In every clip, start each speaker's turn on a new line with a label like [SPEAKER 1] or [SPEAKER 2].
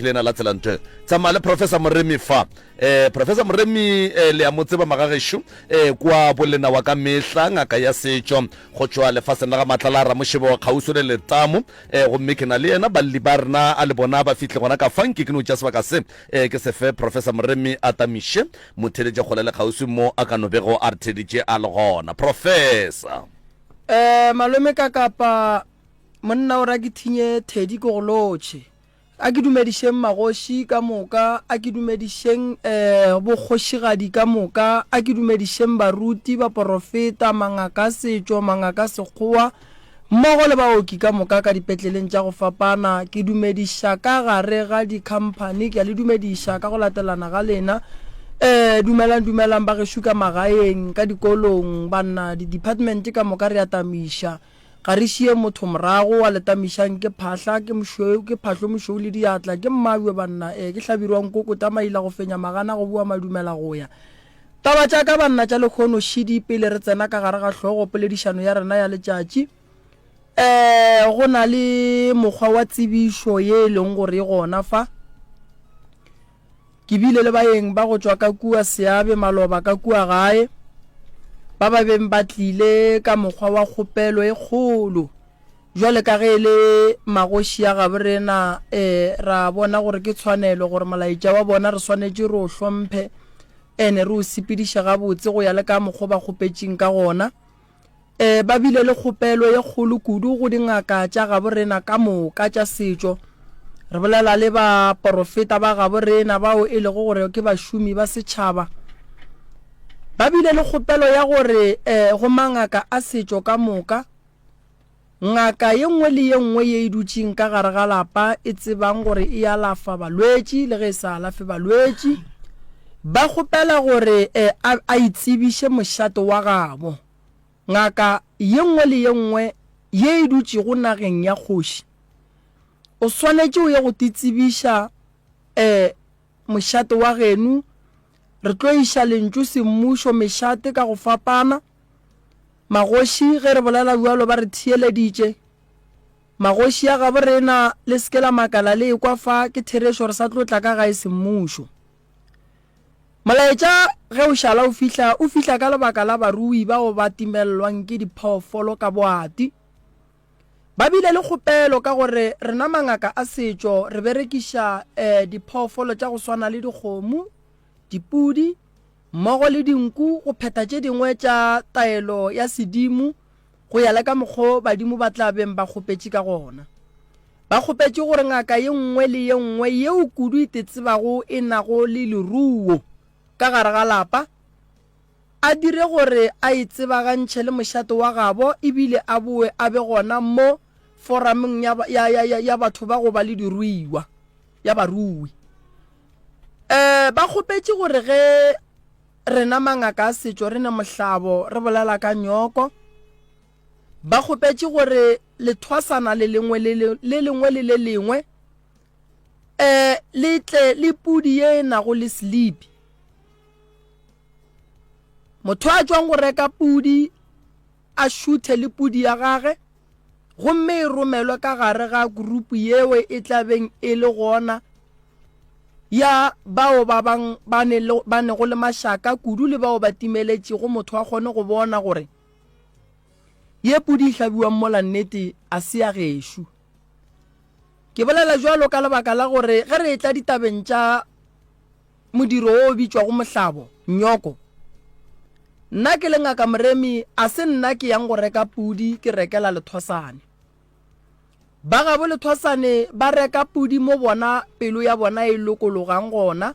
[SPEAKER 1] lena la tsela ntho. Tsamaya le Professor Moremi fa. Eh, Professor Moremi eh, le a mo tseba magagešo eh, kwa bolena wa ka mehla, ngaka ya setšo go tšwa lefaseng la ga Matlala Ramošebo kgauswi le Letamo. Eh, gomme ke na le yena balli ba rena a le bona ba fihle gona ka fa nke ke no tša sebaka se eh, ke se fe Professor Moremi a tamiše motheletše kgole le kgauswi mo a ka no bego a re theditše a le gona. Professor.
[SPEAKER 2] Eh, malome ka kapa monna o ra ke thinye thedi ke go lotšhe. A ke dumedišeng magoši ka moka, a ke dumedišeng um bokgošigadi ka moka, a ke dumedišeng baruti, baporofeta, mangaka a setšo, mangaka a sekgowa, mmogo le baoki ka moka ka dipetleleng tša go fapana. Ke dumediša ka gare ga dikhamphani, ke a le dumediša ka go latelana ga lena. Um dumelang, dumelang ba gešo ka magaeng, ka dikolong, banna, di-department ka moka re a tamiša. Ga re šie motho morago, wa letamišang ke phahla, ke mošweu, ke phahlo mošweu le diatla, ke mmabjo banna, ee, ke hlabirwa nkoko, tamaila go fenya magana go boa madumela go ya. Taba tša ka banna tša lekhono šidi pele re tsena ka gare ga hlogo poledišano ya rena ya letšatši. Ee, go na le mokgwa wa tsebišo ye e leng gore e gona fa. Ke bile le baeng ba go tšwa ka kua Seabe maloba ka kua gae, ba ba beng ba tlile ka mokgwa wa kgopelo e kgolo. Bjale ka ge e le magoši a gabo rena, e, ra bona gore ke tshwanelo gore molaetša wa bona re swanetše re o hlomphe ene re o sepediše gabotse go ya le ka mokgwa ba kgopetšeng ka gona. E, ba bile le kgopelo ye kgolo kudu go dingaka tša gabo rena ka moka tša setšo. Re bolela le baporofeta ba gabo rena bao e lego gore ke bašomi ba setšhaba. Ba bile le kgopelo ya gore e, go mangaka a setšo ka moka, ngaka ye nngwe le ye nngwe ye e dutšeng ka gare ga lapa e tsebang gore e alafa balwetši le ge e sa alafe balwetši, ba kgopela gore e, a, a itsebiše mošate wa gabo. Ngaka ye nngwe le ye nngwe ye e dutšego nageng ya kgoši, o swanetše o ye go titsebiša e mošate wa geno. Re tlo iša lentšu semmušo mešate ka go fapana. Magoši ge re bolela bjalo ba re theeleditše. Magoši a gabo rena le se ke la makala le ekwa fa ke therešo re sa tlo tla ka gae semmušo. Molaetša ge o šala o fihla, o fihla ka lebaka la barui bao ba timelelwang ke diphoofolo ka boati. Ba bile le kgopelo ka gore rena mangaka a setšo re berekiša eh, diphoofolo tša go swana le dikgomo, dipudi mmogo le dinku go phetha tše dingwe tša taelo ya sedimo go ya le ka mokgo badimo ba tla beng ba kgopetše ka gona. Ba kgopetše gore ngaka ye nngwe le ye nngwe yeo kudu e tetsebago e nago le leruo ka gare ga lapa, a dire gore a e tsebagantšhe le mošate wa gabo e bile a boe a be gona mo foramong ya, ya, ya, ya, ya batho ba go ba le diruiwa, ya barui. E, ba kgopetše gore ge rena mangaka a setšo re ne mohlabo re bolela ka nyoko, Ba kgopetše gore lethwasana le lengwe le le lengwe le le lengwe um le tle le pudi ye e nago le selipi. Motho a tšwang go reka pudi a šuthe le pudi ya gage gomme e romelwe ka gare ga grupu yeo e tla beng e le gona ya bao ba bang ba nego le mašaka kudu le bao ba timeletšego motho a kgone go bona gore Ye pudi e hlabiwang mola nnete a se ya gešo. Ke bolela bjalo ka lebaka la gore ge re etla ditabeng tša modiro wo o bitšwago mohlabo, nyoko, nna ke le Ngaka Moremi a se nna ke yang go reka pudi ke rekela Lethosane. Ba gabo Lethosane ba reka pudi mo bona pelo ya bona e lokologang gona.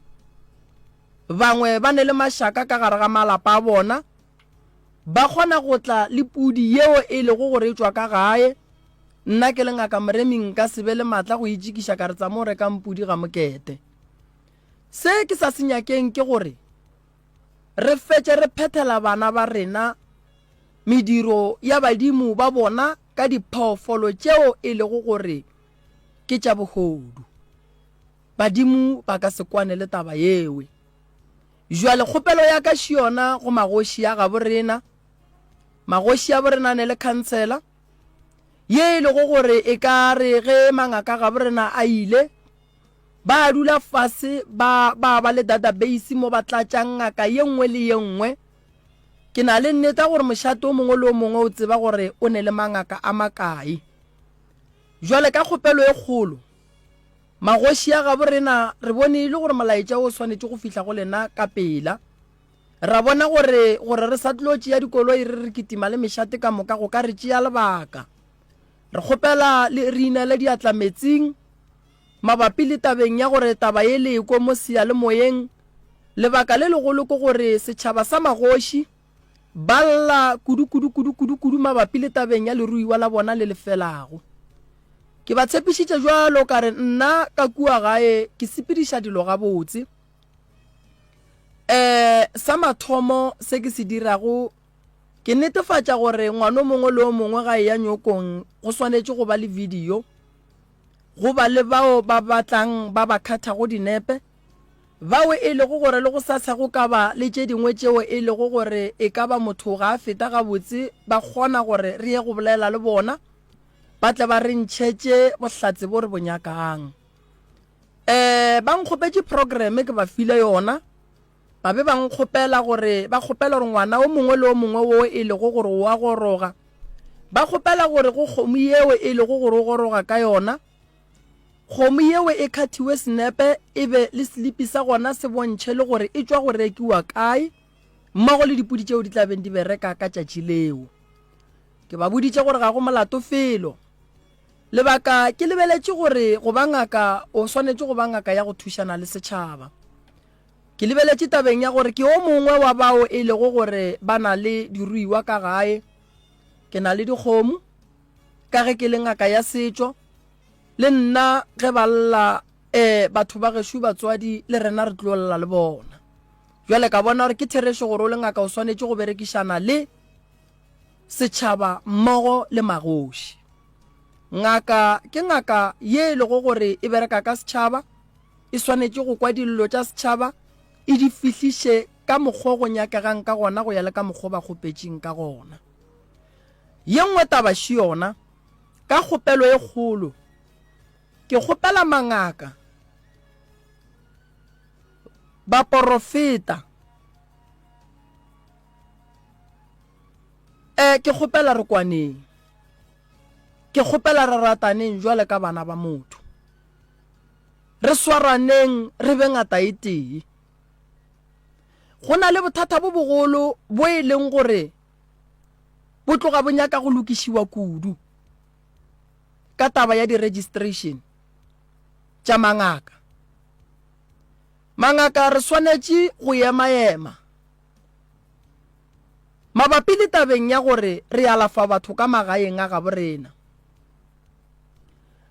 [SPEAKER 2] Bangwe ba ne le mašaka ka gare ga malapa a bona. Ba kgona go tla le pudi yeo e lego gore e tšwa ka gae. Nna ke le Ngaka Moremi nka se be le matla go itšikiša ka re tsamo rekang pudi ga mokete. Se ke sa se nyakeng ke gore re fetše re phethela bana ba rena mediro ya badimo ba bona ka diphoofolo tšeo e lego gore ke tša bohodu. Badimo ba ka se kwane le taba yewe. Bjale kgopelo ya ka še yona go magoši a gabo rena, magoši a borenane le khansela, ye e lego gore e ka re ge mangaka gabo rena a ile, Ba dula fase ba ba ba le database mo ba tlatšang ngaka ye nngwe le ye nngwe. Ke na le nneta gore mošate o mongwe le o mongwe o tseba gore o ne le mangaka a makae. Bjale ka kgopelo e kgolo, magoši a gabo rena re bone e le gore molaetša o swanetše go fihla go lena ka pela. Ra bona gore gore re sa tlo tšea dikoloi re re kitima le mešate ka moka go ka re tšea lebaka. Re kgopela le re inele diatla metsing mabapi le tabeng ya gore taba ye le ekwe mo seyalemoyeng. Lebaka le legolo ke gore setšhaba sa magoši ba lla kudu kudu kudu kudu kudu mabapi le tabeng ya leruiwa la bona le le felago. Ke ba tshepišitše bjalo ka re nna ka kua gae ke sepediša dilo gabotse. Um sa mathomo se ke se dirago ke netefatša gore ngwana o mongwe le o mongwe ga eya nyokong go swanetše go ba le video, go ba le bao ba batlang ba ba khathago dinepe, bao e lego gore le go sasa go ka ba le tše dingwe tšeo e lego gore e ka ba motho ga a feta gabotse ba kgona gore re ye go bolela le bona ba tle ba re ntšhetše bohlatse bo re bo nyakang. Um ba nkgopetše programme ke ba file yona. Ba be ba nkgopela gore, ba kgopela gore ngwana o mongwe le o mongwe wo e lego gore o a goroga, ba kgopela gore go kgomo yeo e lego gore o goroga ka yona, kgomo yeo e khathiwe senepe e be le selipi sa gona se bontšhe le gore e tšwa go rekiwa kae, mmogo le dipudi tšeo di tla beng di bereka ka tšatši leo. Ke ba boditše gore ga go molato felo. Lebaka ke lebeletše gore go ba ngaka o swanetše go ba ngaka ya go thušana le setšhaba. Ke lebeletše tabeng ya gore ke o mongwe wa bao e lego gore ba na le diruiwa ka gae. Ke na le dikgomo, ka ge ke le ngaka ya setšo. Le nna ge ba lla, ee, batho ba gešo batswadi le rena re tlo lla le bona. Bjale ka bona gore ke therešo gore o le ngaka o swanetše go berekišana le setšhaba mmogo le magoši. Ngaka ke ngaka ye e lego gore e bereka ka setšhaba. E swanetše go kwa dillo tša setšhaba, e di fihliše ka mokgwa o go nyakegang ka gona go ya le ka mokgwa o ba kgopetšeng ka gona. Ye nngwe taba še yona, ka kgopelo e kgolo, ke kgopela mangaka, baporofeta, e, ke kgopela re kwaneng, ke kgopela re rataneng jwale ka bana ba motho. Re swaraneng re be ngata e tee. Go na le bothata bo bogolo bo e leng gore bo tloga bo nyaka go lokišiwa kudu ka taba ya di-registration tša mangaka. Mangaka re swanetše go ema-ema mabapi le tabeng ya gore re alafa batho ka magaeng a gabo rena.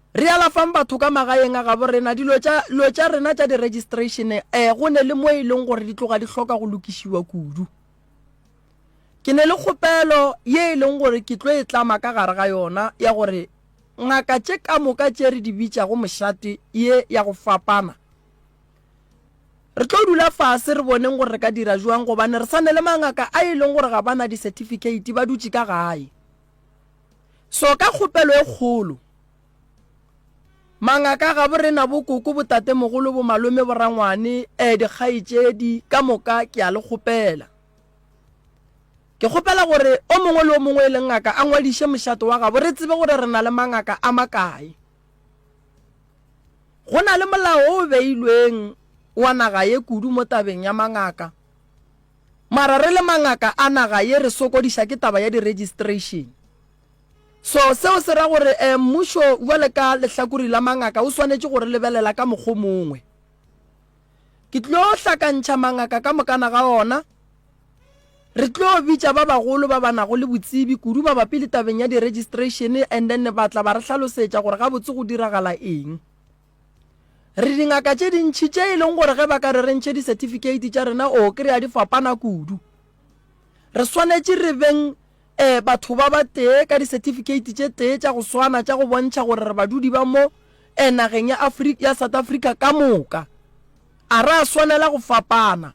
[SPEAKER 2] Re alafang batho ka magaeng a gabo rena, dilo tša, dilo tša rena tša di-registration, eh, go ne le mo e leng gore di tloga di hloka go lokišiwa kudu. Ke ne le kgopelo ye e leng gore ke tlo e tlama ka gare ga yona ya gore ngaka tše ka moka tše re di bitšago mošate ye ya go fapana, re tlo dula fase re boneng gore re ka dira jwang gobane re sa ne le mangaka a e leng gore ga ba na di-certificate ba dutše ka gae. So ka kgopelo e kgolo, mangaka gabo rena bo koko, bo tatemogolo, bo malome, bo rangwane, eh, dikgaetšedi, ka moka ke a le kgopela. Ke kgopela gore o mongwe le o mongwe e leng ngaka a ngwadiše mošato wa gabo re tsebe gore re na le mangaka a makae. Go na le molao o beilweng wa naga ye kudu mo tabeng ya mangaka. Mara re le mangaka a naga ye re sokodiša ke taba ya di registration. So seo se ra gore eh mmušo bjale ka lehlakori la mangaka o swanetše go re lebelela ka mokgwa o mongwe. Ke tlo hlakantšha mangaka ka mokana ga ona. Re tlo bitša ba bagolo ba ba nago le botsebi kudu mabapi le tabeng ya di registration and then ba tla ba re hlalosetša gore gabotse go diragala eng. Re dingaka tše dintši tše e leng gore ge ba ka re re ntšhe di-certificate tša rena o kry-a di fapana kudu. Re swanetše re beng um batho ba ba tee ka di-certificate tše tee tša go swana tša go bontšha gore re badudi ba mo um nageng ya Afrika, ya South Africa ka moka. A ra swanela go fapana.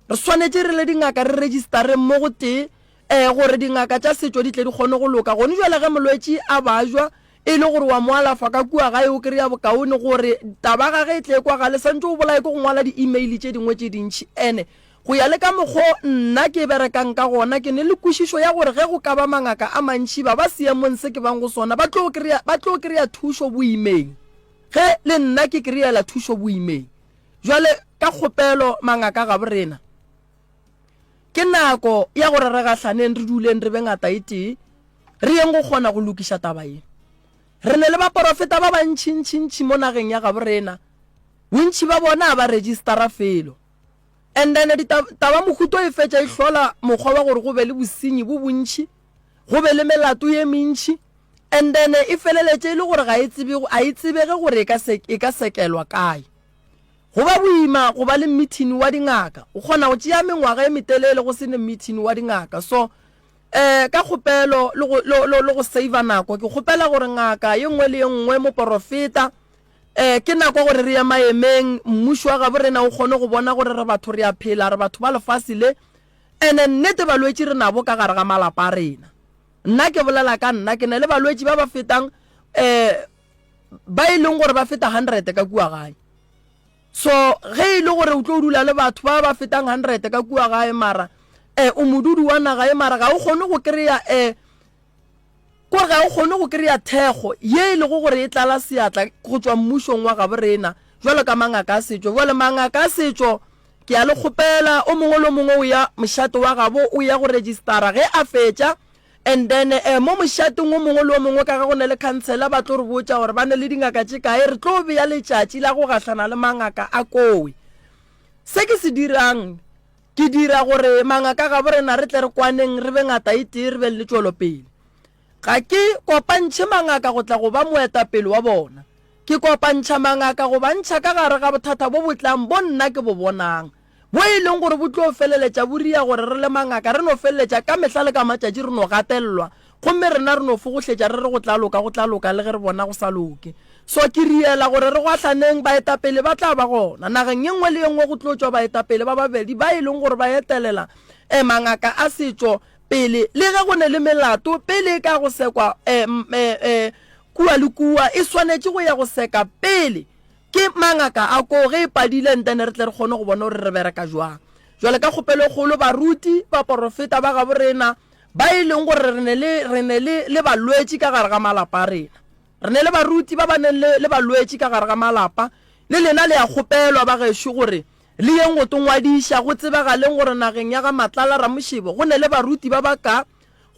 [SPEAKER 2] Re swanetše re le dingaka re registereng mo go tee um gore dingaka tša setšo di tle di kgone go loka. Gone jwale ge molwetši a bajwa. E le gore wa mo alafa ka kua gae o kry-a bokaone gore taba gage e tle e kwagale, santše o bolaye ke go ngwala di-email tše dingwe tše dintši. Ene go ya le ka mokgo nna ke berekang ka gona, ke ne le kwešišo ya gore ge go ka ba mangaka a mantši ba ba seemong se ke bang go sona ba tlo kry-a ba tlo kry-a thušo boimeng ge le nna ke kry-ela thušo boimeng. Bjale ka kgopelo mangaka gabo rena, ke nako ya gore re gahlaneng re duleng re be ngata e tee re yeng go kgona go lokiša taba ye. Re ne le baporofeta ba bantšintšintši mo nageng ya gabo rena, bontši ba bona a ba registera felo. And then taba mohuto e fetša e hlola mokgwa wa gore go be le bosenyi bo bontši, go be le melato ye mentši, and then e feleletše e le gore ga e tsebe, a e tsebege gore e ka se, e ka sekelwa kae. Go ba boima go ba le mmithini wa dingaka. O kgona go tšea mengwaga e metelele go se ne mmithini wa dingaka. So, eh, ka kgopelo le go, le, le, le go saver nako, ke kgopela gore ngaka ye nngwe le ye nngwe, moporofeta, eh, ke nako gore re ye maemeng, mmušo wa gabo rena o kgone go bona gore re batho re a phela, re batho ba lefase le, ene nnete balwetši re nabo ka gare ga malapa a rena. Nna ke bolela ka nna, ke na le balwetši ba ba fetang, eh, ba e leng gore ba feta 100 ka kua gae. So ge e le gore o tlo dula le batho ba ba fetang 100 ka kua gae mara eh, o modudi wa naga e mara ga o kgone go kry-a eh, kore ga o kgone go kry-a thekgo ye e lego gore e tlala seatla go tšwa mmušong wa gabo rena jwalo ka mangaka a setšo. Jwale mangaka a setšo ke a le kgopela o mongwe le o mongwe o ya mošate wa gabo o ya go registera ge a fetša And then eh, mo mošateng o mongwe le o mongwe ka ge go ne le khansela ba tlo re botša gore ba ne le dingaka tše kae, re tlo bea letšatši la go gahlana le mangaka a kowe. Se ke se dirang, ke dira gore mangaka gabo rena re tle re kwaneng re be ngata e tee re be le tšwelopele. Ga ke kopantšhe mangaka go tla go ba moetapele wa bona. Ke kopantšha mangaka go ba ntšha ka gare ga bothata bo bo tlang bo nna ke bo bonang. Bo e leng gore bo tlo feleletša bo ria gore re le mangaka re no feleletša ka mehla le ka matšatši re no gatelelwa gomme rena re no fogohletša re re go tla loka go tla loka le ge re bona go sa loke. So ke riela gore re gwahlaneng baetapele ba tla ba gona. Nageng ye nngwe le ye nngwe go tlo tšwa baetapele ba babedi ba e leng gore ba etelela eh, mangaka a setšo pele le ge go ne le melato pele e ka go sekwa eh, eh, eh, kua le kua e swanetše go ya go seka pele Ke mangaka a koo ge e padile ntene re tle re kgone go bona gore re bereka jwang. Jwale ka kgopelo e kgolo baruti, baporofeta ba gabo rena ba e leng gore re ne le re ne le le balwetši ka gare ga malapa a rena. Re ne le baruti ba ba neng le le balwetši ka gare ga malapa. Le lena le a kgopelwa ba gešo gore le yeng go to ngwadiša go tsebagaleng gore nageng ya ga Matlala Ramošebo go ne le baruti ba ba ka,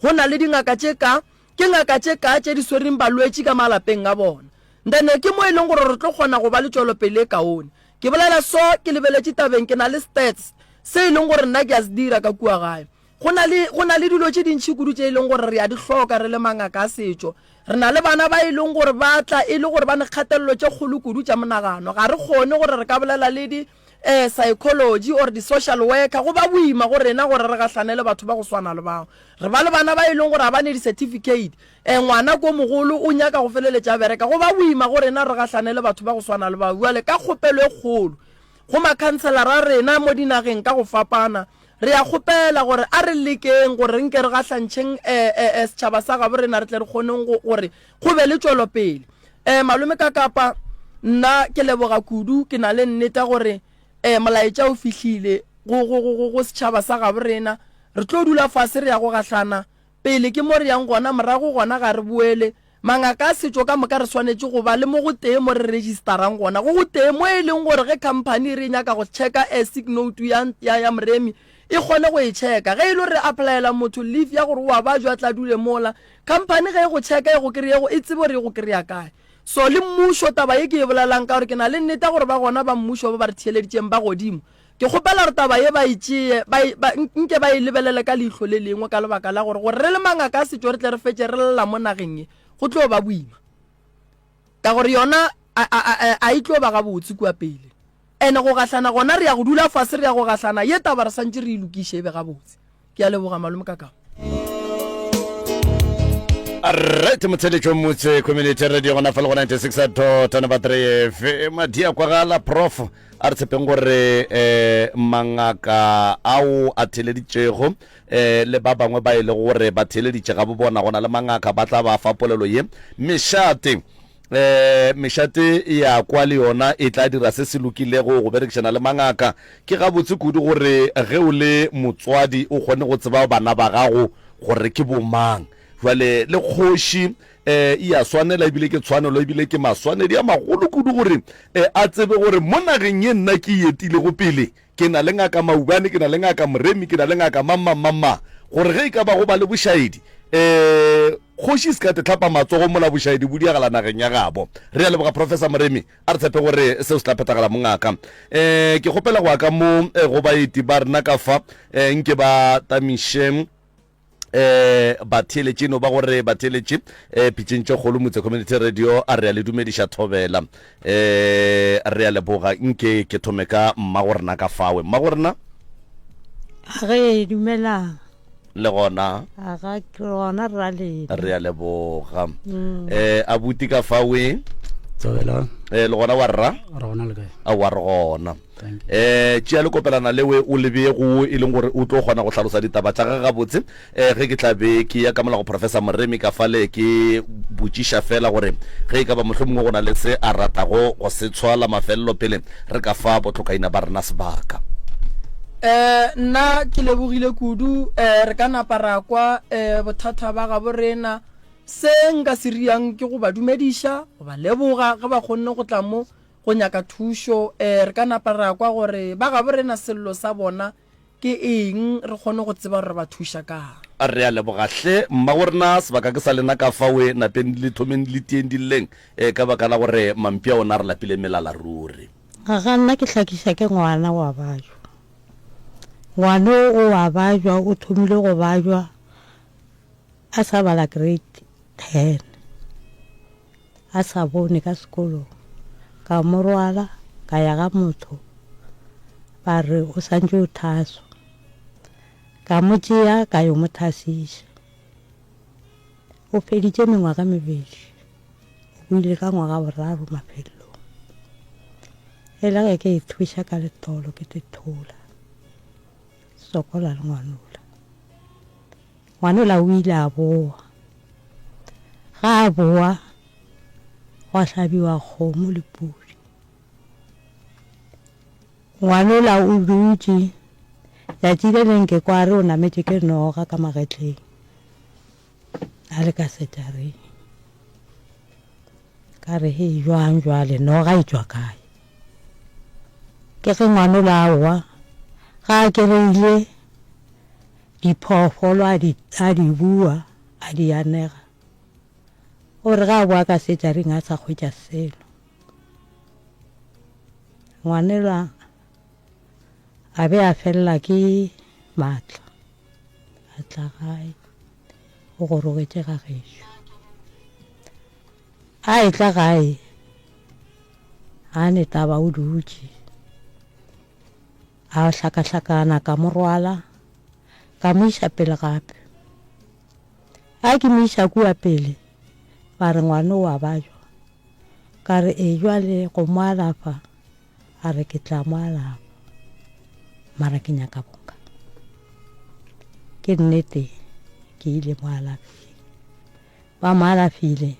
[SPEAKER 2] go na le dingaka tše ka, Ke ngaka tše kae tše di swereng balwetši ka malapeng a bona? Then ke mo e leng gore re tlo kgona go ba le tšwelopele e kaone. Ke bolela so ke lebeletše tabeng, ke na le stats se e leng gore nna ke a se dira ka kua gae. Go na le, go na le dilo tše dintši kudu tše e leng gore re a di hloka re le mangaka a setšo. Re na le bana ba e leng gore ba tla e le gore ba ne kgatelelo tše kgolo kudu tša monagano. Ga re kgone gore re ka bolela le di eh, psychology or di-social worker, go ba boima go rena gore re gahlane le batho ba go swana le bao. Re ba le bana ba e leng gore ga ba ne di-certificate, eh, ngwana ko mogolo o nyaka go feleletša a bereka, go ba boima go rena re gahlane le batho ba go swana le bao. Bjale ka kgopelo e kgolo go makhanselara a rena mo dinageng ka go fapana, re a kgopela gore a re lekeng gore re nke re gahlantšheng eh, eh, eh, setšhaba sa gabo rena re tle re kgoneng gore go be le tšwelopele. Eh, malome ka Kapa, nna ke leboga kudu, ke na le nneta gore eh, molaetša o fihlile go, go, go, go, go setšhaba sa gabo rena. Re tlo dula fase re ya go gahlana. Pele ke mo re yang gona, morago gona ga re boele. Mangaka a setšo ka moka re swanetše go ba le mo go tee mo re registerang gona, go go tee mo e leng gore ge company e re e nyaka go checka eh, sick note ya, ya, ya Moremi, e kgone go e checka. Ge e le gore re applyela motho leave ya gore o a bajwa a tla dule mola, Company ge e go checka e go kreye go e tsebe gore e go kreya kae. So le mmušo taba ye ke e bolelang ka gore ke na le nnete ya gore ba gona ba mmušo ba ba re theeleditšeng ba godimo. Ke kgopela gore taba ye ba e tšeye ba e, ba, nke ba e lebelele ka leihlo le lengwe ka lebaka la gore gore re le mangaka a setšo re tle re fetše re lla mo nageng ye go tlo ba boima. Ka gore yona a, a, a, a e tlo ba gabotse kua pele. Ene go gahlana gona re ya go dula fase re ya go gahlana ye taba re santše re e lokiše e be gabotse. Ke a leboga malome Kakao.
[SPEAKER 1] Right motheletšo motse community radio gona fa le go 96 dot number 3 FM di a kwagala prof a re tshepeng gore eh mangaka ao a theleditšego eh le ba bangwe ba e lego gore ba theleditše ga bo bona go na le mangaka ba tla ba fa polelo ye mešate eh mešate ya kwa le yona e tla dira se se lokilego go berekišana le mangaka ke gabotse kudu gore ge o le motswadi o kgone go tseba bana ba gago gore ke bomang. Jwale le kgoši um e a swanela ebile ke tshwanelo ebile ke maswanedi a magolo kudu gore um a tsebe gore mo nageng ye nna ke e etilego pele ke na le ngaka Maubane, ke na le ngaka Moremi, ke na le ngaka mang mang mang mang, gore ge e ka ba go ba le bošaedi um kgoši e se ka te hlapa matsogo mola bošaedi bo diagala nageng ya gabo. Re a leboga Professor Moremi, a re tshepe gore seo se tla phethagala mongaka. Um ke kgopela go ya ka mo go baeti ba rena ka fa um nke ba tamiše eh batheeletše no ba gore batheeletše eh pitšeng tše kgolo motse community radio a re a le dumediša thobela eh re a leboga nke ke thome ka mma go rena ka fawe mma go rena
[SPEAKER 3] Ge dumelang.
[SPEAKER 1] Le gona.
[SPEAKER 3] Aga ke gona rra lena.
[SPEAKER 1] Re a leboga. Mm. Eh abuti ka fawe.
[SPEAKER 4] Thobela.
[SPEAKER 1] Eh le gona wa rra?
[SPEAKER 4] Re gona le kae?
[SPEAKER 1] A wa re gona. Eh, tšea le kopelana lewe o lebe go e leng gore o tlo kgona go hlalosa ditaba tša gage gabotse. Eh, ge ke tla be ke ya ka mola go Professor Moremi ka fale ke botšiša fela gore ge e ka ba mohlomongwe go na le se a ratago go se tshwa la mafelelo pele re ka fa bohlokaina ba rena sebaka.
[SPEAKER 2] Eh, nna ke lebogile kudu. Eh, re ka napa ra kwa eh, bothata ba gabo rena. Se nka se riang ke go ba dumediša, go ba leboga ge ba kgonne go tla mo go nyaka thušo. Eh, re ka napa ra kwa gore ba gabo rena sello sa bona ke eng, re kgone go tseba gore re ba thuša kang.
[SPEAKER 1] Re a leboga hle mmagorena, sebaka ke sa lena ka fawe napeng le thomeng le tieng di lleng eh, ka baka la gore mampi a ona a re lapile melala ruri.
[SPEAKER 3] Ga nna ke hlakiša ke ngwana wa bajwa. Ngwana o wa bajwa o thomile go bajwa a sa bala grade 10. A sa bone ka sekolong. Ka mo rwala ka ya ga motho ba re o santše o thaswa. Ka mo tšea ka yo mo thasiša. O feditše mengwaga mebedi. O boile ka ngwaga boraro mafelelong. E le ge ke ithuša ka letolo ke te thola. Sokola le ngwanola. Ngwanola o ile a boa. Ga a boa gwa hlabiwa kgomo le pudi. Ngwanola o dutše, tšatši le leng ke kwa re o nametše ke noga ka magetleng a le ka setareng. Ka re hei jwang jwale noga e tšwa kae? Ke ge ngwanola a wa, ga a kereile Diphoofolo a di, a di bua, a di anega. O re ge a boa ka sejaring a sa hwetša selo. Ngwanelwa a be a felela ke maatla, a tla gae, o gorogetše ga gešo. A etla gae, a ne taba o dutše. A hlakahlakana, ka mo rwala, ka mo iša pele gape. A ke mo iša kua pele, ba re ngwana o a bajwa. Ka re ee jwale go mo alafa, a re ke tla mo alafa, mara ke nyaka boka. Ke nnete ke ile mo alafeng. Ba mo alafile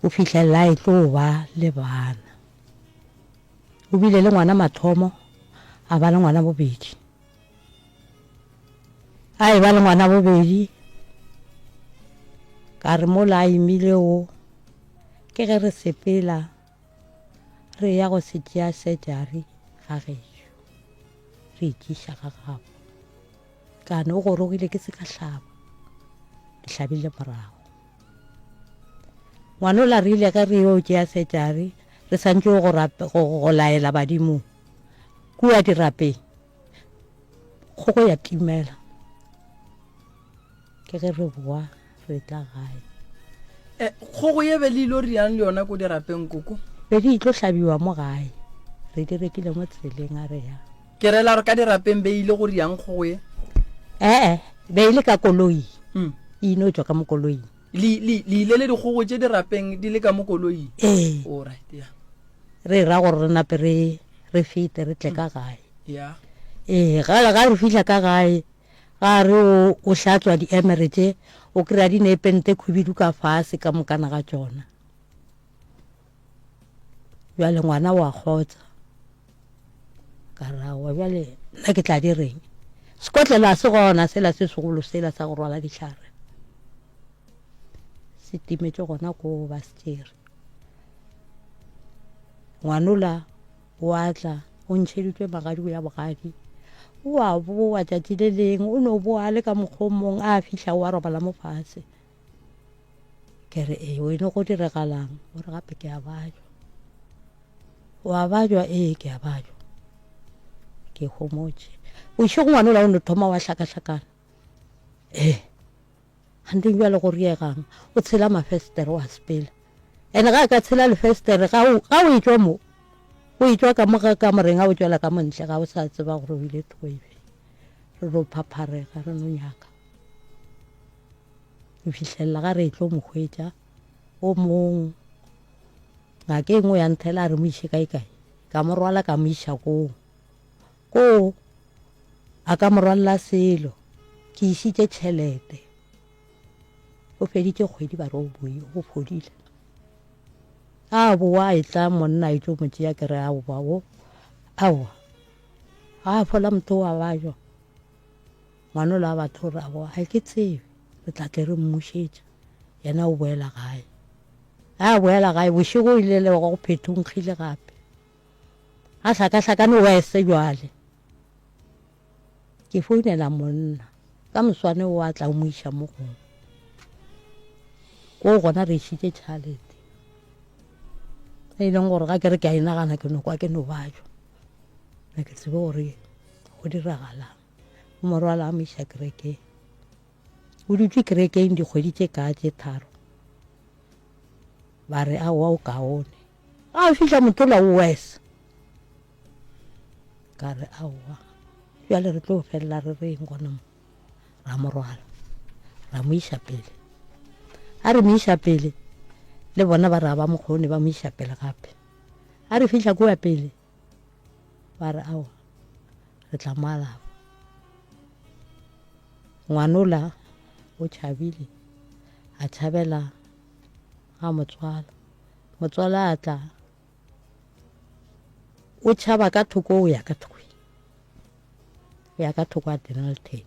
[SPEAKER 3] go fihlelela a e tlo ba le bana. O bile le ngwana mathomo, a ba le ngwana bobedi. A e ba le ngwana bobedi, ka re mola a imile o, ke ge re sepela re ya go se tšea surgery ga gešo, re itšiša ga gabo. Kane o gorogile ke se ka hlaba, ke hlabile morago. Ngwanola re ile ge re yo tšea surgery, re santše go, go, go laela badimo kua dirapeng, kgogo ya timela. Ke ge re boa re tla gae.
[SPEAKER 2] Eh, kgogo ye be le ilo riang le yona ko dirapeng koko?
[SPEAKER 3] Be di tlo hlabiwa mo gae, re di rekile mo tseleng a re ya.
[SPEAKER 2] Ke rela gore ka dirapeng be ile go riang kgogo ye?
[SPEAKER 3] Ee, be e le ka koloi.
[SPEAKER 2] Mm.
[SPEAKER 3] E ino tšwa ka mo koloing.
[SPEAKER 2] Le, le, le ile le dikgogo tše dirapeng di le ka mo koloing?
[SPEAKER 3] Ee.
[SPEAKER 2] All right, yeah.
[SPEAKER 3] Re ra gore re nape re, re fete re tle ka gae.
[SPEAKER 2] Yeah.
[SPEAKER 3] Ee, ga, ga re fihla ka gae, ga re o, o hlatswa diemere tše, o kry-a di ne pente khubidu ka fase ka mokana ga tšona. Bjale ngwana wa kgotsa. Ka re aowa bjale nna ke tla di reng? Sekotlelo a se gona sela se segolo sela sa go rwala dihlare. Se timetše gona ko ba se tšere. Ngwanola o a tla o ntšheditšwe magadi o ya bogadi. O a boa tšatši le lengwe o no boa a le ka mokgwa o mongwe a fihla o a robala mo fase. Ke re ee wene go diregalang? O re gape ke a bajwa. O a bajwa? Ee ke a bajwa. Ke homotše. Bošego ngwanola o no thoma wa hlakahlakana. Ee ganteng bjale go riegang o tshela mafestere wa sepela. Ene ga a ka tshela lefestere ga o ga o etšwa mo o etšwa ka mo ga kamoreng ga o tšwela ka montle ga o sa tseba gore o ile thoko efe. Re no phapharega re no nyaka. Go fihlelela ga re tlo mo hwetša o mong ngaka e nngwe ya nthela a re mo iše kae kae ka mo rwala ka mo iša koo koo a ka mo rwalela selo ke išitše tšhelete o feditše kgwedi ba re o boe o fodile a boa e tla monna e tlo mo tšea ke re aowa o aowa ga a fola motho wa bajwa Ngwanola wa batho o re, Aowa, ga ke tsebe. Re tla tle re mmušetša. Yena o boela gae. Ge a boela gae, bošego o ile le go phethonkgile gape. A hlakahlakane wese bjale. Ke founela monna. Ka moswane o a tla o mo iša mo gongwe. Koo gona re išitše tšhalete. E leng gore ga ke re ke a e nagana ke no kwa ke no bajwa. Ga ke tsebe gore go diragalang. O mo rwala a mo iša kerekeng. O dutše kerekeng dikgwedi tše kaa tše tharo. Ba re aowa o kaone. Ga a fihla mothola o wes. Ka re aowa bjale re tlo felela re reng gona mo. Ra mo rwala ra mo iša pele. A re mo iša pele le bona ba re a ba mo kgone ba mo iša pele gape. A re fihla kua pele Ba re, Aowa, re tla mo alafa. Ngwanola o tšhabile, a tšhabela ga motswala. Motswala a tla, o tšhaba ka thoko o ya ka thoko, o ya ka thoko a Dennilton.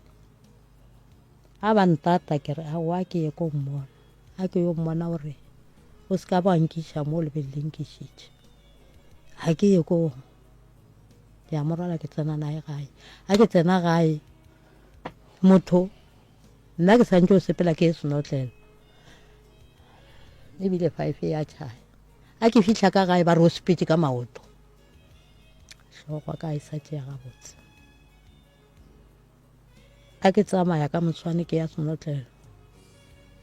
[SPEAKER 3] A ba ntata ke re, aowa ke ye ko mmona. A ke yo mmona gore o se ka ba nkiša mo le be le nkišitše. Ga ke ye koo. Ke a mo rwala ke tsena naye gae. Ga ke tsena gae, motho nna ke santse o sepela ke e senotlelo. Ebile five ya tšhaya. A ke fihla ka gae ba re o sepetse ka maoto. Hlogo ka e sa tšea gabotse. A ke tsamaya ka moswane ke ya senotlelo.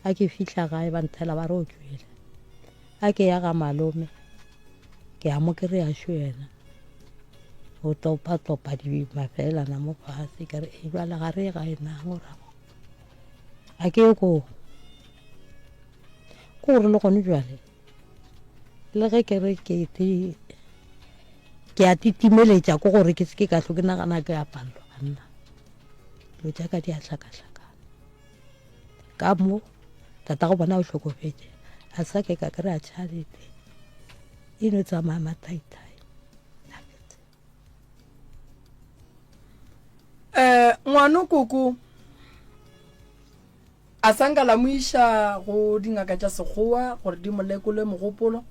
[SPEAKER 3] A ke fihla gae ba nthela ba re o tšwele. A ke ya ga malome ke a mo kry-a šo yena o topa-topa mafelana mo fase ke re e bjale ga re ye gae na morago a ke ye koo ko gore le gone bjale le ge ke re ke te ke a titimeletša ko gore ke se ke ka hlo ke nagana ke a palelwa banna dilo tša ka di a hlakahlakana ka mo tata go bona o hlokofetše a sa ke ka kry-a tšhalete e no tsamaya mathaithai
[SPEAKER 2] um ngwano koko A sa nka la mo iša go dingaka tša Sekgowa gore di mo lekole mogopolo?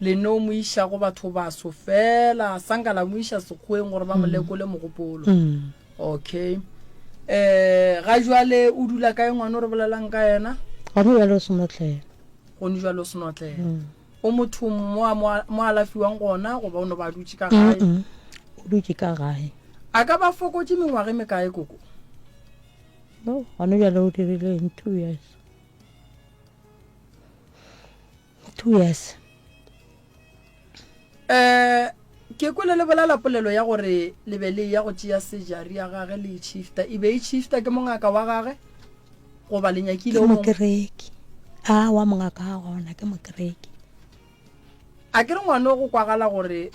[SPEAKER 2] Le no mo iša go batho baso fela, a sa nka la mo iša Sekgoweng gore ba mo lekole mogopolo. Okay. Eh, ga jwale o dula kae ngwana o re bolelang ka yena?
[SPEAKER 3] Gone jwale o senotlelo.
[SPEAKER 2] Gone jwale o senotlelo. O motho mo a mo alafiwang gona goba o no ba dutše ka gae?
[SPEAKER 3] O dutše ka gae.
[SPEAKER 2] A ka ba fokotše mengwaga e mekae koko?
[SPEAKER 3] No, gone bjale o dirile eng? Two years. Two years.
[SPEAKER 2] Eh, Ke kwele le bolela polelo ya gore le be le eya go tšea sejari ya gage le e tšhifta. E be e tšhifta ke mongaka wa gage goba le nyakile
[SPEAKER 3] Ke
[SPEAKER 2] o mongwe?
[SPEAKER 3] mokereki. Aowa mongaka ga gona, ke mokereki.
[SPEAKER 2] A ke re ngwano go kwagala gore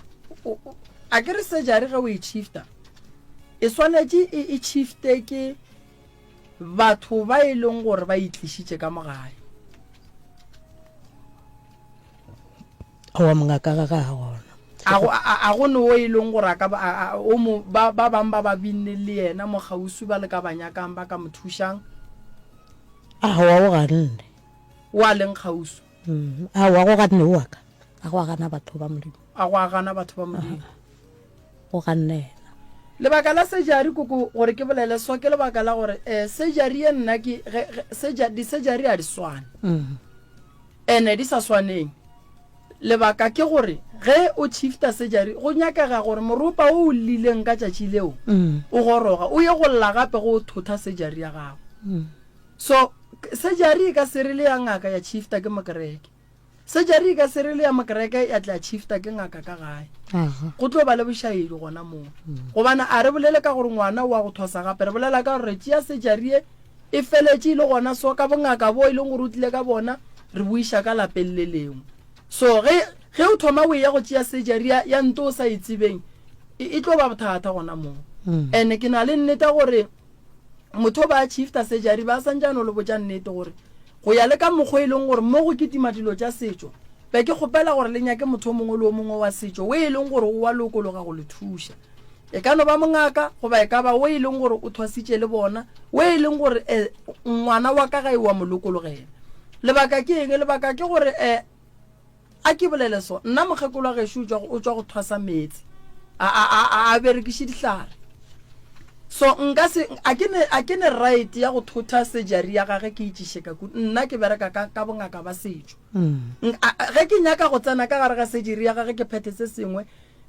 [SPEAKER 2] o, o, a ke re sejari ge o e tšhifta e swanetše e, e tšhifte ke batho ba e leng gore ba e tlišitše ka mo gae.
[SPEAKER 3] Aowa mongaka ga ga gona.
[SPEAKER 2] A go, a, a go ne o e leng gore a ka ba, a, a, o mo, ba, ba bang ba ba binne le yena mo kgauswi ba le ka ba nyakang ba ka mo thušang?
[SPEAKER 3] Aowa o ganne.
[SPEAKER 2] O a leng kgauswi?
[SPEAKER 3] Mm, aowa go ganne o wa ka. A go a gana batho ba Modimo.
[SPEAKER 2] A go a gana batho ba Modimo.
[SPEAKER 3] Go ganne yena.
[SPEAKER 2] Lebaka la surgery koko gore ke bolele so ke lebaka la gore eh, surgery ye nna ke ge, ge, surgery, di-surgery a di swane.
[SPEAKER 3] Mm.
[SPEAKER 2] Ene di sa swaneng. Lebaka ke gore ge o shifta surgery go nyakega gore moropa o o llileng ka tšatši leo o goroga o ye go lla gape go o thotha surgery ya gago. So surgery e ka se re le ya ngaka ya shifta ke mokereke. Surgery e ka se re le ya mokereke ya tla shifta ke ngaka ka gae. Go tlo ba le bošaedi gona moo. Gobane a re bolele ka gore ngwana o wa go thwasa gape, re bolela ka gore re tšea surgery ye E feletše e le gona so ka bongaka bo e leng gore o tlile ka bona, re bo iša ka lapeng le lengwe. So ge, ge o thoma o eya go tšea surgery ya, ya nto o sa e tsebeng, e, e tlo ba bothata gona moo. And ke na le nneta gore motho o ba a shifta surgery ba santše a no le botša nnete gore go ya le ka mokgwa e leng gore mo go kitima dilo tša setšo, be ke kgopela gore le nyake motho o mongwe le o mongwe wa setšo o e leng gore o wa lokologa go le thuša. E ka no ba mongaka goba e ka ba wo e leng gore o thwasitše le bona, wo e leng gore eh, ngwana wa ka gae wa mo lokologela. Lebaka ke eng? Lebaka ke gore eh, a ke bolele so, nna mokgekolo wa gešo o tšwa o tšwa go thwasa meetse, a, a, a, a, a berekiše dihlare. So nka se, a ke ne, a ke ne right ya go thotha surgery ya gage ke itšiše ka kudu. Nna ke bereka ka, ka bongaka ba setšo. Nk- a, a, ge ke nyaka go tsena ka gare ga surgery ya gage ke phethe se sengwe,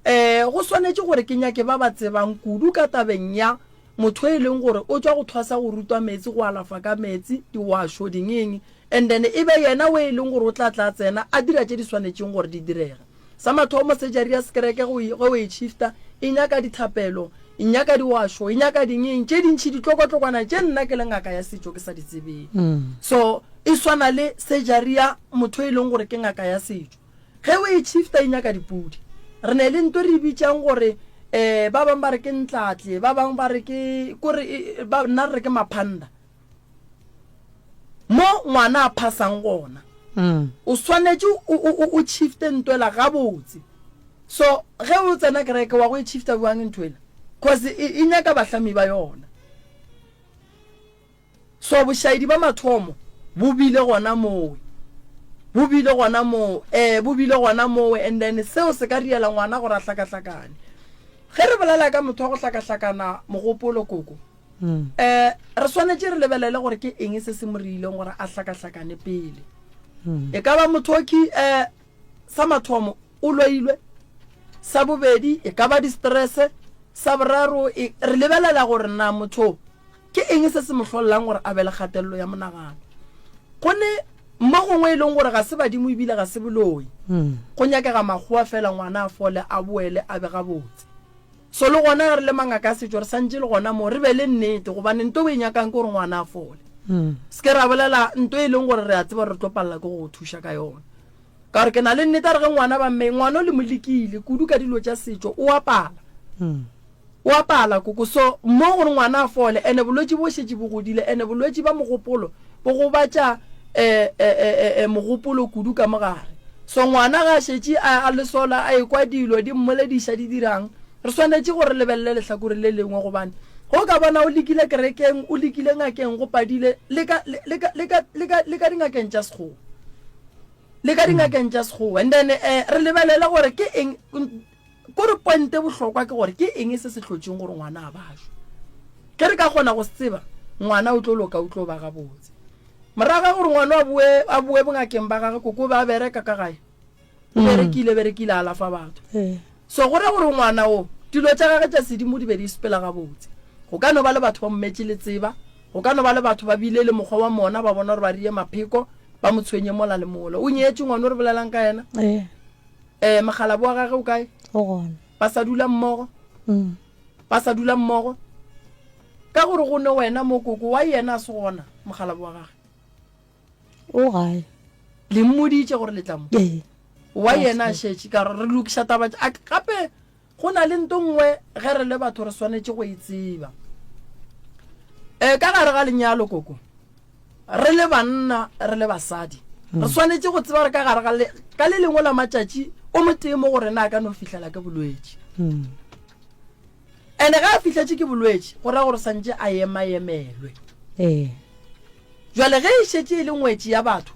[SPEAKER 2] Ee, go swanetše gore ke nyake ba ba tsebang kudu ka tabeng ya motho e leng gore o tšwa go thwasa go rutwa meetse, go alafa ka meetse, diwašo, dingeng, and then e be yena o e leng gore o tla tla tsena a dira tše di swanetšeng gore di direge. Sa mathomo, surgery ya sekereke ge o e shifta e nyaka dithapelo, e nyaka diwašo, e nyaka dingeng tše dintši, ditlokotlokwana tše nna ke le ngaka ya setšo ke sa di tsebeng. So e swana le surgery ya motho e leng gore ke ngaka ya setšo. Ge o e shifta e nyaka dipudi. Re ne le nto re e bitšang gore um ba bangwe ba re ke ntlatle, ba bangwe ba re ke kore ba nna re re ke maphanda. Mo ngwana a phasang gona o swanetše o o o shifte ntwela gabotse. So ge o tsena kereke wa go e shifta bjang ntho ela? Cause e e nyaka bahlami ba yona. So bošaedi ba mathomo bo bile gona mowe, bo bile gona moo, ee, bo bile gona mowe, and then seo se ka riela ngwana gore a hlakahlakane. Ge re bolela ka motho wa go hlakahlakana mogopolo, koko, um re swanetše re lebelele gore ke eng se se mo riileng gore a hlakahlakane pele. E ka ba motho ki um sa mathomo o loilwe, sa bobedi e ka ba di-stress, sa boraro e, re lebelela gore na motho Ke eng se se mo hlolelang gore a be le kgatelelo ya monagano? Go ne mo gongwe e leng gore ga se badimo ebile ga se boloi. Go nyakega makgowa fela ngwana a fole a boele a be gabotse. So le gona ge re le mangaka a setšo re santše le gona moo re be le nnete gobane nto o e nyakang ke gore ngwana a fole. Se ke ra bolela nto e leng gore re a tseba gore re tlo palela ke go go thuša ka yona. Ka gore ke na le nnete ya gore ge ngwana ba mme ngwana o le mo lekile kudu ka dilo tša setšo o a pala. O a pala koko so mo gore ngwana a fole ene bolwetši bo šetše bo godile ene bolwetši ba mogopolo bo gobatša um mogopolo kudu ka mogare so ngwana ga a šetše a le sola a ekwa dilo di mmolediša di dirang re swanetše gore lebelele lehlakore le lengwe gobane go ka bona o lekile kerekeng o lekile ngakeng go padile le ka le ka le ka le ka le ka dingakeng tša sekgowa le ka dingakeng tša sekgowa and then um re lebelele gore ke eng Kore pointe bohlokwa ke gore ke eng se se hlotšeng gore ngwana a bajwe. Ge re ka kgona go se tseba, ngwana o tlo loka, o tlo ba gabotse. Morago ga gore ngwana a boe, a boe bongakeng ba gagwe, koko o be a bereka ka gae. O berekile, berekile, a alafa batho. So go ra gore ngwana o, dilo tša gagwe tša sedimo di be di sepela gabotse. Go ka no ba le batho ba mmetše letseba, go ka no ba le batho ba bile le mokgwa wa mona, ba bona gore ba rie mapheko, ba mo tshwenye mola le mola. O nyetše ngwana o re bolelang ka yena? Eh, mokgalabo wa gage o kae?
[SPEAKER 3] O gona.
[SPEAKER 2] Ba sa dula mmogo?
[SPEAKER 3] Mm.
[SPEAKER 2] Ba sa dula mmogo? Ka gore go ne wena mo koko, wa yena a se gona mokgalabo wa gage?
[SPEAKER 3] O gae.
[SPEAKER 2] Le mmoditše gore le tla mo?
[SPEAKER 3] Ee.
[SPEAKER 2] Wa yena a šetše ka gore re lokiša taba tša. Gape go na le nto nngwe ge re le batho re swanetše go e tseba. E, ka gare ga lenyalo koko, re le banna re le basadi, re swanetše go tseba gore ka gare ga le, ka le lengwe la matšatši o motee mo go rena a ka no fihlela ke bolwetši.
[SPEAKER 3] Mm.
[SPEAKER 2] Ene ge a fihletše ke bolwetši, go ra gore santše a emaemelwe.
[SPEAKER 3] Ee.
[SPEAKER 2] Jwale ge e šetše e le ngwetši ya batho,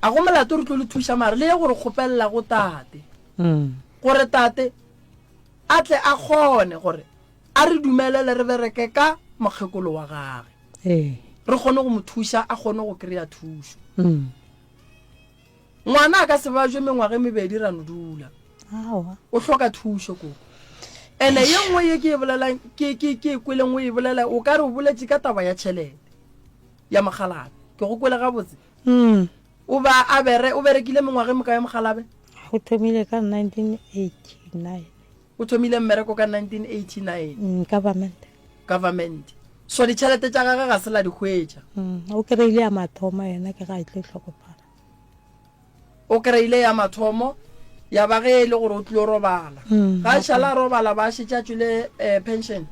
[SPEAKER 2] a go molato re tlo le thuša mare le ye go re kgopelela go tate.
[SPEAKER 3] Mm.
[SPEAKER 2] Gore tate a tle a kgone gore a re dumelele re bereke ka mokgekolo wa gage.
[SPEAKER 3] Ee.
[SPEAKER 2] Re kgone go mo thuša a kgone go kry-a thušo.
[SPEAKER 3] Mm.
[SPEAKER 2] Ngwana a ka se bajwe mengwaga e mebedi ra no dula.
[SPEAKER 3] Aowa.
[SPEAKER 2] O hloka thušo koko. Ene ye nngwe ye ke e bolelang ke ke ke e kweleng o e bolela o ka re o boletše ka taba ya tšhelete ya mokgalabe. Ke go kwele gabotse?
[SPEAKER 3] Mm.
[SPEAKER 2] O ba a bere o berekile mengwaga e mokae mokgalabe?
[SPEAKER 3] O thomile ka 1989.
[SPEAKER 2] O thomile mmereko ka 1989.
[SPEAKER 3] Mm, government.
[SPEAKER 2] Government. So ditšhelete tša gagwe ga se la di hwetša.
[SPEAKER 3] Mm, o kry-ile ya mathomo yena ke ga e tlo hlokofala.
[SPEAKER 2] O kry-ile ya mathomo ya ba ge e le gore o tlilo robala.
[SPEAKER 3] Mm,
[SPEAKER 2] Ga a šala a robala ba šetše a tšwele eh, pension.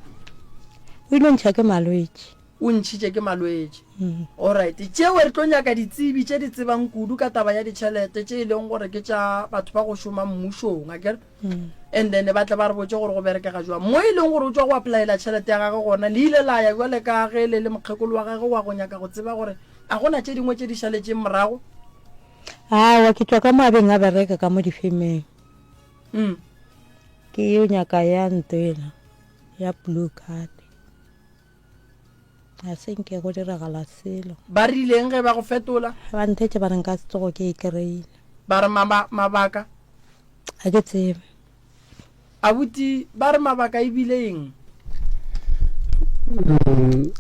[SPEAKER 3] O ile ntšha ke malwetši.
[SPEAKER 2] O ntšhitše ke malwetši.
[SPEAKER 3] Mm.
[SPEAKER 2] Alright, tšeo re tlo nyaka ditsebi tše di tsebang kudu ka taba ya ditšhelete tše e leng gore ke tša batho ba go šoma mmušong, akere?
[SPEAKER 3] Mm.
[SPEAKER 2] And then ba tle ba re botše gore go berekega jwang. Mo e leng gore o tšwa go applyela tšhelete ya gagwe gona, le ile la ya bjale ka ge le le mokgekolo wa gagwe wa go nyaka go tseba gore a go na tše dingwe tše di šaletšeng morago?
[SPEAKER 3] Aowa, ke tšwa ka mo a beng a bereka ka mo difemeng.
[SPEAKER 2] Mm.
[SPEAKER 3] Ke yo nyaka ya ntlo ela ya blue card. Ga se nke go diragala selo.
[SPEAKER 2] Ba rileng ge ba go fetola?
[SPEAKER 3] Ba nthetše ba re nka se tsogo ke e kry-ile.
[SPEAKER 2] Ba re maba, mabaka?
[SPEAKER 3] Ga ke tsebe.
[SPEAKER 2] Abuti, ba re mabaka e bile eng?
[SPEAKER 4] Mm,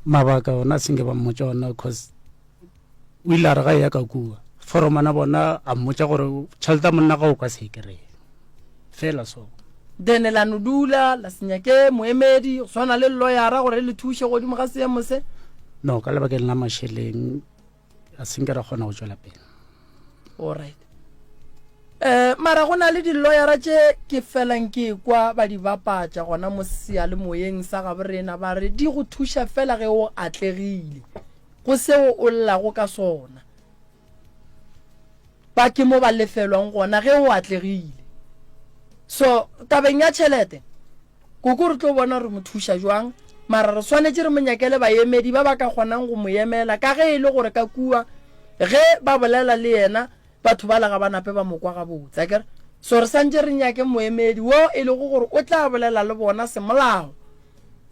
[SPEAKER 4] mabaka ona se nke ba mmotša ona cause o ile a re ga e ya ka kua foromana bona a mmotša gore tšhelete ya monna ga o ka se e kry-e fela so
[SPEAKER 2] Then la no dula la se nyake moemedi go swana le lloyara gore le thuše godimo ga seemo se?
[SPEAKER 4] No, ka lebakeng la mašeleng a se nke ra kgona go tšwela pele.
[SPEAKER 2] Alright. Eh, mara go na le dilloyara tše ke felang ke kwa ba di bapatša gona mo seyalemoyeng sa gabo rena ba re di go thuša fela ge o atlegile go seo o llago ka sona. Ba ke mo ba lefelwang gona ge o atlegile. So tabeng ya tšhelete, koko re tlo bona re mo thuša jwang, mara re swanetše re mo nyakele baemedi ba ba ka kgonang go mo emela ka ge e le gore ka kua ge ba bolela le yena batho bala ga ba nape ba mo kwa gabotse, akere? So re santše re nyake moemedi wo e lego gore o tla bolela le bona semolao.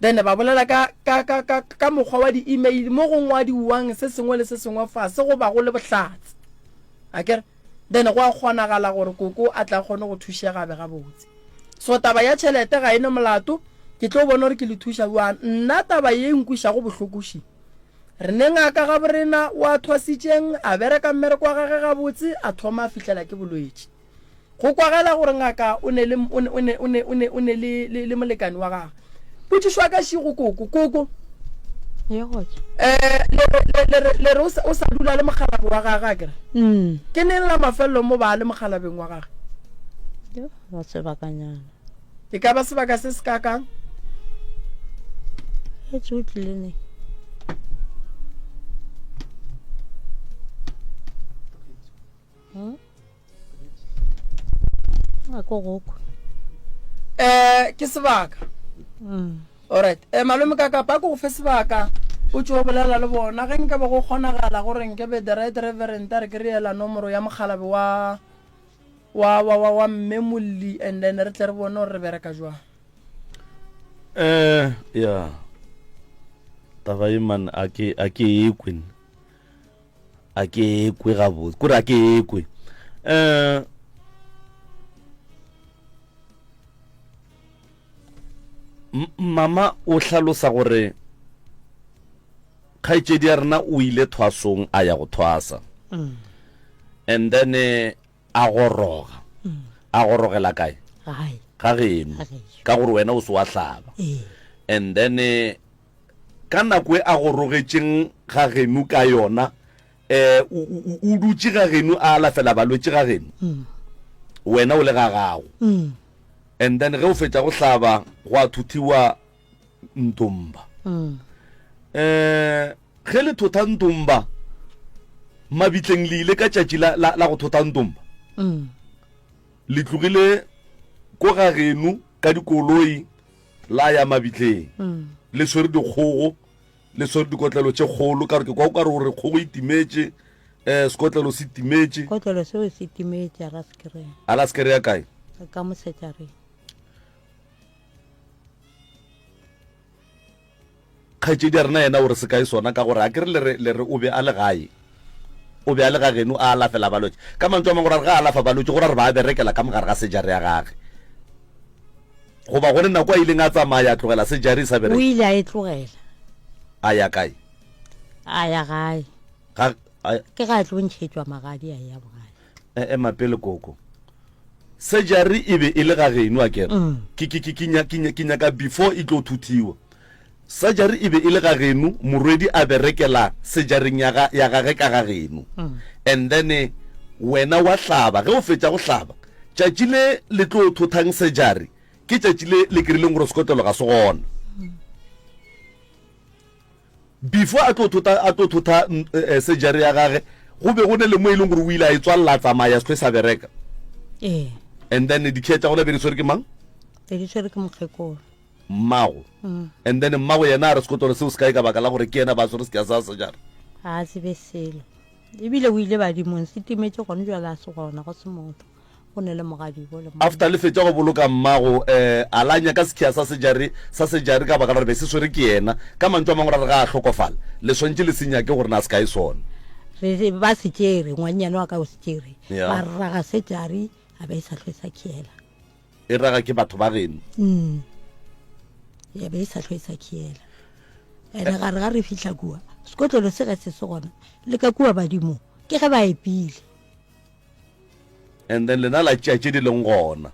[SPEAKER 2] Then ba bolela ka, ka, ka, ka, ka mokgwa wa di-email mo go ngwadiwang se sengwe le se sengwe fase go bago le bohlatse. Akere? Then go a kgonagala gore koko a tla kgone go thušega be gabotse. So taba ya tšhelete ga e ne molato, ke tlo bona gore ke le thuša bjang. Nna taba ye e nkwišago bohloko še, re ne ngaka gaborena o a thwasitšeng, a bereka mmereko wa gage gabotse, a thoma a fihlela ke bolwetši. Go kwagala gore ngaka o ne le, o ne, o ne, o ne, o ne, o ne le, le, le molekane wa gagwe. Potšišo ya ka še go koko, koko.
[SPEAKER 3] Ye gotša.
[SPEAKER 2] Eh, le re, le, le re, le re o sa, o sa dula le mokgalabje wa gagwe, akere?
[SPEAKER 3] Mm.
[SPEAKER 2] Ke neng la mafelelo mo ba le mokgalabeng wa gagwe?
[SPEAKER 3] Yo, ba sebakanyana.
[SPEAKER 2] E ka ba sebaka se se kakang?
[SPEAKER 3] Etse o tlile neng? Hmm? A ko go kwa.
[SPEAKER 2] Eh, ke sebaka.
[SPEAKER 3] Mm.
[SPEAKER 2] Alright. Eh, malome ka kapa ko go fe sebaka o tšo bolela le bona ge nka be go kgonagala gore nke be the right reverend a re ke re ela nomoro ya mokgalabe wa wa wa wa wa mme molli and then re tle re bone gore re bereka jwang
[SPEAKER 1] eh ya taba e man a ke a ke e kwe A ke kwe gabotse, kore a ke kwe. Um mama o hlalosa gore kgaetšedi ya rena o ile thwasong a ya go thwasa.
[SPEAKER 3] Mm.
[SPEAKER 1] And then eh, a goroga.
[SPEAKER 3] Mm.
[SPEAKER 1] A gorogela kae?
[SPEAKER 3] Gae.
[SPEAKER 1] Ga geno.
[SPEAKER 3] Ga gešo.
[SPEAKER 1] Ka gore wena o se wa hlaba.
[SPEAKER 3] Ee.
[SPEAKER 1] And then eh, ka nako e a gorogetšeng ga geno ka yona eh o, o, o dutše ga geno a alafela balwetši ga geno.
[SPEAKER 3] Mm.
[SPEAKER 1] Wena o le ga gago.
[SPEAKER 3] Mm.
[SPEAKER 1] And then ge o fetša go hlaba gwa thuthiwa Ntomba.
[SPEAKER 3] Mm.
[SPEAKER 1] Eh ge le thotha Ntomba mabitleng le ile ka tšatši la, la, la go thotha Ntomba.
[SPEAKER 3] Mm.
[SPEAKER 1] Le tlogile ko ga geno ka dikoloi la ya mabitleng.
[SPEAKER 3] Mm.
[SPEAKER 1] Le swere dikgogo, le swere dikotlelo tše kgolo ka gore ke kwa o ka re gore kgogo e timetše, eh sekotlelo se timetše.
[SPEAKER 3] Kotlelo seo se timetše a ra se kry-a.
[SPEAKER 1] A la se kry-a kae?
[SPEAKER 3] Ka mosetšareng.
[SPEAKER 1] Kgaetšedi ya rena yena o re se kae sona ka gore a ke re le re le re o be a le gae o be a le ga geno a alafela balwetši ka mantšu a mangwe gore a re ga a alafa balwetši go ra re ba a berekela ka mogare ga sejare ya gage goba go ne nako a ileng a tsamaya a tlogela sejare e sa
[SPEAKER 3] O
[SPEAKER 1] bereke
[SPEAKER 3] ile a e tlogela.
[SPEAKER 1] a ya kae
[SPEAKER 3] A ya gae.
[SPEAKER 1] ga a-
[SPEAKER 3] Ke ga a tlo ntšhetšwa magadi a ya bogadi.
[SPEAKER 1] E, ema pele koko. Surgery e be e le ga geno a kere.
[SPEAKER 3] Mm.
[SPEAKER 1] Ke ke ke ke nya- ke nya- ke nyaka before e tlo thuthiwa. Surgery e be e le ga geno, morwedi a berekela surgeryng ya ga ya gage ka ga geno.
[SPEAKER 3] Mm.
[SPEAKER 1] And then eh, wena wa hlaba, ge o fetša go hlaba, tšatši le le tlo thothang surgery ke tšatši le le kerileng gore sekotlelo ga se gona. Before a tlo thota, a tlo thotha eh, surgery ya gage, go be go ne le mo e leng gore o ile a e tswalela a tsamaya se hlwe sa bereka.
[SPEAKER 3] Ee.
[SPEAKER 1] And then dikhiya tša gona be di swere ke mang?
[SPEAKER 3] Be di swere ke mokgekolo.
[SPEAKER 1] Mmago.
[SPEAKER 3] Mm.
[SPEAKER 1] And then mmago yena a re sekotlolo seo se kae ka baka la gore ke yena ba swere sekiya sa surgery.
[SPEAKER 3] Ga a tsebe selo. Ebile o ile badimong se timetše gone jwale a se gona go se motho. Go ne le mogadibo le monna.
[SPEAKER 1] After le fetša go boloka mmago eh, a la nyaka sekhia sa sejari sa sejari ka baka la gore be se swere ke yena. Ka mantšu a mangwe ra re ga a hlokofala le swantše le se nyake gore na se kae sona.
[SPEAKER 3] Re ba se tšere, ngwannyane wa ka o se tšere.
[SPEAKER 1] Yeah.
[SPEAKER 3] Ba raga sejari a be e sa hlwe sa khiela.
[SPEAKER 1] E raga ke batho ba geno.
[SPEAKER 3] Mm. Ya be e sa hlwe sa khiela. Ene gare ga re fihla kua, sekotlolo se ge se se gona, le ka kua badimong, ke ge ba epile.
[SPEAKER 1] And then lena la tšea tše di leng gona.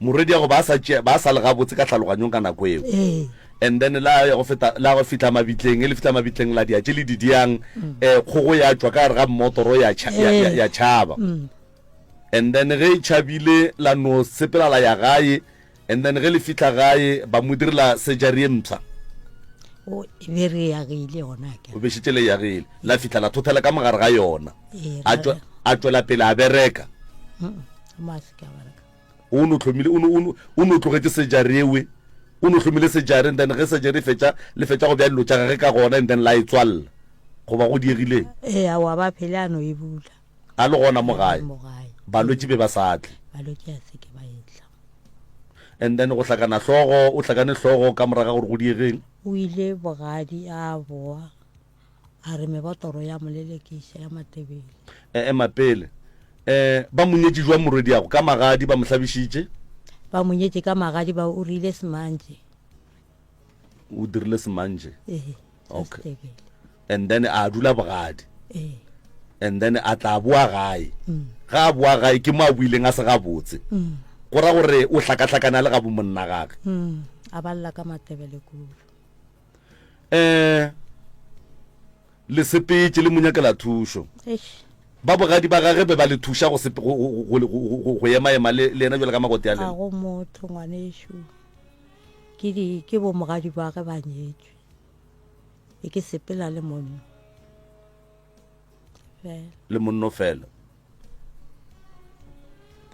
[SPEAKER 1] Morwedi ya go ba sa tšea ba sa le gabotse ka tlhaloganyong ka nako eo.
[SPEAKER 3] Ee.
[SPEAKER 1] And then la ya go feta la go fihla mabitleng, e le fihla mabitleng la dia tše le di diang, eh kgogo ya tšwa ka gare ga mmotoro ya tšha ya, ya, ya tšhaba. And then ge e tšhabile la no sepela la ya gae, and then ge le fihla gae ba mo direla surgery e mpsha.
[SPEAKER 3] O e be re yagile yona ke.
[SPEAKER 1] O be šetše le yagile. La fihla la thothela ka mogare ga yona.
[SPEAKER 3] Ee,
[SPEAKER 1] A tšwa a tšwela pele a bereka.
[SPEAKER 3] Mm, mo a se ke a bereka.
[SPEAKER 1] O no hlomile o no o no o no tlogetše surgery ewe. O no hlomile surgery and then ge surgery e fetša le fetša go bea dilo tša gage ka gona and then la e tswalela. Goba go diegileng?
[SPEAKER 3] Ee, aowa ba phele a no e bula.
[SPEAKER 1] A le gona mo gae.
[SPEAKER 3] Mo gae.
[SPEAKER 1] Balwetši be ba sa tle.
[SPEAKER 3] Balwetši a se ke ba etla.
[SPEAKER 1] And then go hlakana hlogo, o hlakane hlogo ka moraga gore go diegeng?
[SPEAKER 3] O ile bogadi a boa a re mebotoro ya mo lelekiša ya Matebele.
[SPEAKER 1] E ema pele. Eh, ba mo nyetše jwang morwediago? Ka magadi ba mo hlabišitše?
[SPEAKER 3] Ba mo nyetše ka magadi ba o rile semantše.
[SPEAKER 1] O dirile semantše?
[SPEAKER 3] Ee.
[SPEAKER 1] Okay. And then a dula bogadi.
[SPEAKER 3] Ee.
[SPEAKER 1] And then a tla boa gae.
[SPEAKER 3] Mm.
[SPEAKER 1] Ga a boa gae ke mo a boileng a se gabotse.
[SPEAKER 3] Mm.
[SPEAKER 1] Go ra gore o hlakahlakana le gabo monna gage.
[SPEAKER 3] Mm. A balla ka Matebele kudu.
[SPEAKER 1] Eh le sepetše le mo nyakela thušo.
[SPEAKER 3] Eish.
[SPEAKER 1] Ba bogadi ba gage be ba le thuša go sepe go go go go ema ema le le yena jwale ka makoti a
[SPEAKER 3] Ga
[SPEAKER 1] lena.
[SPEAKER 3] go motho ngwanešu. Ke di ke bo mogadi ba ge ba nyetšwe. E ke sepela le monno. Fela.
[SPEAKER 1] Le monno fela.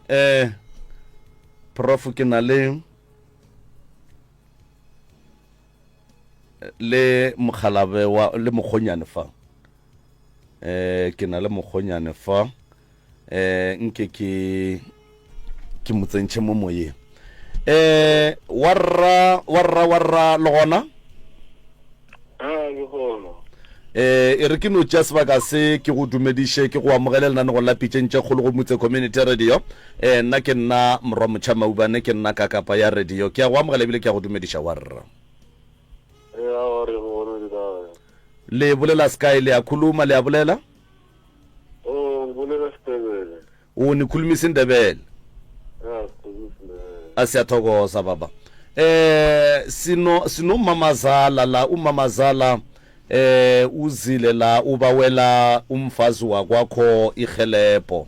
[SPEAKER 1] Eh Prof ke na le le mokgalabe wa le mokgonyane fa. Eh ke na le mokgonyane fa. Eh nke ke ke mo tsentšhe mo moyeng. Eh warra warra warra le gona?
[SPEAKER 5] Ah, ke gona.
[SPEAKER 1] Eh e re ke no tšea sebaka se ke go dumediše ke go amogele lenanegong la Pitšeng tše Kgolo go Mutse Community Radio. Eh nna ke nna Morwa Motšha Maubane ke nna kakapa ya radio. Ke a go amogela ebile ke a go dumediša warra.
[SPEAKER 5] Ya re gona ke kae?
[SPEAKER 1] Le bolela sekae le a khuluma le a bolela?
[SPEAKER 5] Oh, bolela Setebele.
[SPEAKER 1] O ni khulumisa Ndebele. A siyathokoza baba. Eh sino sinomamazala la umamazala eh uzile la ubawela umfazi wakwakho ihelebho.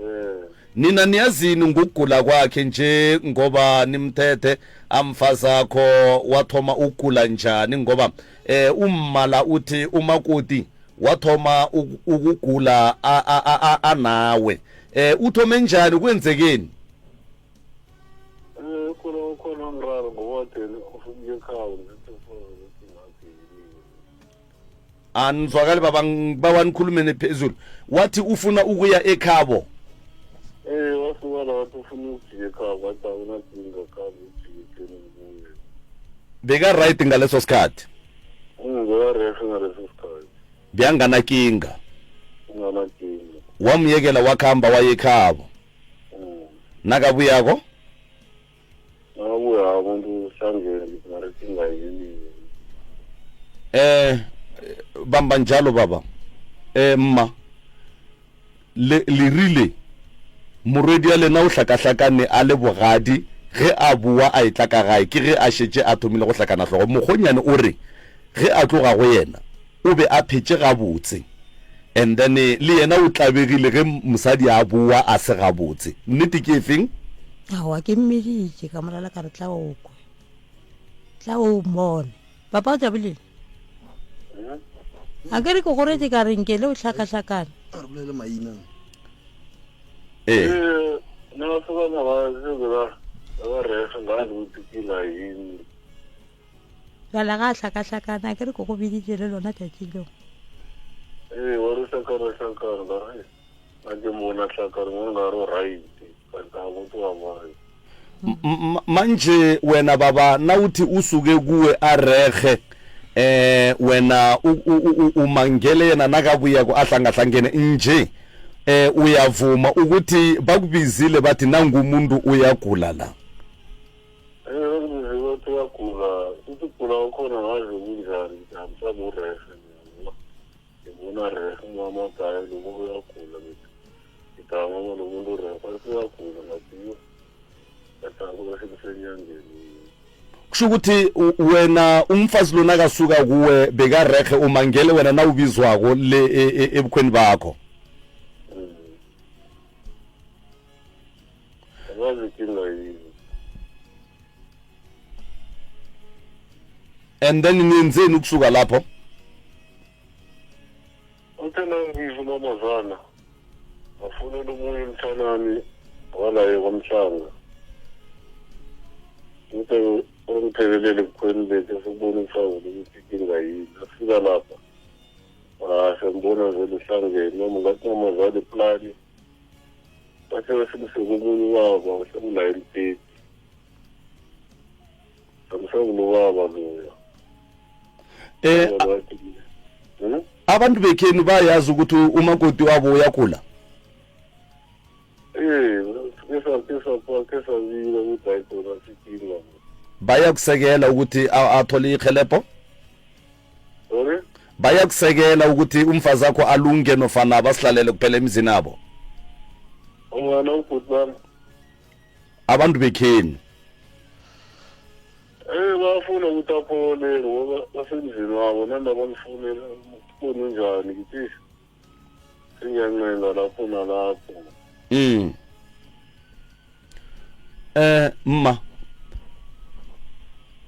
[SPEAKER 5] Eh.
[SPEAKER 1] Nina niyazini ngokugula kwakhe nje ngoba nimthethe amfazakho wathoma ukugula njani ngoba eh ummala uthi umakoti wathoma ukugula anawe eh uthome njani kwenzekeni
[SPEAKER 5] Eh khona khona umraro ngoba thina ufike ekhaya ngithi ufuna ukuthi ngathi yini.
[SPEAKER 1] Anizwakali baba ngibawa nikhulumene phezulu. Wathi ufuna ukuya ekhabo.
[SPEAKER 5] Eh wasuka la wathi ufuna ukujika ekhabo wathi akunakinga khabo ujike ngibuye.
[SPEAKER 1] Beka right ngaleso sikhathi.
[SPEAKER 5] Ungeka ngaleso sikhathi.
[SPEAKER 1] Beyanganakinga.
[SPEAKER 5] Unganakinga.
[SPEAKER 1] Wamyekela wakhamba wayekhabo.
[SPEAKER 5] Mm.
[SPEAKER 1] Nakabuyako?
[SPEAKER 5] Nakabuya umuntu uhlangene ngithi mara inkinga yini.
[SPEAKER 1] Eh bamba njalo baba. Eh mma le le rile morwedi ya lena o hlakahlakane a le bogadi ge a boa a etla ka gae ke ge a šetše a thomile go hlakana hlogo. Mokgonyane o re ge a tloga go yena o be a phetše gabotse and then le yena o tlabegile ge mosadi a boa a se gabotse. Nnete ke efeng?
[SPEAKER 3] Aowa ke mmeditše ka morala ka re tla o kwe, tla o mmone. Papa o tšabilile? A ke re ke go rete ka re nke le o hlakahlakane.
[SPEAKER 6] A re bolele maina.
[SPEAKER 1] Ee.
[SPEAKER 5] Eh, nna basebana ba sebe ba ba refe ngazi ukuthi kila yini.
[SPEAKER 3] Bjale ga a hlakahlakana a ke re ke go biditše le lona tšatši leo.
[SPEAKER 5] Ee, wa re hlakana hlakana ka re a ke mona hlakana mo nka re right kanti a motho wa mang.
[SPEAKER 1] Manje wena baba nawuthi usuke kuwe arerhe eh wena umangele yena nakabuyako ahlangahlangene nje eh uyavuma ukuthi bakubizile bathi nangumuntu uyagula la.
[SPEAKER 5] Eh ngize bathi uyagula, uthi ugula ukhona ngazi kunjani, ngithi mhlawumbe urehe mina. Ngibona rehe umama udaye lo muntu uyagula ngithi. Ngithi hayi mama lo muntu urehe, bathi uyagula ngathi yo. Ngathi akuba sekusenyangeni.
[SPEAKER 1] Kusho ukuthi wena umfazi lona akasuka kuwe bekarehe umangele wena nawubizwako le e, e, ebukhweni bakho.
[SPEAKER 5] Mm. Angazi inkinga yini.
[SPEAKER 1] And then niyenzeni ukusuka lapho?
[SPEAKER 5] Uthe nangizwa umamazana ngafonela omunye umthanami walaye kwamhlanga. Ngithe ungiphekelele ebukhweni bethu sikubona umfazi ukuthi inkinga yini. Afika lapha. Ah, sembona vele uhlangene noma ngathi mamazana iplani. Bathe basimseke omunye ubaba sekulaye emteti. Samsekulo baba loya.
[SPEAKER 1] Eh
[SPEAKER 5] hmm?
[SPEAKER 1] abantu bekhenu bayazi ukuthi umakoti wabo uyagula.
[SPEAKER 5] Eh, kesa kesa kesa bile ukuthi ayikona sikinga.
[SPEAKER 1] Bayakusekela ukuthi athole ihelebho?
[SPEAKER 5] Sorry?
[SPEAKER 1] Bayakusekela ukuthi umfazi akho alunge nofana basihlalele kuphela emizini abo?
[SPEAKER 5] Ungana ubhuti bami.
[SPEAKER 1] Abantu bekhenu.
[SPEAKER 5] Eh bafuna ukuthi aphole ngoba basemzini wabo nanda bamfunela ubona njani ngithi singiyancenga lapho nalapho.
[SPEAKER 1] Mm. Eh mma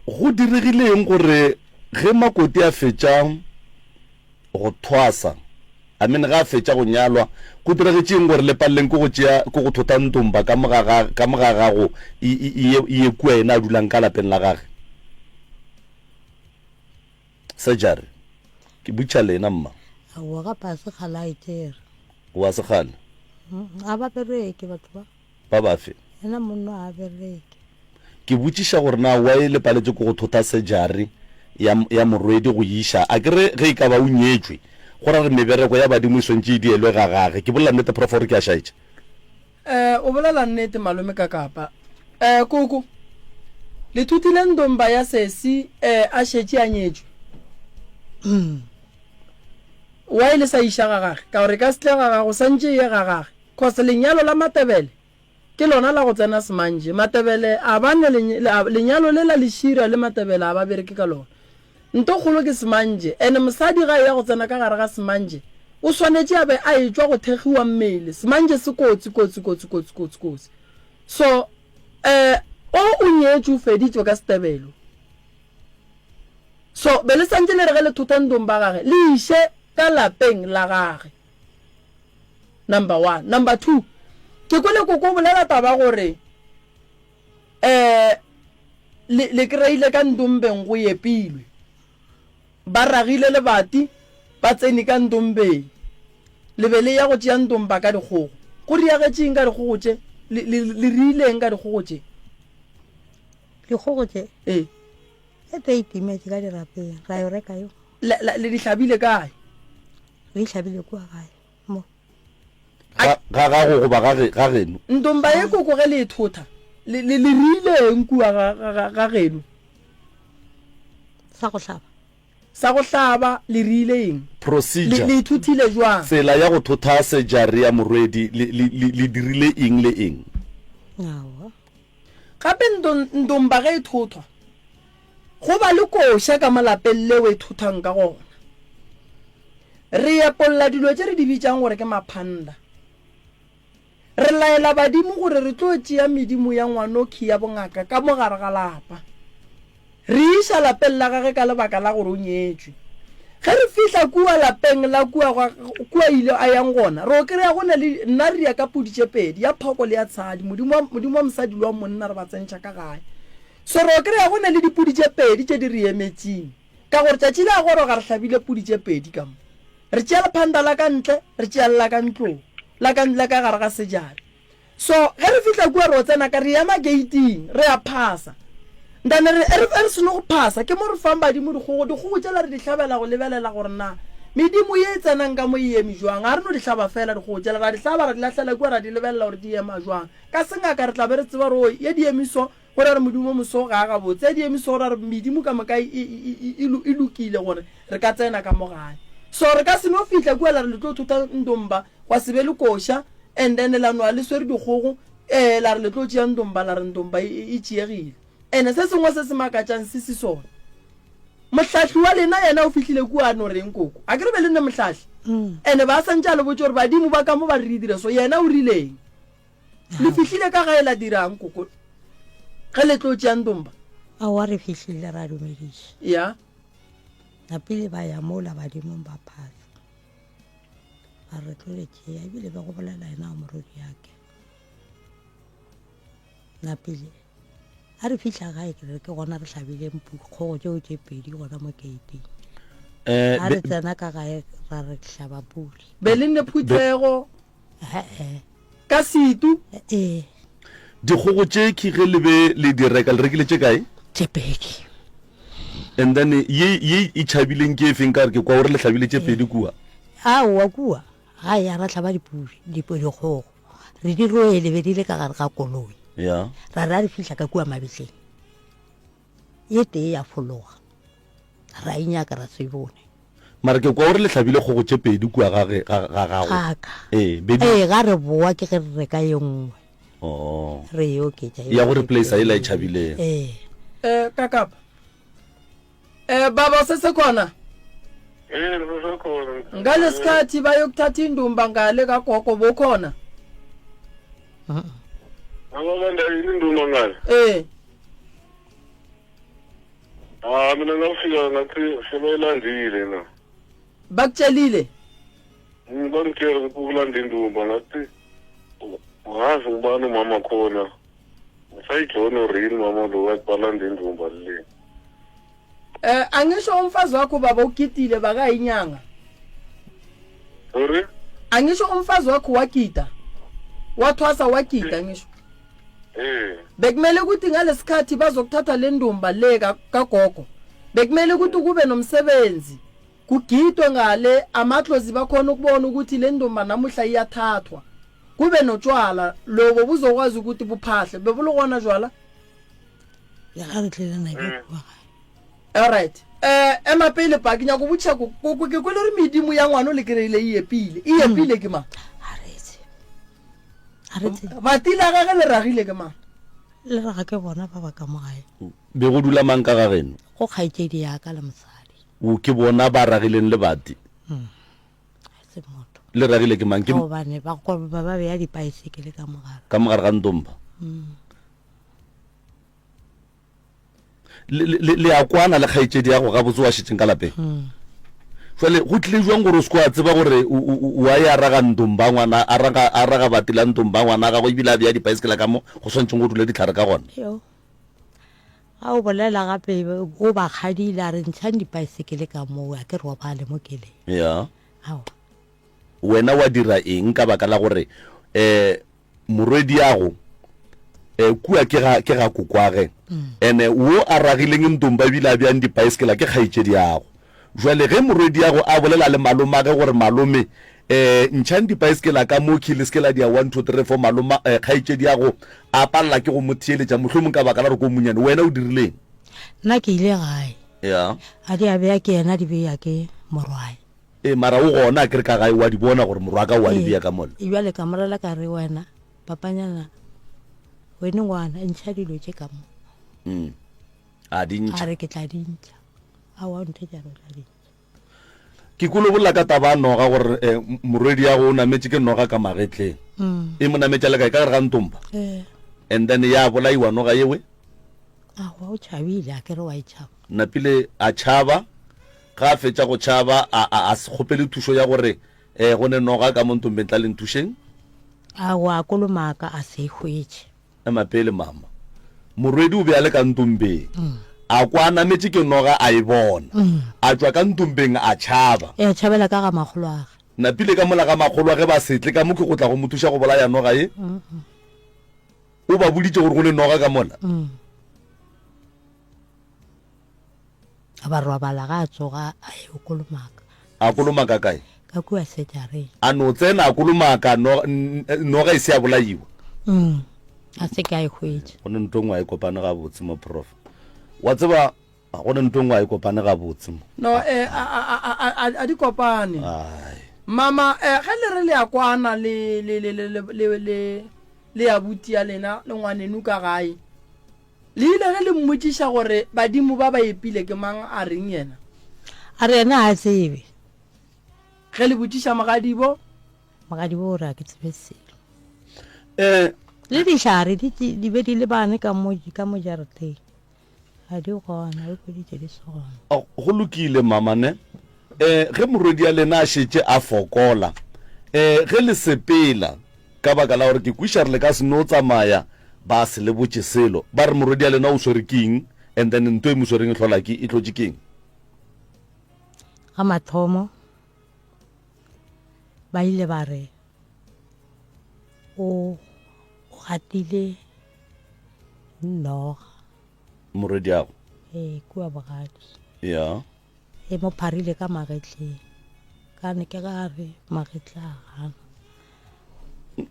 [SPEAKER 1] go diregileng gore ge makoti a fetša go thwasa I mean ga a fetša go nyalwa go diregetšeng gore le paleleng ke go tšea ke go thota ntomba ka mo ga ka mo ga gago e e e ye kua yena a dulang ka lapeng la gage surgery ke butša lena mma
[SPEAKER 3] Aowa ga pa se kgale a e tšere.
[SPEAKER 1] Wa sekgale
[SPEAKER 3] A ba bereke batho ba.
[SPEAKER 1] Ba bafe?
[SPEAKER 3] Yena monna ga a bereke.
[SPEAKER 1] Ke botšiša gore na why le paletše ke go thotha surgery ya, ya morwedi go iša. A ke re ge e ka ba o nyetšwe, go ra gore mebereko ya badimo e swantše e dielwe ga gage. Ke bolela nnete Prof gore ke a šaetša?
[SPEAKER 2] Eh, o bolela nnete malome Kakapa. Eh, koko, le thutile ndomba ya sesi eh, a šetše a nyetšwe? Why le sa iša ga gage? Ka gore e ka se tle ga gago, santše e ye ga gage. Cause lenyalo la Matebele. Ke lona la go tsena semanje. Matebele a ba ne lenyalo le la lešira le Matebele a ba bereke ka lona. Nto kgolo ke semanje ene mosadi ga eya go tsena ka gare ga semanje o swanetše a be a etšwa go thekgiwa mmele. Semanje se kotsi kotsi kotsi kotsi kotsi kotsi. So eh o o nyetšwe o feditšwe ka setebelo. So be le santše le re ge le thotha ndong ba gage le iše ka lapeng la gage. Number one. Number 2, ke kwele koko o bolela taba gore eh le le kreile ka ndombeng go epilwe. Ba ragile lebati ba tsene ka ndombeng. Le be le ya go tšea ndomba ka dikgogo. Go riagetše eng ka dikgogo tše? Le le le riile eng ka dikgogo tše?
[SPEAKER 3] Dikgogo tše?
[SPEAKER 2] Ee.
[SPEAKER 3] E tee e timetše ka dirapeng, ra yo reka yo.
[SPEAKER 2] Le le le di hlabile kae?
[SPEAKER 3] Re e hlabile kua gae mo.
[SPEAKER 1] Ga ga gago goba ga ge ga geno?
[SPEAKER 2] Ntomba ye koko ge le e thotha, le le le riile eng kua ga ga ga ga geno?
[SPEAKER 3] Sa go hlaba.
[SPEAKER 2] Sa go hlaba le riile eng? Le
[SPEAKER 1] Procedure.
[SPEAKER 2] le e thothile jwang?
[SPEAKER 1] Tsela ya go thotha sejare ya morwedi le le le le dirile eng le eng?
[SPEAKER 3] Aowa.
[SPEAKER 2] Gape ndo ndomba ge e thothwa, go ba le koša ka mo lapeng leo e thothwang ka gona. Re epolla dilo tše re di bitšang gore ke maphanda. Re laela badimo gore re tlo tšea medimo ya ngwanokhi ya bongaka ka mo gare ga lapa. Re e iša lapeng la gage ka lebaka la gore o nyetšwe. Ge re fihla kua lapeng la kua gwa, kua ile a yang gona, re o kry-a go na le, nna re ya ka pudi tše pedi, ya phoko le ya tshadi, modimo wa, modimo wa mosadi le wa monna re ba tsentšha ka gae. So re o kry-a go na le dipudi tše pedi tše di re emetšeng, ka gore tšatši le a goroga re hlabile pudi tše pedi ka mo. Re tšea lephanta la ka ntle, re tšea le la ka ntlong, la ka, la ka gare ga sejana. So, ge re fihla kua ro tsena ka, re ema geiting, re a phasa. Ntane re, e re, e re seno go phasa, ke mo re fang badimo dikgogo, dikgogo tšela re di hlabela go lebelela gore na medimo ye e tsenang ka mo e eme jwang. Ga re no di hlaba fela dikgogo tšela, ra di hlaba, ra di lahlela kua, ra di lebelela gore di ema jwang. Ka sengaka re tla be re tseba gore, oo, ye di eme so, go ra re modimo o moso ga a gabotse, ye di eme so, go ra re medimo ka moka e, e, e, e, e lokile gore re ka tsena ka mo gae. So re ka se no fihla kua la re le tlo thotha ndomba, gwa se be le koša, And then la nwa le swere dikgogo, ee, la re le tlo tšea ndomba, la re ndomba e, e, e tšeegile. Ene se sengwe se se makatšang se se sona. Mohlahli wa lena yena o fihlile kua a no reng koko? A ke re be le nne mohlahli?
[SPEAKER 3] Mm.
[SPEAKER 2] Ene ba santše a le botše gore badimo ba ka mo ba re re dire so, yena o rileng? Le fihlile ka gae la dirang koko ge le tlo tšea ndomba?
[SPEAKER 3] Aowa re fihlile ra dumediša.
[SPEAKER 2] Ya.
[SPEAKER 3] Napile ba ya mola badimong ba phasa. Ba re tlo le tšea ebile be go bolela yena wa morwediake. Napile a re fihla gae ke re ke gona re hlabileng kgogo tšeo tše pedi gona mo keiting.
[SPEAKER 1] Eh,
[SPEAKER 3] A re tsena ka gae ra re hlaba puli.
[SPEAKER 2] Be le nne phuthego
[SPEAKER 3] He-e.
[SPEAKER 2] ka setu.
[SPEAKER 3] Ee.
[SPEAKER 1] Dikgogo tše ke ge le be le di reka, le rekile tše kae?
[SPEAKER 3] Tše pedi.
[SPEAKER 1] And then ye ye e tšhabileng ke e feng ka gore ke kwa gore le hlabile tše pedi kua?
[SPEAKER 3] Aowa kua gae a ra hlaba dipudi, dikgogo. Re di rwele be di le ka gare ga koloi.
[SPEAKER 1] Ya.
[SPEAKER 3] Ra re a re fihla ka kua mabitleng, ye tee ya fologa. Ra e nyaka ra se e bone.
[SPEAKER 1] Mara ke kwa gore le hlabile kgogo tše pedi kua ga ge ga ga gago.
[SPEAKER 3] Ga ka.
[SPEAKER 1] Ee, be di.
[SPEAKER 3] Ee, ga re boa ke ge re reka ye nngwe.
[SPEAKER 1] Oh.
[SPEAKER 3] Re e oketša
[SPEAKER 1] Ya go replacer yela e tšhabileng.
[SPEAKER 3] Ee.
[SPEAKER 2] Eh, kakapa. Eh, baba usesekhona?
[SPEAKER 5] Eh, ngisesekhona.
[SPEAKER 2] Ngalesikhathi bayokuthatha indumba ngale kagogo bokhona?
[SPEAKER 5] Abalanda yini indumba ngale?
[SPEAKER 2] Eh.
[SPEAKER 5] Ah, mina ngafika ngathi sebayilandile na.
[SPEAKER 2] Bakutshelile?
[SPEAKER 5] Mm, Bangitshela ukuthi ukulanda indumba ngathi ngazi ngubani umama khona. Ngisayijona real mama lo wathi balanda indumba le.
[SPEAKER 2] Eh, angisho umfazi wakho baba ugidile bakayinyanga.
[SPEAKER 5] Sorry?
[SPEAKER 2] Angisho umfazi wakho wagida. Wathwasa wagida ngisho.
[SPEAKER 5] Eh.
[SPEAKER 2] Bekumele ukuthi ngalesikhathi bazokuthatha le ndumba le kagogo. Bekumele ukuthi kube nomsebenzi. Kugidwe ngale amadlozi bakhona ukubona ukuthi le ndumba namuhla iyathathwa. Kube notshwala lobo buzokwazi ukuthi buphahle. Bebulukona jwala?
[SPEAKER 3] Le ga re tlile na ke kua gae.
[SPEAKER 2] Alright. Eh ema pele pa ke nyako botša ko ko ke kwele re medimo ya ngwano le kry-ile e epile. E epile ke mang?
[SPEAKER 3] Ga re tsebe. A re tsebe.
[SPEAKER 2] Bati la gage le ragile ke mang?
[SPEAKER 3] Le raga ke bona ba ba ka mo gae.
[SPEAKER 1] Be go dula mang ka ga geno?
[SPEAKER 3] Go kgaetšedi ya ka le mosadi.
[SPEAKER 1] O ke bona ba ragileng lebati.
[SPEAKER 3] Mm. A se motho.
[SPEAKER 1] Le ragile ke mang? Ke
[SPEAKER 3] gobane ba ba ba beya dipaesekele ka mogare.
[SPEAKER 1] Ka mogare ga ntomba.
[SPEAKER 3] Mm.
[SPEAKER 1] Le, le a kwana le kgaetšedi ya go gabotse wa šetšeng ka lapeng
[SPEAKER 3] hmm.
[SPEAKER 1] jale go tlile jwang gore o se wa tseba gore o a ya raga ntomba ngwana a raga a raga bati la ntomba ngwana gago ebile a beya dipaesekela ka mo go swanetšeng go dula ditlhare ka gona
[SPEAKER 3] ga o bolela gape o ba kgadile a re ntšhang dipaesekele ka moo a ke robale mo keleng
[SPEAKER 1] ya
[SPEAKER 3] ao
[SPEAKER 1] wena wa dira eng ka baka la gore um Morwediago, eh, kua ke ga, ke ga kokwage. Ene wo a ragileng ntomba ebile a bjang dipaeskela ke kgaetšediago. Jwale ge morwediago a bolela le malomage gore malome, eh, ntšhang dipaeskela ka mo khi le se ke la dia one, two, three, four, maloma, eh, kgaetšediago a palela ke go mo theeletša, mohlomong ka baka la gore ke o monyane. Wena o dirileng?
[SPEAKER 3] Nna ke ile gae.
[SPEAKER 1] Ya.
[SPEAKER 3] A di a beya ke yena, di beya ke morwae.
[SPEAKER 1] Ee, mara o gona akere ka gae, o a di bona gore morwaka o a di
[SPEAKER 3] Ee,
[SPEAKER 1] bea ka mola.
[SPEAKER 3] bjale ka morela ka re wena papanyana wene ngwana ntšha dilo tše ka mo.
[SPEAKER 1] Mm. A di
[SPEAKER 3] A
[SPEAKER 1] ntšha.
[SPEAKER 3] re ke tla di ntšha. Aowa o ntheetša re o tla di ntšha.
[SPEAKER 1] Ke kwele o bolela ka taba ya noga gore eh, morwedi ya go o nametše ke noga ka magetleng.
[SPEAKER 3] Mm.
[SPEAKER 1] E mo nametša le kae? Ka gare ga ntomba.
[SPEAKER 3] Ee.
[SPEAKER 1] And then ya bolaiwa noga yewe.
[SPEAKER 3] Aowa o tšhabile akere wa e tšhaba.
[SPEAKER 1] Napile a tšhaba. Ga a fetša go tšhaba, a, a, a se kgopele thušo ya gore, Eh, go ne noga ka mo ntombeng, tla le nthušeng.
[SPEAKER 3] Aowa, a kolomaka, a se e hwetše.
[SPEAKER 1] Ema pele, mama. Morwedi o be a le ka ntombeng. A kwa a nametše ke noga, a e bona. A tšwa ka ntombeng, a tšhaba.
[SPEAKER 3] E a tšhabela ka ga makgoloage.
[SPEAKER 1] Napile ka mola ga makgoloage ba se tle ka mo ke go tla go mo thuša go bolaya noga ye. O ba boditše gore go ne noga ka mola.
[SPEAKER 3] A ba robala ga a tsoga a yo kolomaka.
[SPEAKER 1] A kolomaka kae?
[SPEAKER 3] Ka kua sejareng.
[SPEAKER 1] A no tsena a kolomaka noga e se ya bolaiwa.
[SPEAKER 3] Mm. A se ke a e hwetša.
[SPEAKER 1] Go ne ntho nngwe a e kopane gabotse mo prof. Wa tseba go ne ntho nngwe a e kopane gabotse mo.
[SPEAKER 2] No eh a a a a a a di kopane.
[SPEAKER 1] Ai.
[SPEAKER 2] Mama eh ge le re le a kwana le le le le le le le abuti ya lena le ngwanenu ka gae. Le ile ge le mmotšiša gore badimo ba ba epile ke mang, a reng yena?
[SPEAKER 3] A re yena ga a tsebe.
[SPEAKER 2] Ge le botšiša mogadibo?
[SPEAKER 3] Mogadibo o re a ke tsebe selo.
[SPEAKER 1] Eh.
[SPEAKER 3] Le dihlare di, di be di lebane ka mo, ka mo jarateng. Ga di gona, o hweditše di se gona.
[SPEAKER 1] Oh, go lokile mama ne. Eh, ge morwedi ya lena a šetše a fokola, eh, ge le sepela, ka baka la gore ke kwiša re le ka se no tsamaya ba se le botše selo, ba re morwedi ya lena o swere ke eng, and then nto e mo swereng e hlola ke, e hlotše ke eng?
[SPEAKER 3] Ga mathomo ba ile ba re o o gatile noga.
[SPEAKER 1] Morwediago?
[SPEAKER 3] Ee, kua bogadi.
[SPEAKER 1] Ya.
[SPEAKER 3] E mo pharile ka magetleng. Ka ne ke ga re magetla a gana.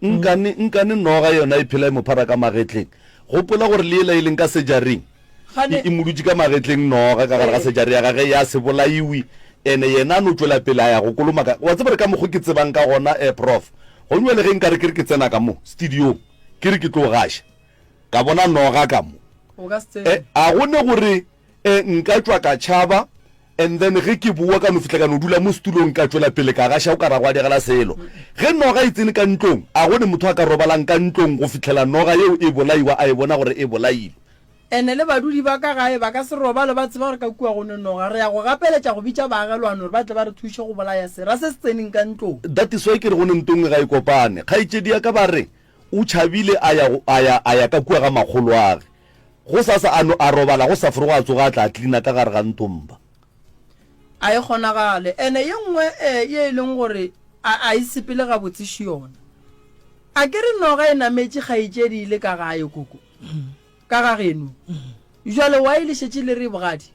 [SPEAKER 1] Nkane, nkane noga yona e phela e mo phara ka magetleng. Gopola gore le yela e leng ka sejaring, e, e mo dutše ka magetleng noga ka gare ga sejari ya gage ya se bolaiwe. Ene yena a no tšwela pele a ya go kolomaka. Wa tseba re ka mokgo ke tsebang ka gona, eh, Prof. Gonywa le ge nkare ke re ke tsena ka mo studiong, ke re ke tlo gaša, ka bona noga ka mo. Eh, a go ne gore E, nka tšwa ka tšhaba, and then ge ke bowa ka no fihla ka no dula mo setulong ka tšwela pele ka gaša o ka ra gwa diegela selo. Ge noga e tsene ka ntlong, a go ne motho a ka robalang ka ntlong go fihlela noga yeo e bolaiwa a e bona gore e bolailwe.
[SPEAKER 2] Ene le badudi ba ka gae ba ka se robale ba tseba gore ka kua go ne noga. Re ya go gapeletša go bitša baagelwane gore ba tle ba re thuše go bolaya sera se se tseneng ka ntlong.
[SPEAKER 1] That is why ke re go ne ntongwe ga e kopane. Kgaetšedi ya ka ba re o tšhabile a ya go, a ya, a ya ka kua ga makgoloage. Gosasa a no a robala, go sa forogo a tsoga a tla a tlina ka gare ga ntomba.
[SPEAKER 2] A e kgonagale. Ene ye nngwe e, ye e leng gore a, a e sepele gabotse še yona. A ke re noga e nametše kgaetšedi e le ka gae, koko, ka ga geno. Bjale why le šetše le re bogadi?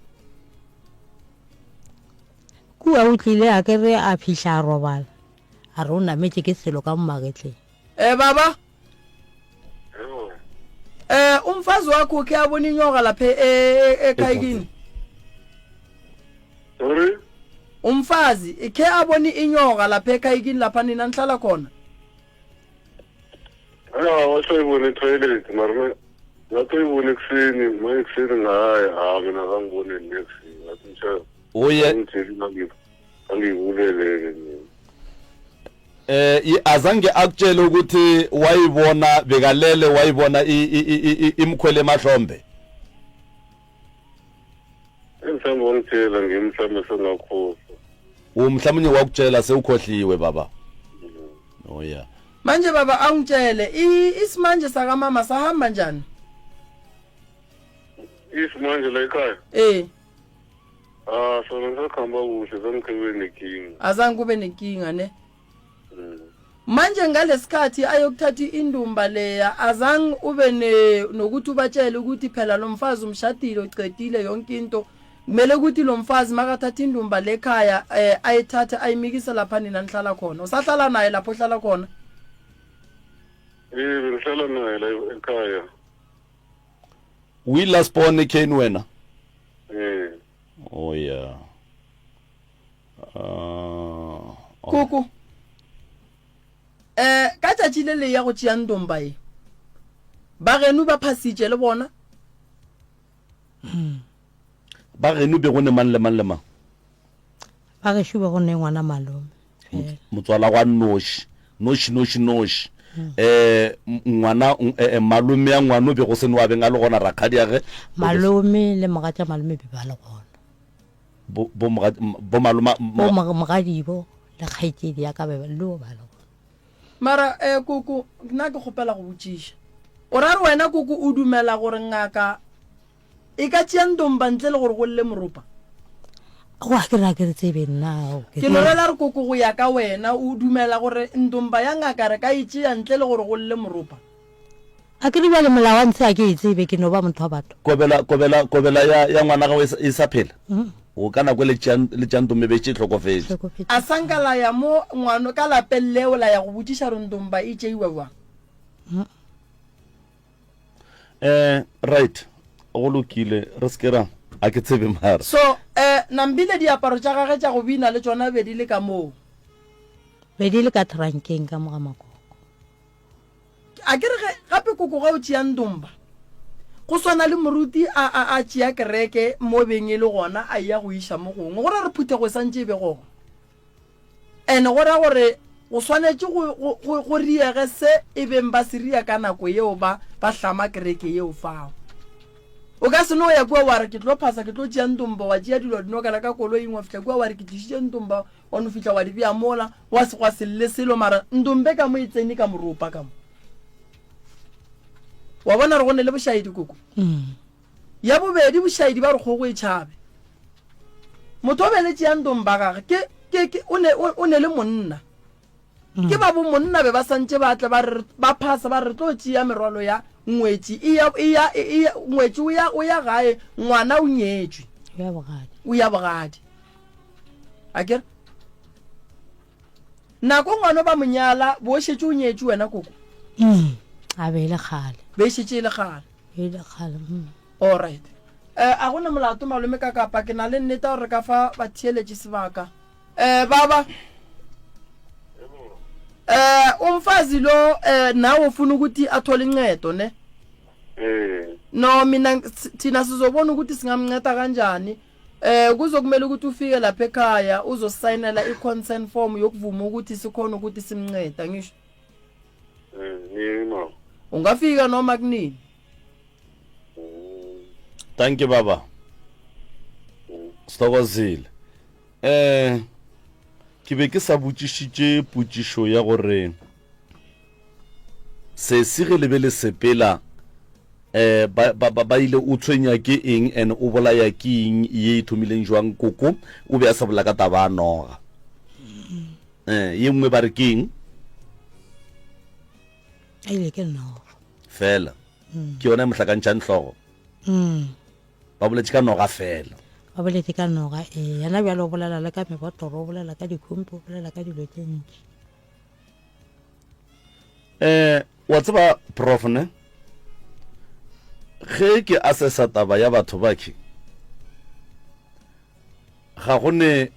[SPEAKER 3] Kua o tlile a ke re a fihla a robala, a re o nametše ke selo ka mo magetleng.
[SPEAKER 2] Eh, baba. Eh, umfazi wakho ukhe abona inyoka lapha e- e- e- ekhaya kini?
[SPEAKER 5] Sorry?
[SPEAKER 2] Umfazi ikhe abone inyoka lapha ekhaya kini lapha nina nihlala khona?
[SPEAKER 5] Ah, wa tlo e bone toilet mara na na tlo e bone ekuseni ma ekuseni ngaye ah mina kangibone next ngathi ngisha
[SPEAKER 1] Uye
[SPEAKER 5] ngitsheli angibulelele mina
[SPEAKER 1] eh i- azange akutshele ukuthi wayibona bekalele wayibona i- i- i- i- imkhwele emahlombe
[SPEAKER 5] Mhlawumbe wangitshela ngimhlawumbe sengakhohlwa.
[SPEAKER 1] Mhlawumbe wakutshela sewukhohliwe baba. Oh yeah.
[SPEAKER 2] Manje baba awungitshele isimanje sakamama sahamba njani?
[SPEAKER 5] Isimanje la ekhaya?
[SPEAKER 2] Eh.
[SPEAKER 5] Ah, sona sakhamba kuhle zange kube nenkinga.
[SPEAKER 2] Azange kube nenkinga ne? Manje ngalesikhathi ayokuthatha indumba leya azange ube ne nokuthi ubatshele ukuthi phela lo mfazi umshadile ucedile yonke into kumele ukuthi lo mfazi makathatha indumba lekhaya eh, ayithathe ayimikise lapha nina nihlala khona usahlala naye lapho ohlala khona
[SPEAKER 5] Eh bengihlala naye la ekhaya.
[SPEAKER 1] Uyi last born ekheni wena?
[SPEAKER 5] Eh.
[SPEAKER 1] Oh yeah. Uh,
[SPEAKER 2] Kuku. Eh ka tšatši le le ya go tšea ndomba ye. Ba genu ba phasitše le bona.
[SPEAKER 1] Ba genu be go ne mang le mang le mang?
[SPEAKER 3] Ba gešo be go ne ngwana malome.
[SPEAKER 1] Motswala gwa noši. Noši noši noši. Eh ngwana eh, eh, malome ya ngwano be go se no a beng a le gona rakgadi ya ge.
[SPEAKER 3] Malome le mogatša malome be ba le gona.
[SPEAKER 1] Bo bo moga bo maloma
[SPEAKER 3] Bo mo- mogadibo le kgaetšedi ya ka be le o ba le gona.
[SPEAKER 2] Mara eh koko nna ke kgopela go botšiša. O ra re wena koko o dumela gore ngaka e ka tšea ndomba ntle le gore go lle moropa?
[SPEAKER 3] Go a ke re a ke re tsebe nna. o
[SPEAKER 2] ke Ke no rela re koko go ya ka wena o dumela gore ndomba ya ngaka re ka e tšea ntle le gore go lle moropa?
[SPEAKER 3] A ke re bjale molao wa ntshe a ke e tsebe, ke no ba motho wa batho.
[SPEAKER 1] Kobela, kobela, kobela ya, ya ngwana gago e sa, e sa phela? O ka nako e le tšea, le tšea ntombe be e hlokofetše.
[SPEAKER 3] Hlokofetše.
[SPEAKER 2] A sa nka la ya mo ngwano ka lapeng leo la ya go botšiša gore ntomba e tšeiwa bjang?
[SPEAKER 1] Eh, right. Go lokile, re se ke ra, a ke tsebe mara.
[SPEAKER 2] So, eh, Nambile diaparo tša gage tša go bina le tšona be di le ka moo.
[SPEAKER 3] Be di le ka trankeng ka mo ga makoko.
[SPEAKER 2] A ke re ge, gape koko ga o tšea ndomba, go swana le moruti a, a, a tšea kereke mo beng e le gona a eya go iša mo gongwe, go ra gore phuthego e santše e be gona. And go ra gore go swanetše go, go, go, go riege se e beng ba se ria ka nako yeo ba, ba hlama kereke yeo fao. O ka se no ya kua wa re ke tlo phasa, ke tlo tšea ndomba, wa tšea dilo wa di nokela ka koloing, wa fihla kua wa re ke tlišitše ndomba, Wa no fihla wa di bea mola, wa se gwa se lle selo, mara ndombe ka mo e tsene ka moropa ka mo. Wa bona re go ne le bošaedi koko.
[SPEAKER 3] Mm.
[SPEAKER 2] Ya bobedi bošaedi ba re kgogo e tšhabe. Motho o beletše ya ndomba gage ke ke ke o ne o ne le monna. Mm. Ke ba bo monna be ba santše ba tle ba re ba phasa ba re tlo tšea merwalo ya ngwetši e ya e ya e ya ngwetši o ya o ya gae ngwana o nyetšwe.
[SPEAKER 3] O ya bogadi.
[SPEAKER 2] O ya bogadi. A ke re nako ngwano ba monyala bo šetše o nyetše wena koko
[SPEAKER 3] mm. a be e le kgale
[SPEAKER 2] be e šetše e le kgale
[SPEAKER 3] e le kgale mm.
[SPEAKER 2] all right eh a gona molato malome ka kapa ke na le nnete gore ka fa ba theeletše sebaka eh baba eh umfazi lo eh nawe ufuna ukuthi athole incedo ne
[SPEAKER 5] eh
[SPEAKER 2] no mina thina sizobona ukuthi singamnceda kanjani Eh kuzokumele ukuthi ufike lapha ekhaya uzosayinela i-consent form yokuvuma ukuthi sikhona ukuthi simnceda ngisho.
[SPEAKER 5] Eh nini mama?
[SPEAKER 2] Ungafika noma kunini.
[SPEAKER 1] Thank you baba. Sithokozile. Eh ke be ke sa botšišitše potšišo ya gore Sesi ge le be le sepela eh ba, ba, ba, ba ile o tshwenya ke eng and o bolaya ke eng ye e thomileng jwang koko o be a sa bolela ka taba ya noga eh ye nngwe ba re ke eng
[SPEAKER 3] A ile ke noga.
[SPEAKER 1] fela ke yona e mo hlakantšhang hlogo
[SPEAKER 3] Mm.
[SPEAKER 1] ba boletše ka noga fela
[SPEAKER 3] Ba boletše ka noga ee. Yena bjale o bolela le ka mebotoro, o bolela ka dikhumpi, o bolela ka dilo tše ntši.
[SPEAKER 1] Eh, wa tseba prof ne ge ke assessa taba ya batho bakhe ga go ne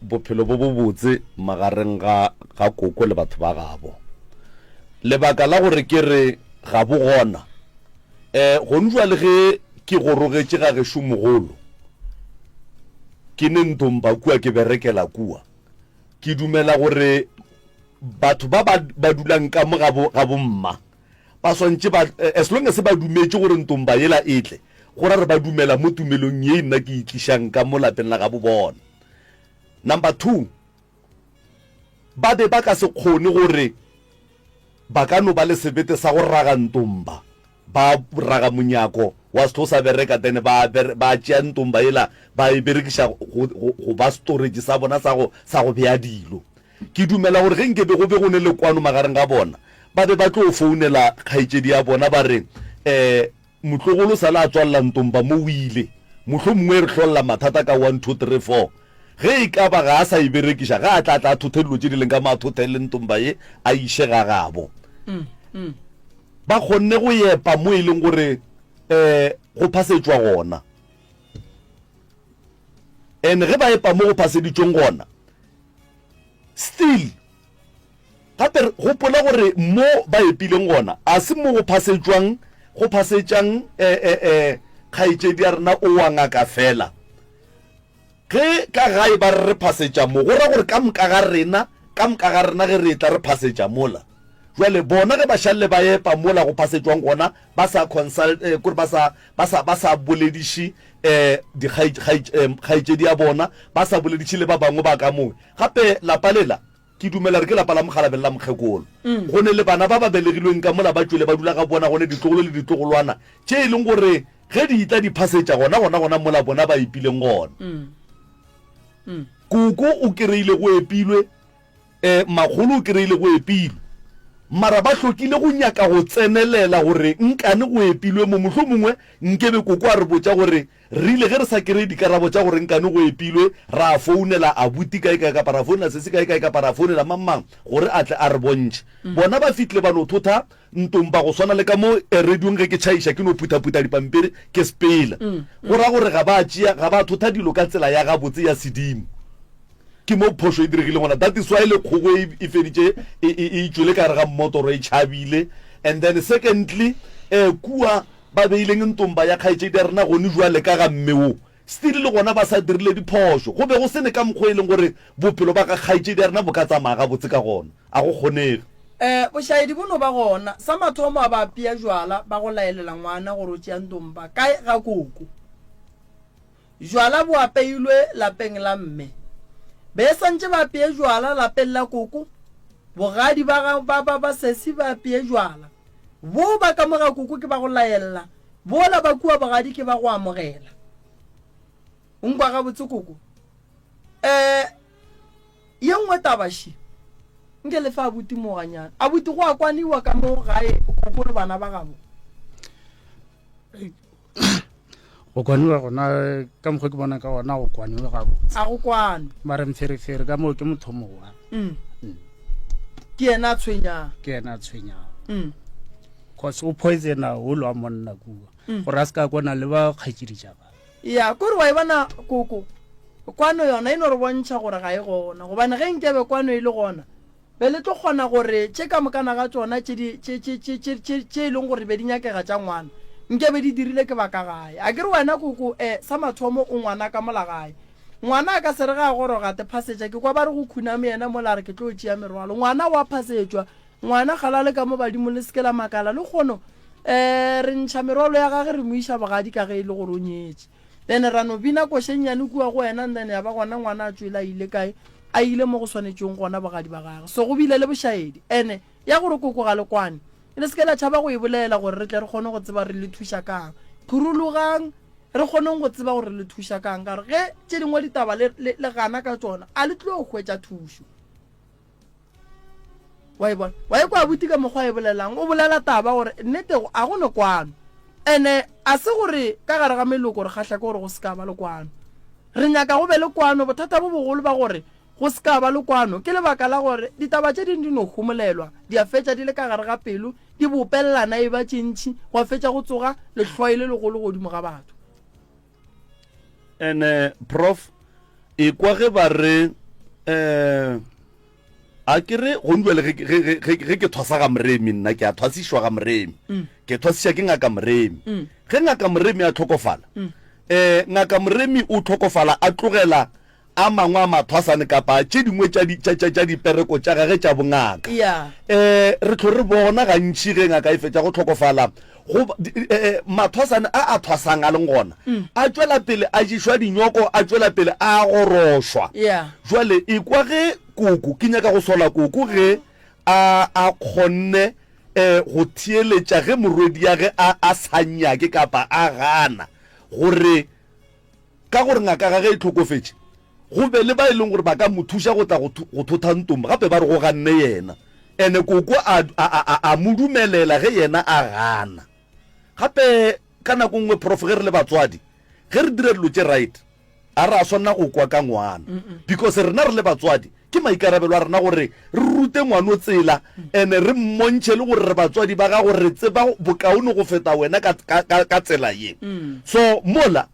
[SPEAKER 1] bophelo bo bobotse magareng ga ga koko le batho ba gabo. Lebaka la gore ke re ga bo gona, eh, gonu jwale ge ke gorogetše ga gešo mogolo, ke ne ntomba kua ke berekela kua, ke dumela gore batho ba ba ba dulang ka mo ga bo ga bomma ba swantše ba, as long as ba dumetše gore ntomba yela e tle, go ra re ba dumela mo tumelong ye nna ke e tlišang ka mo lapeng la gabo bona. Number 2, Ba be ba ka se kgone gore ba ka no ba le sebete sa go raga ntomba, ba raga monyako wa se tlo sa bereka, then ba, ba tšea ntomba yela ba e berekiša go, go, go ba storage sa bona sa go, sa go bea dilo. Ke dumela gore ge nke be go be go ne le kwano magareng ga bona, ba be ba tlo founela kgaetšedi ya bona ba re, Eh, Motlogolo sale a tswalela ntomba mo o ile. Mohlomongwe e re hlolla mathata ka one, two, three, four. Ge e ka ba ga a sa e berekiša, ge a tla tla a thothe dilo tše di leng ka mo a thothe le ntomba ye a iše ga gabo. Ba kgonne go epa mo e leng gore um go phasetšwa gona. And ge ba epa mo go phaseditšweng gona, still Gape gopola gore mo ba epileng gona a se mo go phasetšwang, go phasetšang kgaetšedi ya rena o wa ngaka fela. Ge ka gae ba re re phasetša mo, go ra gore ka moka ga rena, ka moka ga rena ge re etla re phasetša mola. Jwale bona ge ba šalle ba epa mola go phasetšwang gona, ba sa consult, kore ba sa, ba sa, ba sa bolediše dikgaetšedi ya bona, ba sa bolediše le ba bangwe ba ka moo. Gape lapa lela Ke dumela gore ke lapa la mokgalabje le la mokgekolo. Go ne le bana ba ba belegilweng ka mola ba tšwele ba dula ga bona, go ne ditlogolo le ditlogolwana tše e leng gore ge di etla di phasetša gona gona gona mola bona ba epileng gona. Koko o kereile go epilwe, eh, makgolo o kereile go epilwe. Mara ba hlokile go nyaka go tsenelela gore nkane go epilwe mo. Mohlomongwe nkebe koko a re botša gore Re ile ge re sa kereye dikarabo tša gore nkane go epilwe, ra founela abuti kae kae kapa ra founela sesi kae kae kapa ra founela mang mang gore a tle a re bontšhe. Bona ba fihlile ba no thotha ntomba go swana le ka mo radiong ge ke tšhaiša ke no phuthaphutha dipampiri ke sepela. Go ra gore ga ba tšea, ga ba thotha dilo ka tsela ya gabotse ya sedimo. Ke mo phošo e diregileng gona. That is why le kgogo e, e feditše e, e, e tšwele ka gare ga mmotoro e tšhabile. And then secondly, eh, kua Ba beileng ntomba ya kgaetšedi ya rena gone jwale ka ga mme wo? Still le gona ba sa dirile diphošo. Go be go se ne ka mokgwa e leng gore bophelo ba ga kgaetšedi ya rena bo ka tsamaya gabotse ka gona. A go kgonege.
[SPEAKER 2] Eh, bošaedi bo no ba gona. Sa mathomo a ba apea jwala ba go laelela ngwana gore o tšea ntomba kae ga koko. Jwala bo apeilwe lapeng la mme. Be santše ba apee jwala lapeng la koko. Bogadi ba ga ba ba ba sesi ba apee jwala. Bo ba ka mo ga koko ke ba go laella, bola ba kua bogadi ke ba go amogela. O nkwa gabotse koko? Eh, ye nngwe taba še, nke le fe abuti mo ganyane. Abuti go a kwaniwa ka mo gae koko le bana ba gabo.
[SPEAKER 4] Go kwaniwa gona ka mokgwa ke bona ka gona go kwaniwe gabotse.
[SPEAKER 2] A go kwanwe.
[SPEAKER 4] Mare mferefere ka moo ke motho mowa.
[SPEAKER 2] Mm. Mm. Ke yena a tshwenyang.
[SPEAKER 4] Ke yena a tshwenyang. Mm. Cause o poisona o lwa monna kua. Mm. Gore a se ka kwana le ba kgaetšedi tša gagwe.
[SPEAKER 2] Ya, kore wa e bona koko. Kwano yona e no re bontšha gore ga e gona. Gobane ge nkebe kwano e le gona, Be le tlo kgona gore tše ka mokana ga tšona tše di, tše, tše, tše, tše, tše, tše e leng gore be di nyakega tša ngwana, nke be di dirile ke ba ka gae. A ke re wena koko, eh, sa mathomo o ngwana ka mola gae. Ngwana a ka se re ge a goroga a te phasetša, ke kwa ba re go khuname yena mola a re ke tlo tšea merwalo. Ngwana wa phasetšwa. Ngwana ga lale ka mo badimong le se ke la makala. Lekgono, eh, re ntšha merwalo ya gage re mo iša bogadi ka ge e le gore o nyetše. Then ra no bina koša e nnyane kua go wena and then ya ba gona ngwana a tšwele a ile kae, a ile mo go swanetšweng gona bogadi ba gagwe. So go bile le bošaedi. Ene ya gore koko ga le kwane, le se ke la tšhaba go e bolela gore re tle re kgone go tseba re le thuša kang. Phurulugang re kgoneng go tseba gore re le thuša kang ka gore ge tše dingwe ditaba le, le, le gana ka tšona a le tlo hwetša thušo. Wa e bona? Wa e kwa abuti ka mokgwa a e bolelang? O bolela taba gore nnete a go ne kwano. Ene a se gore ka gare ga meloko re kgahla ke gore go se ka ba le kwano. Re nyaka go be le kwano, bothata bo bogolo ba gore go se ka ba le kwano ke lebaka la gore ditaba tše dingwe di no homolelwa, di a fetša di le ka gare ga pelo, di bopelelana e ba tše ntši, gwa fetša go tsoga lehloe le legolo godimo ga batho.
[SPEAKER 1] Ene prof, ekwa ge ba re eh. A ke re gong bjale ge, ge, ge, ge, ge ke thwasa ga Moremi, nna ke a thwasišwa ga Moremi. Ke thwasiša ke Ngaka Moremi. Ge Ngaka Moremi a hlokofala, eh, Ngaka Moremi o hlokofala a tlogela a mangwe a mathwasane kapa tše dingwe tša di, tša, tša, tša dipereko tša gage tša bongaka.
[SPEAKER 2] Yeah.
[SPEAKER 1] Eh, re hlo re bona gantši ge ngaka e fetša go hlokofala, go, di, eh, eh, mathwasane a a thwasang a leng gona, a tšwela pele a ješwa dinyoko, a tšwela pele a gorošwa.
[SPEAKER 2] Yeah.
[SPEAKER 1] Jwale ekwa ge koko, ke nyaka go sola koko ge a, a kgonne eh, go theeletša ge morwediage a, a sa nyake kapa a gana gore Ka gore ngaka gage e hlokofetše, go be le ba e leng gore ba ka mo thuša go tla go, go thotha Ntombi. Gape ba re go ganne yena. Ene koko a, a, a, a mo dumelela ge yena a gana. Gape ka nako nngwe Prof ge re le batswadi, ge re dira dilo tše right, ga ra swanela go kwa ka ngwana. Because rena re le batswadi, ke maikarabelo a rena gore re rute ngwano tsela, ene re mmontšhe le gore re batswadi ba gago, re tseba bokaone go feta wena ka, ka, ka, ka tsela ye. So mola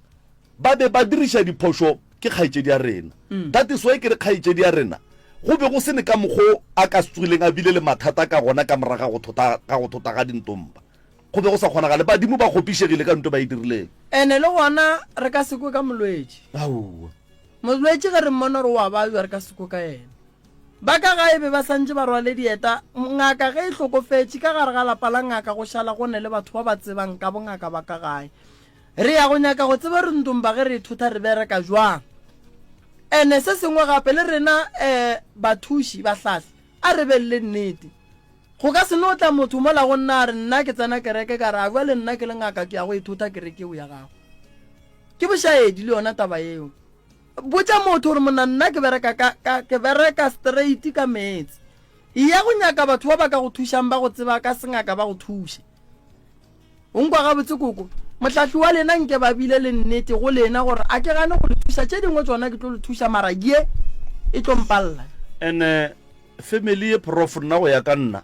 [SPEAKER 1] ba be ba diriša diphošo ke kgaetšedi ya rena. That is why ke re kgaetšedi ya rena go be go se ne ka mokgo a ka se tsogileng a bile le mathata ka gona ka morago ga go thota, ga go thota ga dintomba. Go be go sa kgonagale. Badimo ba kgopišegile ka nto ba e dirileng.
[SPEAKER 2] Ene le gona re ka se kwe ka molwetši.
[SPEAKER 1] Aowa.
[SPEAKER 2] Molwetši ge re mmona gore o a babja re ka se kwe ka yena. Ba ka gae be ba santše ba rwale dieta. Ngaka ge e hlokofetše, ka gare ga lapa la ngaka go šala go ne le batho ba ba tsebang ka bongaka ba ka gae. Re ya go nyaka go tseba re ntomba ge re ithutha re bereka jwang. Ene se sengwe gape le rena um bathuši, bahlahli, a re beng le nnete. Go ka se no tla motho mola go nna a re nna ke tsena kereke ka re a bjale nna ke le ngaka ke ya go ithutha kereke eo ya gago. Ke bošaedi le yona taba yeo. Botša motho gore monna nna ke bereka ka, ka, ke bereka straight ka meetse. Eya go nyaka batho ba ba ka go thušang ba go tseba ka sengaka ba go thuše. O nkwa gabotse koko? Mohlahli wa lena nke ba bile le nnete go lena gore a ke gane go le thuša, tše dingwe tšona ke tlo le thuša mara ye e tlo mpalla.
[SPEAKER 1] Ene family ye prof nna go ya ka nna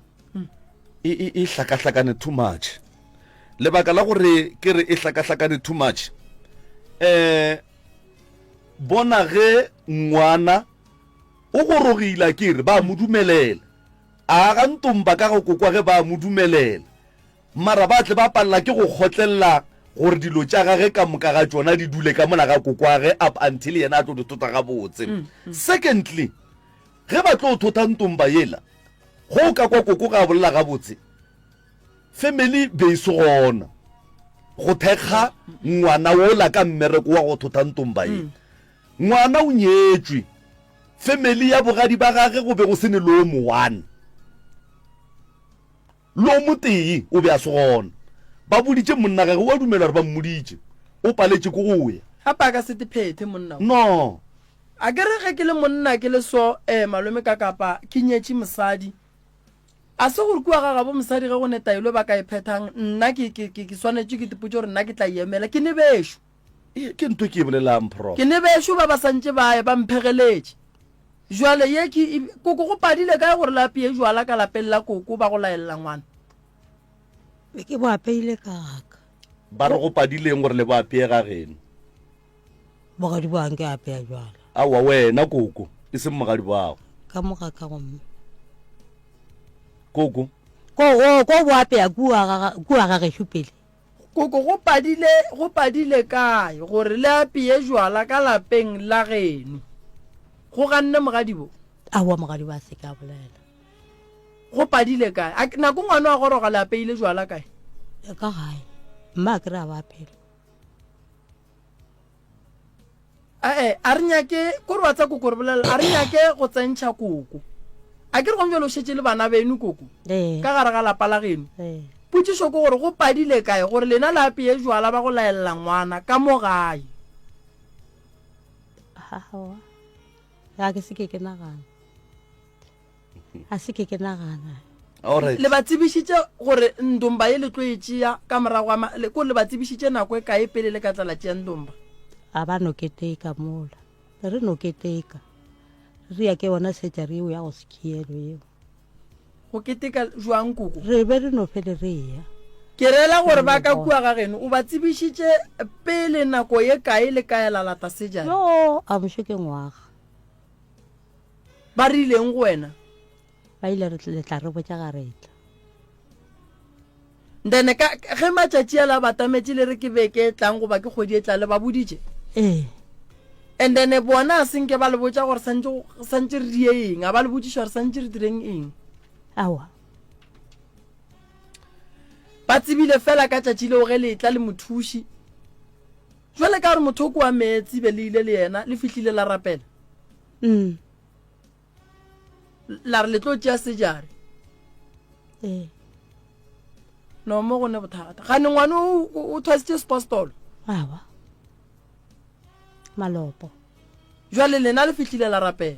[SPEAKER 1] e, e, e hlakahlakane too much. Lebaka la gore ke re e hlakahlakane too much, eh, bona ge ngwana o gorogile a ke re ba mo dumelela, a ga ntomba ka go kokwa ge ba mo dumelela. Mara ba tle ba palela ke go kgotlelela gore dilo tša gage ka moka ga tšona di dule ka mola ga kokoage up until yena a tlo di thota gabotse. Secondly, ge ba tlo thota ntomba yela, ge o ka kwa koko ge a bolela gabotse, family be e se gona go thekga ngwana wola ka mmereko wa go thota ntomba ye. Ngwana o nyetšwe, family ya bogadi ba gage go be go se ne le o mo one. Le o motee o be a se gona. Ba boditše monna gage, o a dumela gore ba mmoditše. O paletše ke go ya.
[SPEAKER 2] Gape a ka se te phethe monna wo.
[SPEAKER 1] No.
[SPEAKER 2] A ke re ge ke le monna ke le so, eh, malome ka kapa ke nyetše mosadi. A se gore kua ga gabo mosadi ge go ne taelo e ba ka e phethang, nna ke, ke, ke, ke swanetše ke ipotše gore nna ke tla e emela. Ke ne bešo.
[SPEAKER 1] Ee, ke ntho e ke e bolelang, Prof.
[SPEAKER 2] Ke ne bešo ba ba sa ntše ba ya, ba mphegeletše. Jwale ye ke e, koko go padile kae gore le apeye jwala ka lapeng la koko ba go laelela ngwana?
[SPEAKER 3] Be ke bo apeile ka gaka.
[SPEAKER 1] Ba re go padileng gore le bo apeye ga geno?
[SPEAKER 3] Bogadi bo anke apeya jwala.
[SPEAKER 1] Aowa wena koko, e seng mogadi bago.
[SPEAKER 3] Ka mo ga ka gomme.
[SPEAKER 1] Koko.
[SPEAKER 3] Ko o ko bo apeya kua ga kua ga gešo pele.
[SPEAKER 2] Koko go padile go padile kae gore le apeye jwala ka lapeng la geno? Go ganne mogadibo?
[SPEAKER 3] Aowa mogadibo a se ke a bolela.
[SPEAKER 2] Go padile kae? A nako ngwana wa goroga le apeile jwala kae?
[SPEAKER 3] Ka gae. Mma a ke re a ba apele.
[SPEAKER 2] Ee, a re nyake kore wa tsa koko re bolela a re nyake go tsentšha koko. A ke re gong jalo o šetše le bana beno koko
[SPEAKER 3] Ee.
[SPEAKER 2] ka gare ga lapa la geno.
[SPEAKER 3] Ee.
[SPEAKER 2] Potšišo ke gore go padile kae gore lena le apeye jwala ba go laelela ngwana ka mo gae?
[SPEAKER 3] Aowa. Ga ke se ke ke nagana. A se ke ke nagana.
[SPEAKER 1] Alright.
[SPEAKER 2] Le ba tsebišitše gore ndomba ye le tlo e tšea ka morago ga ma, le, ko le ba tsebišitše nako e kae pele le ka tla la tšea ndomba?
[SPEAKER 3] A ba no keteka mola. Re no keteka. Re ya ke yona surgery yeo ya go sekhielo yeo.
[SPEAKER 2] Go keteka jwang koko?
[SPEAKER 3] Re be re no fele re ya.
[SPEAKER 2] Ke rela gore ba ka kua ga geno o ba tsebišitše pele nako ye kae le ka ela lata surgery?
[SPEAKER 3] Yo, a mošo ke ngwaga.
[SPEAKER 2] Ba rileng go wena?
[SPEAKER 3] Ba ile re le tla re botša ga re tla.
[SPEAKER 2] Then ka ge matšatši a la batametše le re ke beke e tlang goba ke kgwedi e tlang le ba boditše?
[SPEAKER 3] Ee.
[SPEAKER 2] And then bona a senke ba le botša gore santše santše re die eng, a ba le botšiša gore santše re direng eng?
[SPEAKER 3] Aowa.
[SPEAKER 2] Ba tsebile fela ka tšatši leo ge le etla le mothuši. Jwale ka gore motho o ke wa meetse be le ile le yena le fihlile la rapela.
[SPEAKER 3] Mm.
[SPEAKER 2] La re le tlo tšea sejare.
[SPEAKER 3] Ee.
[SPEAKER 2] No mo go ne bothata. Gane ngwane o o thwasitše sepostolo.
[SPEAKER 3] Awa. Malopo.
[SPEAKER 2] Jwale lena le fihlile la rapela.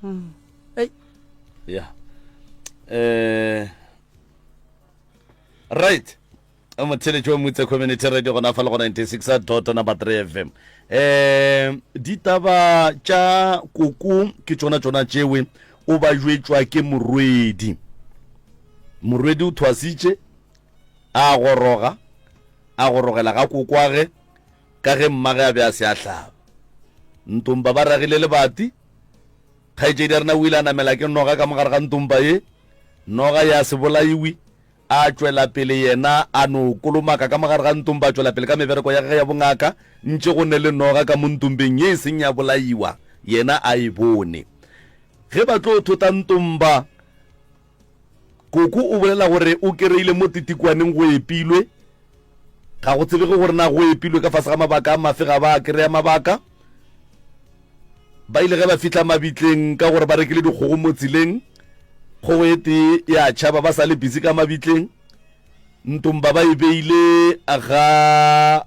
[SPEAKER 3] Mm.
[SPEAKER 2] Ei.
[SPEAKER 1] Ya. Eh Right. Motheletši wa Mutse Community Radio gona fa le go 96 dot number 3 FM. Eh ditaba tša koko ke tšona tšona tšewe o ba jwetšwa ke morwedi. Morwedi o thwasitše a goroga a gorogela ga kokwage ka ge mmage a be a se a hlaba. Ntomba ba ragile lebati kgaetšedi ya rena o ile a namela ke noga ka mogare ga ntomba ye noga ya se bolaiwe A tšwela pele yena a no kolomaka ka mogare ga ntomba, a tšwela pele ka mebereko ya gagwe ya bongaka, ntše go ne le noga ka mo ntombeng ye e seng ya bolaiwa, yena a e bone. Ge ba tlo thota ntomba, Koko o bolela gore o kereile mo titikwaneng go epilwe. Ga go tsebege gore na go epilwe ka fase ga mabaka a mafe, ga ba kereya mabaka. Ba ile ge ba fihla mabitleng ka gore ba rekile dikgogo mo tseleng, kgogo e tee ya tšhaba ba sa le busy ka mabitleng. Ntomba ba e beile ga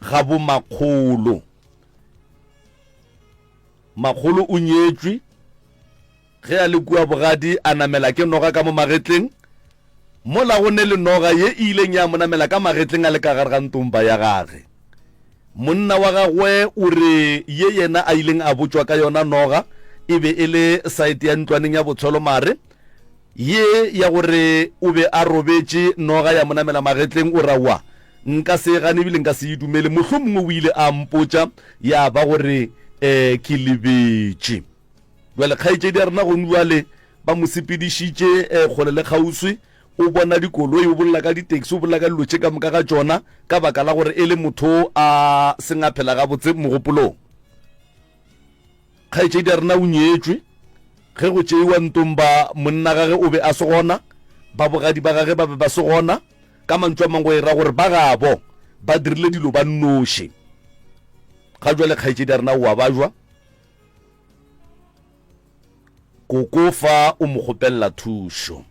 [SPEAKER 1] ga bo makgolo. Makgolo o nyetšwe. Ge a le kua bogadi a namela ke noga ka mo magetleng, mola go ne le noga ye e ileng ya mo namela ka magetleng a le ka gare ga ntomba ya gage. Monna wa gagwe o re ye yena a ileng a botšwa ka yona noga e be e le saete ya ntlwaneng ya botshwelo mare ye ya gore o be a robetše noga ya mo namela magetleng o ra wa nka se e gane ebile nka se e dumele mohlomongwe o ile a mpotša ya ba gore um ke lebetše. Bjale kgaetšedi ya rena gong bjale ba mo sepedišitše eh, kgole le kgauswi, o bona dikoloi, o bolela ka di-taxi, o bolela ka dilo tše ka moka ga tšona, ka baka la gore e le motho a seng a phela gabotse mogopolong. Kgaetšedi ya rena o nyetšwe, ge go tšeiwa ntomba monna gage o be a se gona, ba bogadi ba gage ba be ba se gona, ka mantšu a mangwe go e ra gore ba gabo ba dirile dilo ba nnoši. Ga jwale kgaetšedi ya rena o a bajwa, Koko fa o mo kgopelela thušo.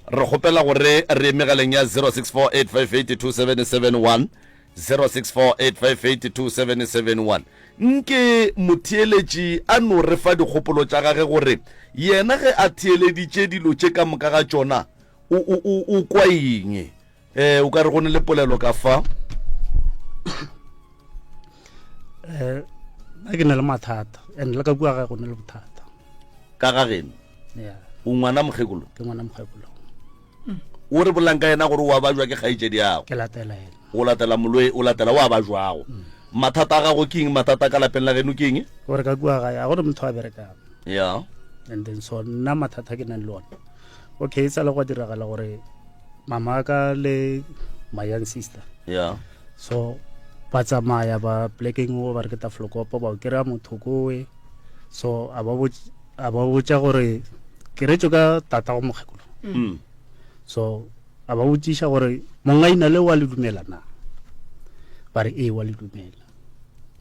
[SPEAKER 1] Re kgopela gore re megaleng ya 0648582771 0648582771 nke motheeletši a no re fa dikgopolo tša gage gore yena ge a theeleditše dilo tše ka moka ga tšona o, o, o, o kwa eng Eh, o ka re go ne le polelo ka fa.
[SPEAKER 4] Eh, nna ke na le mathata and le ka kua gae go ne le bothata.
[SPEAKER 1] Ka ga geno?
[SPEAKER 4] Yeah.
[SPEAKER 1] O ngwana mokgekolo?
[SPEAKER 4] Ke ngwana mokgekolo.
[SPEAKER 1] O re bolang ka yena gore o a bajwa ke kgaetšedi yago.
[SPEAKER 4] Ke latela yena.
[SPEAKER 1] O latela molwe, o latela o a bajwago. Mm. Mathata a gago ke eng? Mathata ka lapeng la geno ke eng?
[SPEAKER 4] Gore ka kua gae a gore motho a berekang.
[SPEAKER 1] Yeah.
[SPEAKER 4] And then so nna mathata ke nang le one. Okay, e sa le go diragala gore mama ka le my young sister
[SPEAKER 1] yeah
[SPEAKER 4] so ba tsamaya ba plekeng o ba re ke taflokopo ba o kry-a motho kowe so a ba botša gore ke retšo ka tata go mokgekolo
[SPEAKER 1] mm.
[SPEAKER 4] so a ba botšiša gore mongaina le wa le dumela na ba re ee wa le dumela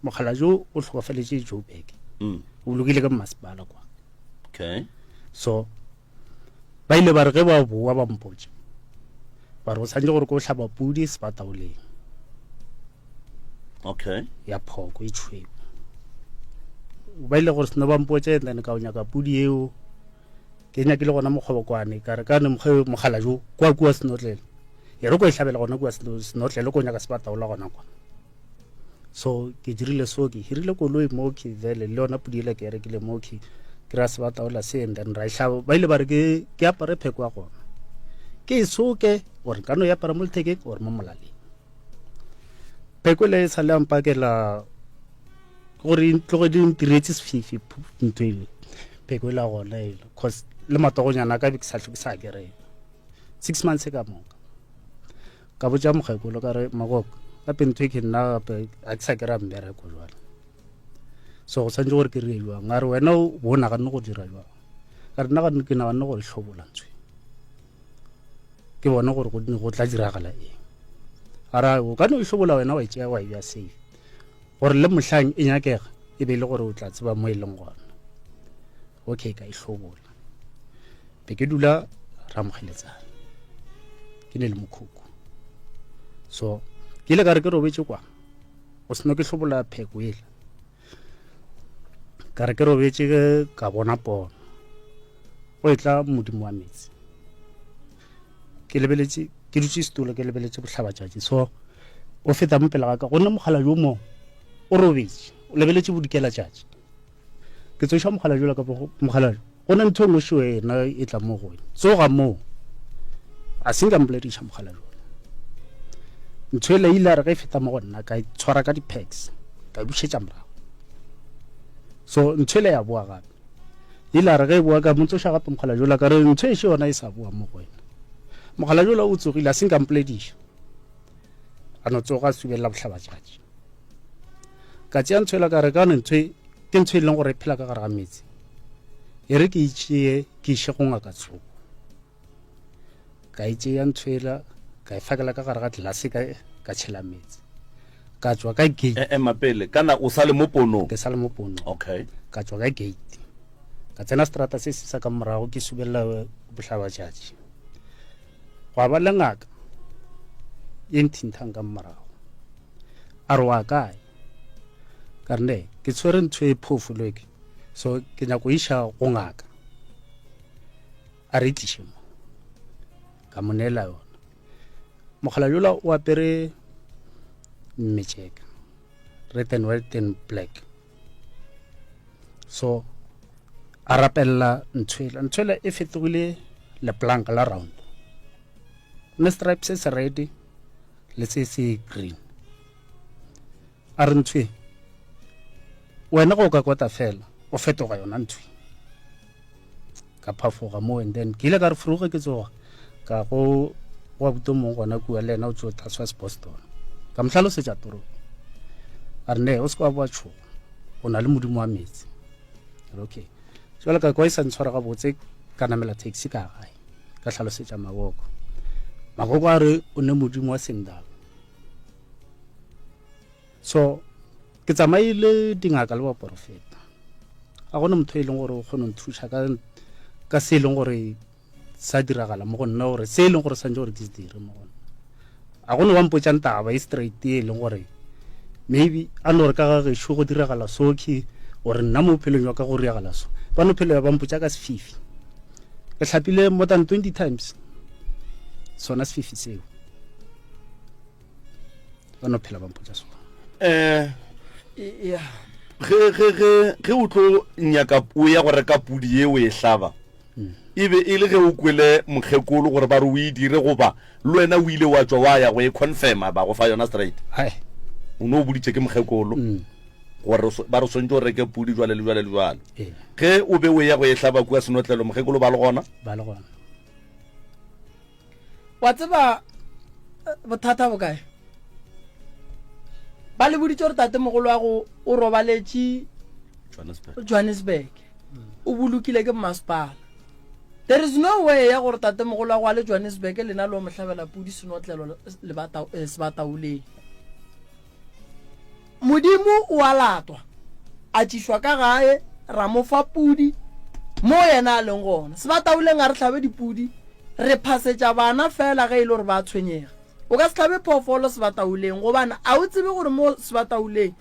[SPEAKER 4] mokgala jo o tlhokofaletše joburg
[SPEAKER 1] mm.
[SPEAKER 4] o bolokile ka mmasepala kwa
[SPEAKER 1] okay
[SPEAKER 4] so Ba ile ba re ge ba boa ba mpotša ba re o tshwanetse gore ko hlaba pudi sebataoleng
[SPEAKER 1] okay
[SPEAKER 4] ya phoko e tšhweu ba ile gore seno ba mpotša and then ka o nyaka pudi eo ke nyakile gona mokgobokwane ka re ka ne mogala jo kwa kua senotlele e re ko e hlabela gona kua senotlele ko nyaka sebataola gona kwa So ke dirile so ke hirile koloi mo ke vele le yona pudi ele ke e rekile mo ke ke ra sebataola se and then ra e hlaba ba ile ba re ke ke apare pheko ya gona ke e soke or nka no e apara mo lethekeng or mo molaleng pheko le e sa le a mpakela Ke gore e tloge di ntiretse sefifi ntho ele pheko e la gona ele cause le matogonyana ka be ke sa hlwe ke sa kereka six months ka moka ka botša mokgekolo ka re makoko gape ntho e ke nna gape ga ke sa kry-a mmereko jwale so go tshwanetse gore ke re jwang a re wena o bo o naganne go dira jwang ka re nna ke naganne gore hlobola ntho e. ke bone gore go go tla diragala eng a re o ka no e hlobola wena wa e tšea wa e bja safe gore le mohlang e nyakega e be e le gore o tla tseba mo e leng gona okay ka e hlobola be ke dula ramogeletsana ke ne le mokhukhu so ke ile ka re ke robetše kwa go seno ke hlobola pheko ela ka re ke robetše ka bona pono go e tla modimo wa metsi ke lebeletše ke dutše setulo ke lebeletše bohlabatšatši so o feta mo pele ga ka gonne mogala jo mongwe o robetše o lebeletše bodikela tšatši ke tsoša mogala jola ka mogala go na ntho e nngwe šo ena e tla mo go wena tsoga moo a se nka mpolediša mogala jola ntho ele ile a re ge e feta mo go nna ka tshwara ka di-packs ka e bušetša morago so ntho ele ya boa gape ile a re ge e boa ka mo tsoša gape mogala jola ka re ntho e še yona e sa boa mo go wena mogala jola o tsogile a se nka mpolediša a no tsoga a subelela bohlabatšatši ka tšea ntho ela ka re ka ntho e, ke ntho e leng gore e phela ka gare ga metsi e re ke itšee ke iše go ngaka tshoko ka e tšea ntho ela ka e fakela ka gare ga tlelase ka ka tšhela metsi ka tšwa ka gate
[SPEAKER 1] e ema pele kana o sa le mo ponong
[SPEAKER 4] ke sa le mo ponong
[SPEAKER 1] okay
[SPEAKER 4] ka tšwa ka gate ka tsena strata se se sa ka morago ke subelela bohlabatšatši gwa ba le ngaka ye nthinthang ka morago a re wa kae ka re ne ke tshwere ntho e phofo leke so ke nyako iša go ngaka a re tliše mo ka mo neela yona mogala yola o apere mmetšeka red and white and black so a rapelela ntshwela ntshwela e fetogile leplanka la round ne stripes se se red le se se green a re ntshwe wena go ka kota fela o fetoga yona ntshwe ka phafoga mo and then ke ile ka re furuge ke tsoga ka go wa buto mong gona kua le yena o tšo tlhaswa seboston ka mo hlalosetša toropo a re ne o se kwa boa tšhoga o na le modimo wa metsi okay jale ka kwa e sa ntshwara gabotse ka namela taxi ka gae ka hlalosetša maboko makoko a re o ne modimo wa sendaba so ke tsamaile dingaka le baporofeta ga gona motho e leng gore o kgone nthuša ka ka se e leng gore sa diragala mo go nna gore se e leng gore santse gore ke se dire mo go nna a gone wa mpotšang taba e straight e leng gore maybe a no re ka ga gešo go diragala so ke gore nna mo bophelong jwa ka go diragala so ba no phelo ya ba mpotša ka sefifi ke hlapile more than 20 times sona sefifi seo ba no phela ba mpotša sona
[SPEAKER 1] um
[SPEAKER 2] ya
[SPEAKER 1] ge ge ge ge o tlo nyaka o ya go reka pudi ye o e hlaba e be e le ge o kwele mokgekolo gore ba re o e dire goba le wena o ile wa tšwa wa ya go e confirma ba go fa yona straight
[SPEAKER 4] Hai.
[SPEAKER 1] o ne o boditše ke mokgekolo gore ba re swantse o reke pudi jwale le jwale le jwale
[SPEAKER 4] Ee.
[SPEAKER 1] ge o be o ya go e hlaba kua senotlelo mokgekolo ba le gona
[SPEAKER 4] ba le gona
[SPEAKER 2] wa tseba eh, bothata bo kae ba le boditse gore tatemogolo wa go o robaletše
[SPEAKER 1] Johannesburg.
[SPEAKER 2] Johannesburg o bolokile ke mmasepala there is no way ya gore tatemogolo wa go a le Johannesburg lena le o mohlabela pudi senotlelo eh, sebataoleng Modimo o a latwa, a tšišwa ka gae, ra mo fa pudi mo yena a leng gona. Sebataoleng a re hlabe dipudi, re phasetša bana fela ge e le gore ba a tshwenyega. O ka se hlabe phoofolo sebataoleng gobane a o tsebe gore mo sebataoleng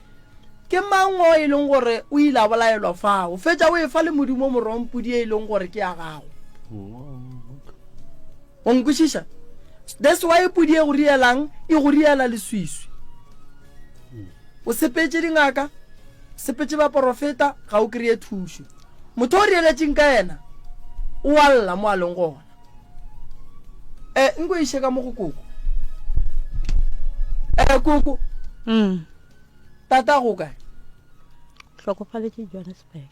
[SPEAKER 2] ke mang o e leng gore o ile a bolaelwa fao. Fetša o e fa le Modimo morong pudi e e leng gore ke ya gago. O nkwešiša? That's why pudi e go rielang e go riela leswiswi. O sepetše dingaka, sepetše baporofeta, ga o kry-e thušo. Motho o rieletšeng ka yena o a lla mo a leng gona. E, nko iše ka mo go koko. E, koko.
[SPEAKER 3] Mm.
[SPEAKER 2] Tata go kae?
[SPEAKER 3] Hlokofaletše Johannesburg.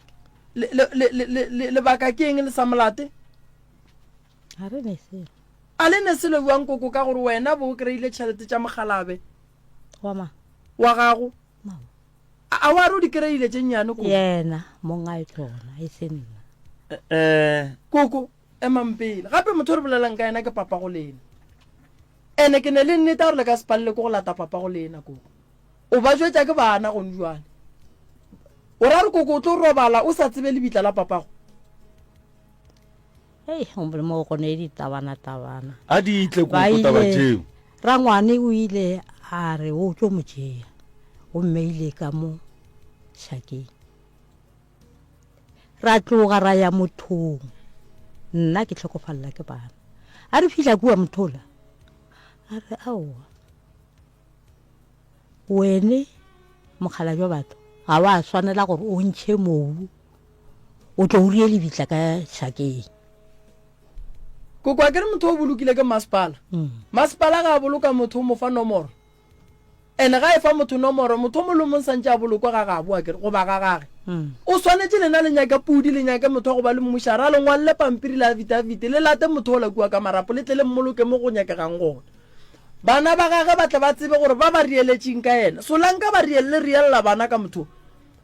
[SPEAKER 2] Le, le, le, le, le, le, lebaka ke eng le sa molate?
[SPEAKER 3] Ga re ne selo.
[SPEAKER 2] A le ne selo bjang koko ka gore wena bo o kry-ile tšhelete tša mokgalabe?
[SPEAKER 3] Wa mang?
[SPEAKER 2] Wa gago.
[SPEAKER 3] Mama.
[SPEAKER 2] A, a wa re o di kry-ile tše nnyane koko?
[SPEAKER 3] Yena mong a tšona e se nna.
[SPEAKER 1] Eh,
[SPEAKER 2] Koko, emang pele. Gape motho o re bolelang ka yena ke papa go lena. Ene ke ne le nnete ya gore le ka se palele ke go lata papa go lena koko. O ba jwetša ke bana gone jwale. O ra re koko o tlo robala o sa tsebe lebitla la papago?
[SPEAKER 3] Hei, mo go ne ditabana-tabana.
[SPEAKER 1] A di tle
[SPEAKER 3] Ba
[SPEAKER 1] koko taba
[SPEAKER 3] ile,
[SPEAKER 1] tšeo.
[SPEAKER 3] rangwane o ile a re o tlo mo tšea, o mmeile ka mo šakeng. Ra tloga ra ya mothong, nna ke hlokofalela ke bana. A re fihla kua mothola, a re aowa, wene mokgalabje wa batho ga wa swanela gore o ntšhe mobu o tlo o rie lebitla ka šakeng.
[SPEAKER 2] Koko a ke re motho o bolokile ke masepala. Masepala ga a boloka motho o mo fa nomoro. Ene ga e fa motho nomoro, motho o mongwe le mongwe santše a bolokwe ga gabo akere goba ga gage. O swanetše lena le nyake pudi, le nyake motho wa go ba le mmušara, a le ngwalele pampiri le afidafiti, le late motho ola kua ka marapo, le tle le mmoloke mo go nyakegang gona. Bana ba gage ba tle ba tsebe gore ba ba rieletšeng ka yena. Solanka ba rielle riella bana ka motho.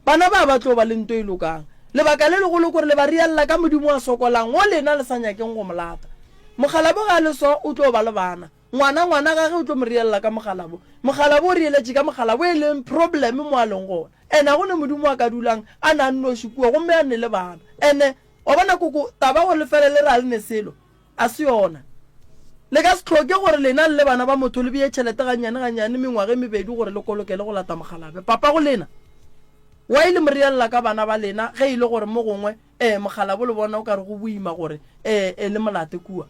[SPEAKER 2] Bana ba ba tlo ba le nto e lokang. Lebaka le legolo ke gore le ba riella ka Modimo a sokolang wo lena le sa nyakeng go mo lata. Mokgalabo ga a le so o tlo ba le bana. Ngwana ngwana gage o tlo mo riella ka mokgalabo. Mokgalabo o rieletše ka mokgalabo e leng problem mo a leng gona. Ene ga go ne Modimo a ka dulang a na a nnoši kua gomme a ne le bana. Ene wa bona koko taba gore le fele le re a le ne selo A se yona. Le ka se hloke gore lena le le bana ba motho le bee tšhelete gannyane gannyane mengwaga e mebedi gore le kolokele go lata mokgalabje. Papago lena, why le mo reella ka bana ba lena ge e le gore mo gongwe eh mokgalabo le bona o ka re go boima gore eh eh le mo late kua?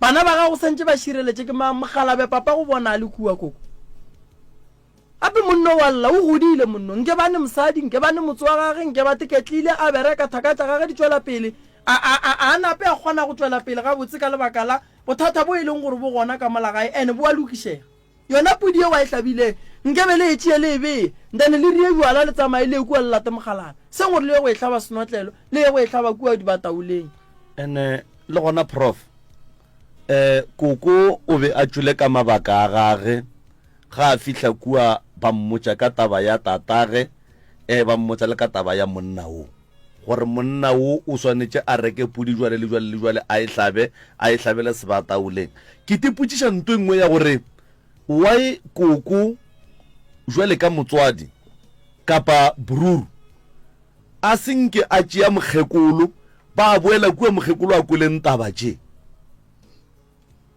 [SPEAKER 2] Bana ba gago santše ba šireletše ke mang? Mokgalabje papago bona a le kua koko. Gape monno wa lla, o godile monno, nke ba ne mosadi, nke ba ne motse wa gage, nke ba teketlile, a bereka, thaka tša gage di tšwela pele, a, a, a, a nape a kgona go tšwela pele gabotse ka lebaka la bothata bo e leng gore bo gona ka mola gae, ene bo a lokišega. Yona pudi yeo a e hlabileng, nke be le e tšee le e bee, then le rie bjala le tsamaye le ye kua le late mokgalabje, seng gore le ye go e hlaba senotlelo, le ye go e hlaba kua dibataoleng.
[SPEAKER 1] Ene le gona Prof. Eh, koko o be a tšwele ka mabaka a gage. Ga a fihla kua ba mmotša ka taba ya tatage, ee, ba mmotša le ka taba ya monna wo, gore monna wo o swanetše a reke pudi jwale le jwale le jwale a e hlabe, a e hlabele sebataoleng. Ke tipotšiša nto e nngwe ya gore why koko jwale ka motswadi kapa bruru a se nke a tšea mokgekolo ba boela kua mokgekolo a kweleng taba tše.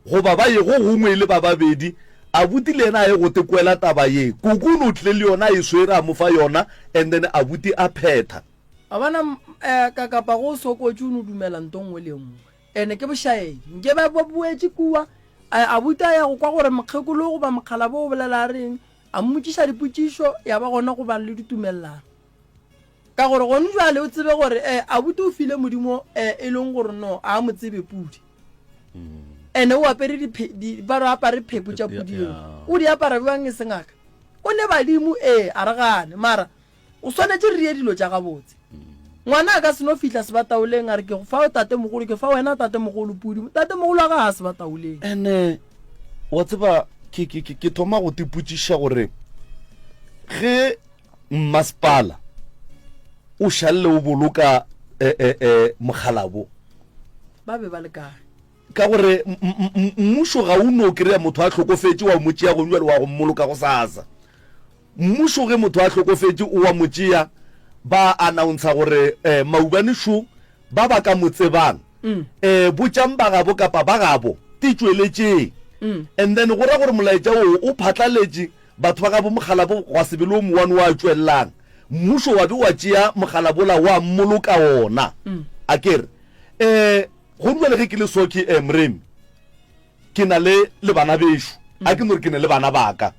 [SPEAKER 1] Goba ba ye go gongwe e le ba babedi, abuti le yena a ye go te kwela taba ye. Koko o no tlile le yona a e swere a mo fa yona and then abuti a phetha.
[SPEAKER 2] Wa bona eh, ka kapa go sokotše o no dumela nto nngwe le nngwe. Ene ke bošaedi. Nke ba ba boetše kua, a abuti a ya go kwa gore mokgekolo goba mokgalabo o bolela a reng, a mmotšiša dipotšišo, ya ba gona go bang le ditumelelano. Ka gore gone jwale o tsebe gore eh, abuti o file Modimo eh, e leng gore no a mo tsebe pudi. Ene o apere diphe, di, ba re apare phepo tša pudi eo. O di apara bjang e se ngaka? O ne badimo ee, a re gane, mara o swanetše re rie dilo tša gabotse. Ngwana a ka se no fihla sebataoleng a re ke go fa tatemogolo, ke fa wena tatemogolo pudi. Tatemogolo wa ga a sebataoleng.
[SPEAKER 1] Ene wa tseba ke, ke, ke, ke thoma go tipotšiša gore ge Mmasepala o šalle o boloka eh, eh, eh, mokgalabo.
[SPEAKER 2] Ba be ba le kae?
[SPEAKER 1] Ka gore mmušo ga o no kry-a motho a hlokofetše wa mo tšea gong jwale wa go mmoloka go sasa. Mmušo ge motho a hlokofetše o wa mo tšea ba announcer gore eh, maubane šo ba ba ka mo tsebang mm. eh, botšang ba gabo kapa ba gabo te tšweletšeng mm. and then go ra gore molaetša oo o phatlaletše Batho ba gabo mokgalabo gwa se be le o mowane wa tšwelelang. Mmušo wa be wa tšea mogalabo la wa mmoloka wona. A ke re, eh, go dula le ge ke le so ke, eh, Moremi, ke na le, le bana bešo. A ke no re ke ne le bana ba ka.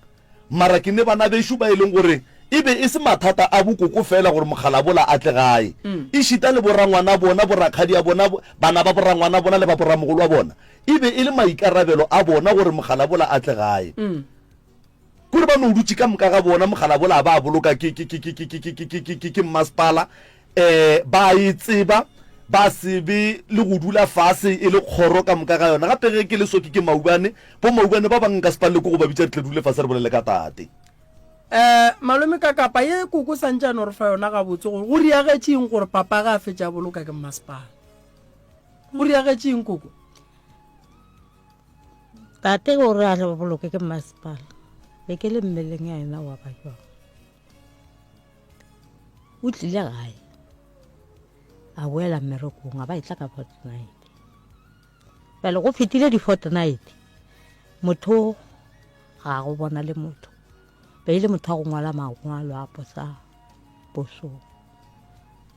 [SPEAKER 1] Mara ke ne bana bešo ba e leng gore e be e se mathata a bokoko feela gore mokgalabola a tle gae. Ešita le borangwana bona, borakgadi bona, bana ba borangwana bona le ba boramogolo wa bona, e be e le maikarabelo a bona gore mokgalabola a tle gae. Kore ba no dutše ka moka ga bona mogala bola ba boloka ke ke ke ke ke ke ke ke ke ke ke mmasepala eh ba e tseba ba se be le go dula fase e le kgoro ka moka ga yona. Gape ge ke le so ke ke maubane, bo maubane ba bang nka se palele ke go ba bitša re tle dule fase re bolele ka tate.
[SPEAKER 2] Eh malome ka kapa ye koko santše a no re fa yona gabotse gore go riagetše eng gore papa ge a fetša a boloka ke mmasepala. Go riagetše eng koko?
[SPEAKER 3] Tate o re a re boloke ke mmasepala be ke le mmeleng ya yena wa ba jwang o tlile gae a boela mmerekong a ba etla ka fortnight bjale go fetile di-fortnight motho ga go bona le motho be e le motho wa go ngwala mangwalo a posa posong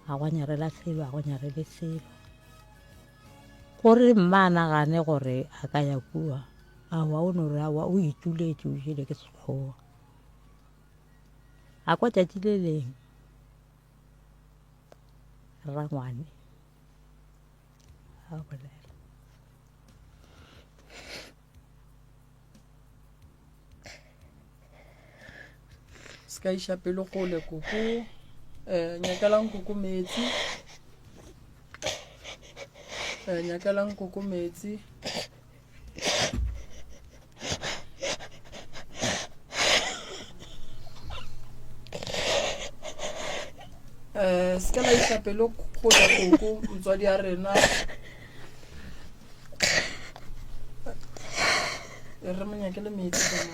[SPEAKER 3] a go nyarela selo a go nyarele selo Gore mma a nagane gore a ka ya kua, aowa, o no re aowa, o ituletše, o jele ke sekgowa. A kwa tšatši le leng rangwane a bolela.
[SPEAKER 2] Se ka iša pelo kgole koko. Eh, nyakelang koko metsi. Eh, nyakelang koko metsi. Eh, se ka la iša pelo kgole koko motswadi ya rena. E re mo nyakele metsi ka mo.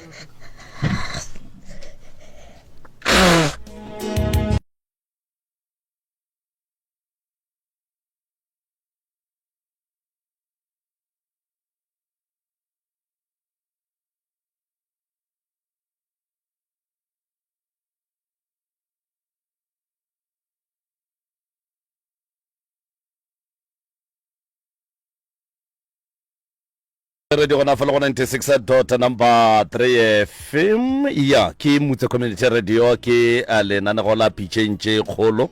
[SPEAKER 1] Radio gona fa le go 96 dot number 3 FM ya ke Mutse Community Radio ke eh, lenanego la pitšeng tše kgolo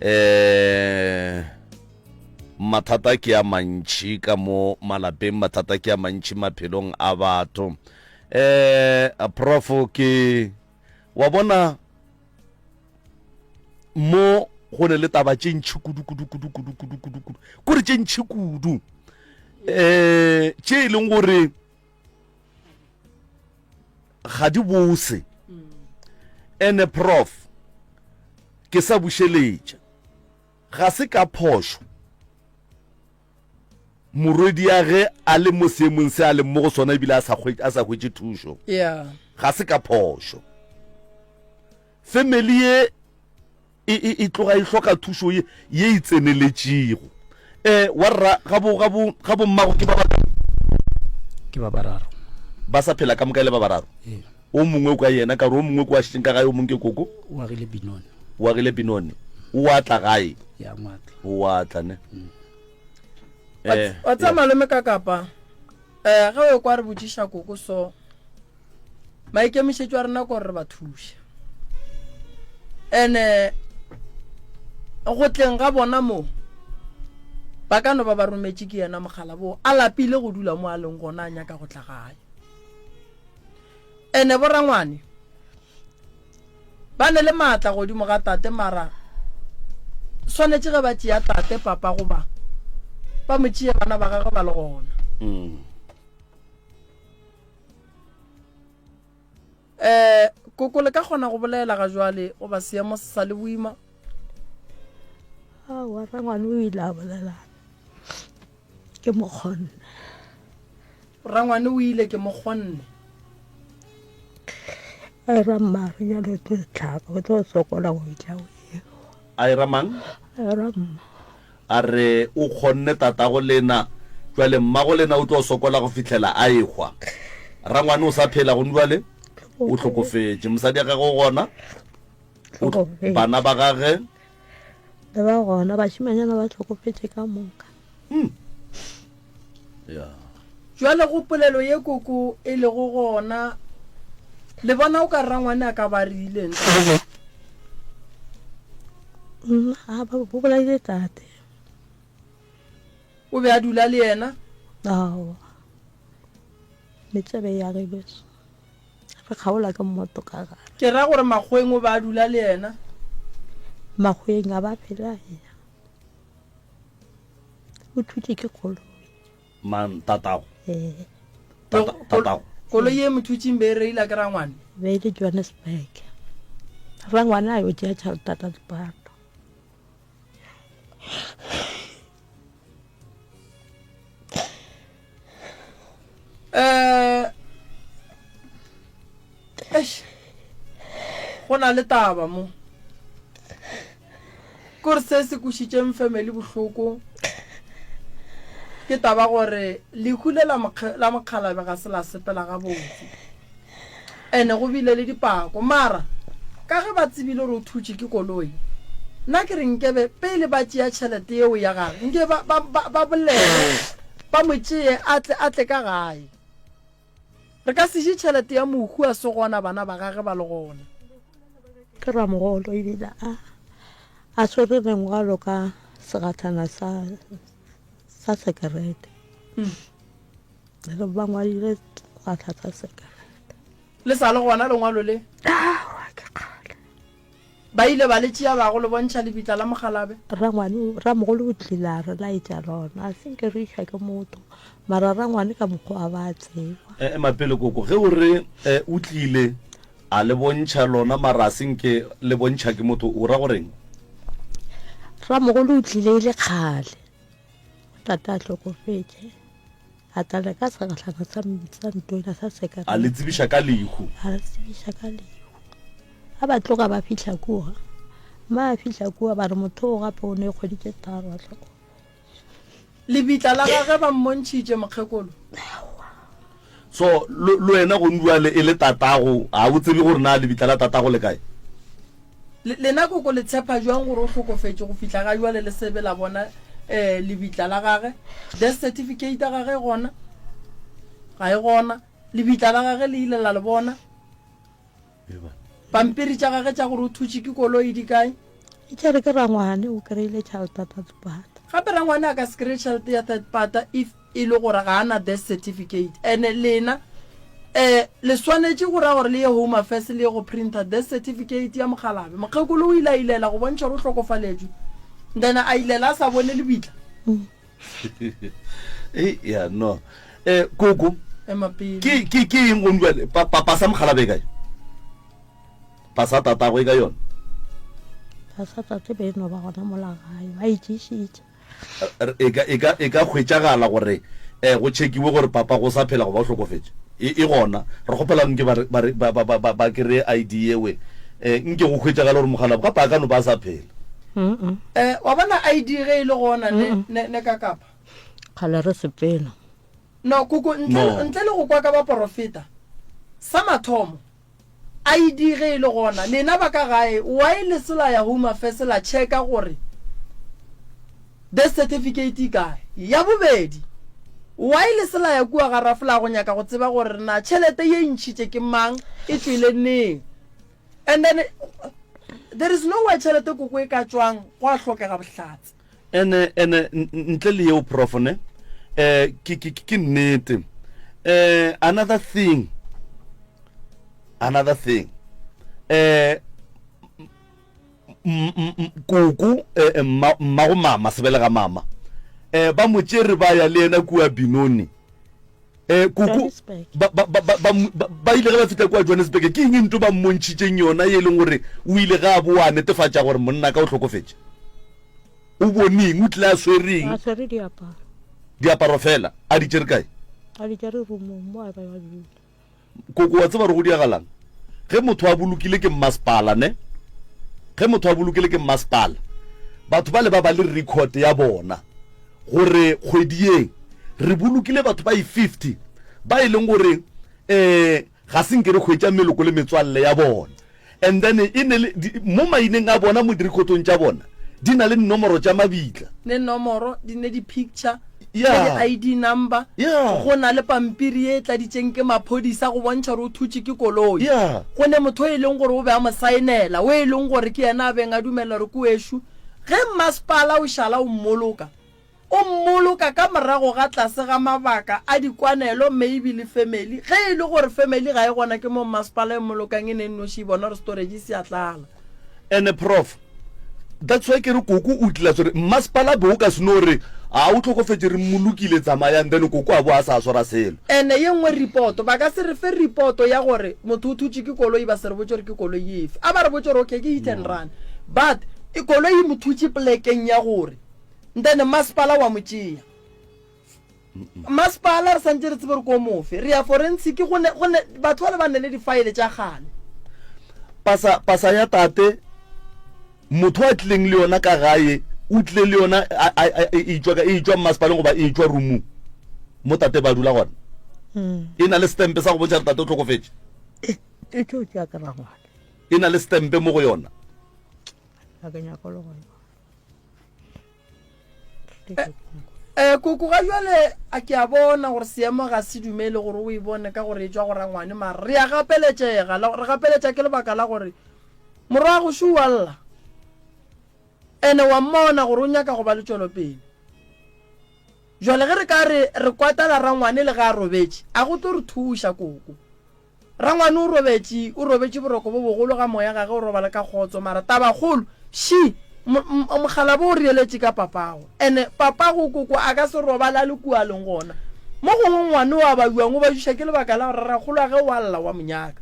[SPEAKER 1] eh mathata ke a mantši ka mo malapeng mathata ke a mantši maphelong a batho eh prof ke wa bona mo go ne le taba tše ntšhi kudu kudu kudu kudu kudu kudu kudu kore tše ntšhi kudu um tše e leng gore ga di bose ene prof ke sa bušeletša ga se ka phošo Morwediage a le mo seemong se a leng mo go sona ebile a sa a sa hwetše thušo.
[SPEAKER 2] Yeah.
[SPEAKER 1] Ga se ka phošo. Family ye e, e, e tloga e hloka thušo ye ye e tseneletšego. Eh, wa rra ga bo ga bo ga bo mmago ke ba ba
[SPEAKER 4] Ke ba bararo.
[SPEAKER 1] Ba sa phela ka moka e le ba bararo.
[SPEAKER 4] Ee.
[SPEAKER 1] O mongwe o ka yena ka gore o mongwe kwa šetšeng ka gae o mongwe ke koko.
[SPEAKER 4] O agile Benoni.
[SPEAKER 1] O agile Benoni. O a tla gae.
[SPEAKER 4] Ya ngwatla.
[SPEAKER 1] O a tla ne.
[SPEAKER 4] Mm.
[SPEAKER 1] Eh,
[SPEAKER 2] wa tseba malome ka kapa um ge o kwa re botšiša koko so maikemišetšo a rena kore re ba thuše ene go tleng ga bona mo ba ka no ba ba rometše ke yena mogala boo a lapile go dula mo a leng gona a nyaka go tla gae Ene borangwane ba ne le maatla godimo ga tate mara swanetše ge ba tšea tate papa goba ba mo tšee bana ba gagwe ba le gona.
[SPEAKER 1] Mm.
[SPEAKER 2] Eh, koko le ka kgona go bolela ga jwale goba seemo se sa le boima?
[SPEAKER 3] Aowa, rangwane o ile a bolela ke mo kgonne.
[SPEAKER 2] Rangwane o ile ke mo kgonne.
[SPEAKER 3] A era mma re jalo tlo tlhaka o tlo sokola go itla o
[SPEAKER 1] A era mang?
[SPEAKER 3] A era mma.
[SPEAKER 1] A re o kgonne tatago lena, jwale mmago lena o tlo sokola go fihlela a ehwa. Rangwane o sa phela gone jwale? O hlokofetše. Mosadi ya gagwe o gona? Bana ba gage?
[SPEAKER 3] Le ba gona, bašimanyana ba hlokofetše ka moka.
[SPEAKER 1] Hmm. Yeah.
[SPEAKER 2] Jwale go polelo ye koko e lego gona, le bona o ka rangwane a ka ba rileng?
[SPEAKER 3] Nna a ba bo bolaile tate.
[SPEAKER 2] O be a dula le yena?
[SPEAKER 3] Aowa. Metsebe ya ge beso. Re kgaola ke mmoto ka gare.
[SPEAKER 2] Ke ra gore Makgoweng o be a dula le yena.
[SPEAKER 3] Makgoweng a ba phela ya. O thutše ke koloi.
[SPEAKER 1] Mang tatago?
[SPEAKER 3] Ee.
[SPEAKER 1] Tata, tatago.
[SPEAKER 2] Koloi ye mo thutšeng be e reila ke rangwane.
[SPEAKER 3] Be e le Johannesburg. Rangwane a yo tšea tšhelete ya lepato.
[SPEAKER 2] Eh, eish, go na le taba mo. Kore se se kwešitšeng family bohloko ke taba gore lehu le la mokgalabe ga se la sepela gabotse. Ene go bile le dipako mara ka ge ba tsebile gore o thutše ke koloi nna ke re nkebe pele ba tšea tšhelete yeo ya gage nke ba, ba, ba, ba bolele ba mo tšee a tle, a tle ka gae. Re ka se je tšhelete ya mohu a se gona bana ba gage ba le gona.
[SPEAKER 3] Ke ramogolo ebile a a swere lengwalo ka segathana sa sa sekerete. Re ba ngwadile segatha sa sekerete.
[SPEAKER 2] Le sa le gona lengwalo le?
[SPEAKER 3] Aowa ke kgale.
[SPEAKER 2] Ba ile ba le tšea ba go le bontšha lebitla la mokgalabe?
[SPEAKER 3] Rangwane, ramogolo o tlile a re laetša lona, a se nke re išwa ke motho, mara rangwane ka mokgwa a ba tseba.
[SPEAKER 1] Ema pele koko, ge o re o tlile a le bontšha lona mara a se nke le bontšha ke motho, o ra go reng?
[SPEAKER 3] Ramogolo o tlile e le kgale, tate a hlokofetše. A tla le ka segahlana sa, sa ntwela sa sekerete.
[SPEAKER 1] A le tsebiša ka lehu.
[SPEAKER 3] A le tsebiša ka lehu. A ba tloga ba fihla kua. Ma a fihla kua ba re motho o gape o ne kgwedi tše tharo a hlokofetše.
[SPEAKER 2] Lebitla la gage ba mmontšhitše mokgekolo.
[SPEAKER 3] Aowa.
[SPEAKER 1] So le wena go bjale e le tatago ga o tsebe gore na lebitla la tatago le kae?
[SPEAKER 2] Le, lena koko le tshepa jwang gore o hlokofetše go fihla ga jwale le sebe la bona eh, lebitla la gage? Death certificate ya gage e gona? Ga e gona. Lebitla la gage le ile la le bona? Pampiri tša gage tša gore o thutše ke koloi di kae?
[SPEAKER 3] E tšere ke rangwane o kry-ile tšhelete ya third part.
[SPEAKER 2] Gape rangwane a ka se kry-e tšhelete ya third part if e le gore ga a na death certificate. Ene lena um le swanetše go ra gore le ye Home Affairs le ye go printer death certificate ya mokgalabe. Mokgekolo o ile a ilela go bontšha gore o hlokofaletšwe then a ilela a sa bone lebitla.
[SPEAKER 1] Ei, ya no. Eh, koko.
[SPEAKER 2] Ema pele.
[SPEAKER 1] Ke ke ke eng go bjale? Pa pa pasa mokgalabe e kae? Pasa tatagwe e ka yona?
[SPEAKER 3] Pasa tate be e no ba gona mola gae, ba e tšešitše.
[SPEAKER 1] E ka e ka e ka hwetšagala gore eh go tšhekiwe gore papa go sa phela goba o hlokofetše. E e gona. Re kgopela nke ba ba ba ba ba ba kry-e ID yewe. Eh nke go hwetšagale gore mokgalabje gape a ka no ba a sa phela.
[SPEAKER 2] Eh wa bona ID ge e le gona ne ne ne ka kapa.
[SPEAKER 3] Kgale re sepela.
[SPEAKER 2] No koko ntle
[SPEAKER 1] No.
[SPEAKER 2] ntle le go kwa ka baporofeta. Sa mathomo ID ge e le gona lena ba ka gae why le se la ya Home Affairs la checka gore death certificate e kae? Ya bobedi why le se la ya kua ga Rafla go nyaka go tseba gore na tšhelete ye e ntšhitše ke mang e tšwele neng? And then there is no way tšhelete koko e ka tšwang gwa hlokega bohlatse.
[SPEAKER 1] Ene ene ntle le yeo prof ne eh ke ke ke nnete eh another thing another thing eh koko eh, eh, mmago mama sebelega mama eh ba mo tšere ba ya le yena kua Benoni Eh, koko ba, ba, ba, ba, ba, ba ile ge ba fihla kua Johannesburg, ke eng nto ba mmontšhitšeng yona ye e leng gore o ile ge a boa a netefatša gore monna ka o hlokofetše? O boneng? O tlile a swereng?
[SPEAKER 3] A swere diaparo.
[SPEAKER 1] Diaparo fela? A di tšere kae?
[SPEAKER 3] A di tšere rumong mo a be ba dula.
[SPEAKER 1] Koko, wa tseba gore go diagalang? Ge motho a bolokile ke mmasepala, ne? Ge motho a bolokile ke mmasepala, batho bale ba ba le record ya bona gore kgwedi ye re bolokile batho ba i-50 ba e leng gore um ga se nke re hwetša meloko le metswalle ya bona. And then e ne le, di, mo maineng a bona mo direkhotong tša bona di na le dinomoro tša mabitla.
[SPEAKER 2] Ne nomoro, di ne di-picture,
[SPEAKER 1] Yeah.
[SPEAKER 2] ne di-ID number.
[SPEAKER 1] Yeah.
[SPEAKER 2] Go na le pampiri ye e tladitšeng ke maphodisa go bontšha gore o thutše ke koloi.
[SPEAKER 1] Yeah.
[SPEAKER 2] Go ne motho e leng gore o be a mo saenela, o e leng gore ke yena a beng a dumela gore ke wešo. Ge mmasepala o šala o mmoloka. O mmoloka ka morago ga tlase ga mabaka a dikwanelo maybe le family. Ge e le gore family ga e gona ke mo mmasepala e mmolokang e ne e nnoši e bona gore storage se a tlala.
[SPEAKER 1] Ene prof that's why ke re koko o tlile a swere mmasepala be o ka se no re a o tlhokofetše re mmolokile tsamayang then koko a bo a sa swara selo.
[SPEAKER 2] Ene ye nngwe report ba ka se re fe report ya gore motho o thutšwe ke koloi ba se re botše gore ke koloi efe. A ba re botše gore okay ke hit and run but koloi e mo thutše polekeng ya gore Then masepala wa mo tšea. Masepala re santše re tsebe re ko mofe. Re ya forensic go ne go ne batho ba le ba ne le difaele tša kgale.
[SPEAKER 1] Pasa pasa ya tate motho a tlileng le yona ka gae o tlile le yona e tšwa e tšwa mmasepaleng goba e tšwa roomong mo tate ba dula gona.
[SPEAKER 3] Hmm.
[SPEAKER 1] E na le stempe sa go bontšha gore tate o tlhokofetše.
[SPEAKER 3] E tlo tšea ke rangwane.
[SPEAKER 1] E na le stempe mo go yona.
[SPEAKER 3] Ga ke nyako le gona.
[SPEAKER 2] Eh, koko ga jwale a ke a bona gore seemo ga se dumele gore o e bone ka gore e tšwa go rangwane mara re a gapeletšega re gapeletša ke lebaka la gore morwa go šo wa lla ene wa mmona gore o nyaka go ba le tšwelopele jwale ge re ka re re kwatela rangwane le ge a robetše a go tlo re thuša koko Rangwane o robetše, o robetše boroko bo bogolo ga moya gage o robala ka kgotso mara tabakgolo she mokgalabo o reeletše ka papago ene papago koko a ka se robale a le kua a leng gona. Mo gongwe ngwane o a bajuang o bajuša ke lebaka la gore rakgolwage o a lla wa mo nyaka.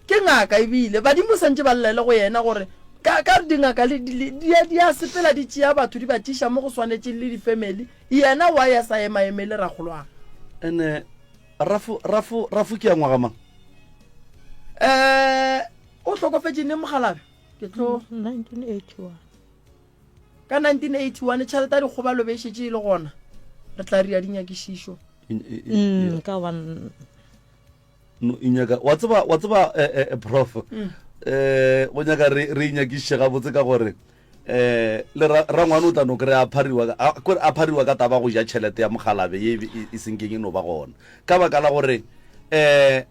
[SPEAKER 2] Ke ngaka ebile badimo santše ba llele go yena gore ka ka dingaka le di a sepela di tšea batho di ba tšiša mo go swanetšeng le difamily yena why a sa emaemele rakgolwage.
[SPEAKER 1] Ene Rafo, Rafo, Rafo ke ya ngwaga mang?
[SPEAKER 2] Eh, o hlokofetše neng mokgalabje? Ke tlo
[SPEAKER 3] 1981.
[SPEAKER 2] Ka 1981 tšhelete ya dikgobalo be e šetše e le gona. Re tla ria dinyakišišo.
[SPEAKER 3] Mm, ka one.
[SPEAKER 1] No, e nyaka wa tseba wa tseba eh, eh, eh prof. Mm. Eh, go nyaka re re inyakišiše gabotse ka gore Eh, le ra, rangwane o tla no kry-a a phariwa, a, kore a phariwa ka taba go ja tšhelete ya mogalabe ye e, e senkeng e no ba gona. Ka baka la gore, eh,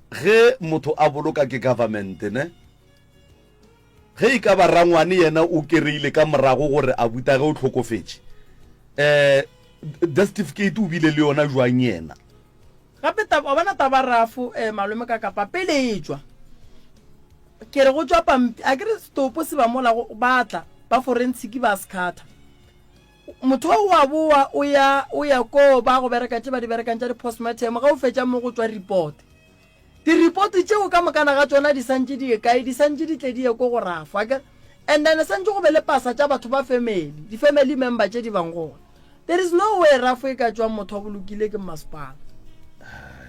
[SPEAKER 1] ge motho a boloka ke government, ne, ge e ka ba rangwane yena o kereile ka morago gore a buta ge o hlokofetše, eh, death certificate o bile le yona jwang yena?
[SPEAKER 2] Gape taba, wa bona taba rafo, eh, malome ka kapa pele e tšwa. Ke re go tšwa pampi, a ke re setopo se ba mola go ba tla ba forensic ba se khatha. Motho o wa boa o ya o ya ko ba go bereka tše ba di berekang tša di postmortem ge o fetša mo go tšwa report. Di report tšeo ka mokana ga tšona di santše di ye kae di santše di tle di ye ko go rafo akere. And then santše go be le pasa tša batho ba family, di family member tše di bang gona. There is no way rafo e ka tšwang motho a bolokile ke mmasepala.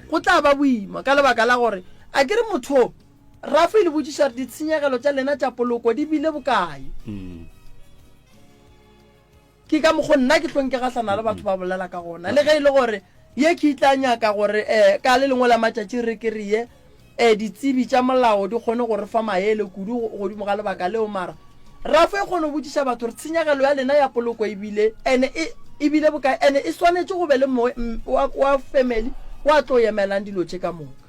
[SPEAKER 2] Go tla ba boima ka lebaka la gore a ke re motho o Rafo e le botšiša gore ditshenyegelo tša lena tša poloko di bile bokae.
[SPEAKER 1] Mm.
[SPEAKER 2] Ke ka mokgo nna ke hlong ke gahlana le batho ba bolela ka gona. Le ge e le gore ye ke tla nyaka gore um ka le lengwe la matšatši re ke re ye um ditsebi tša molao di kgone go re fa maele kudu godimo ga lebaka leo mara rafo e kgone go botšiša batho gore tshenyegelo ya lena ya poloko e bile ene e e bile bokae ene e swanetše go be le moe wa, wa family wa tlo emelang dilo tše ka moka.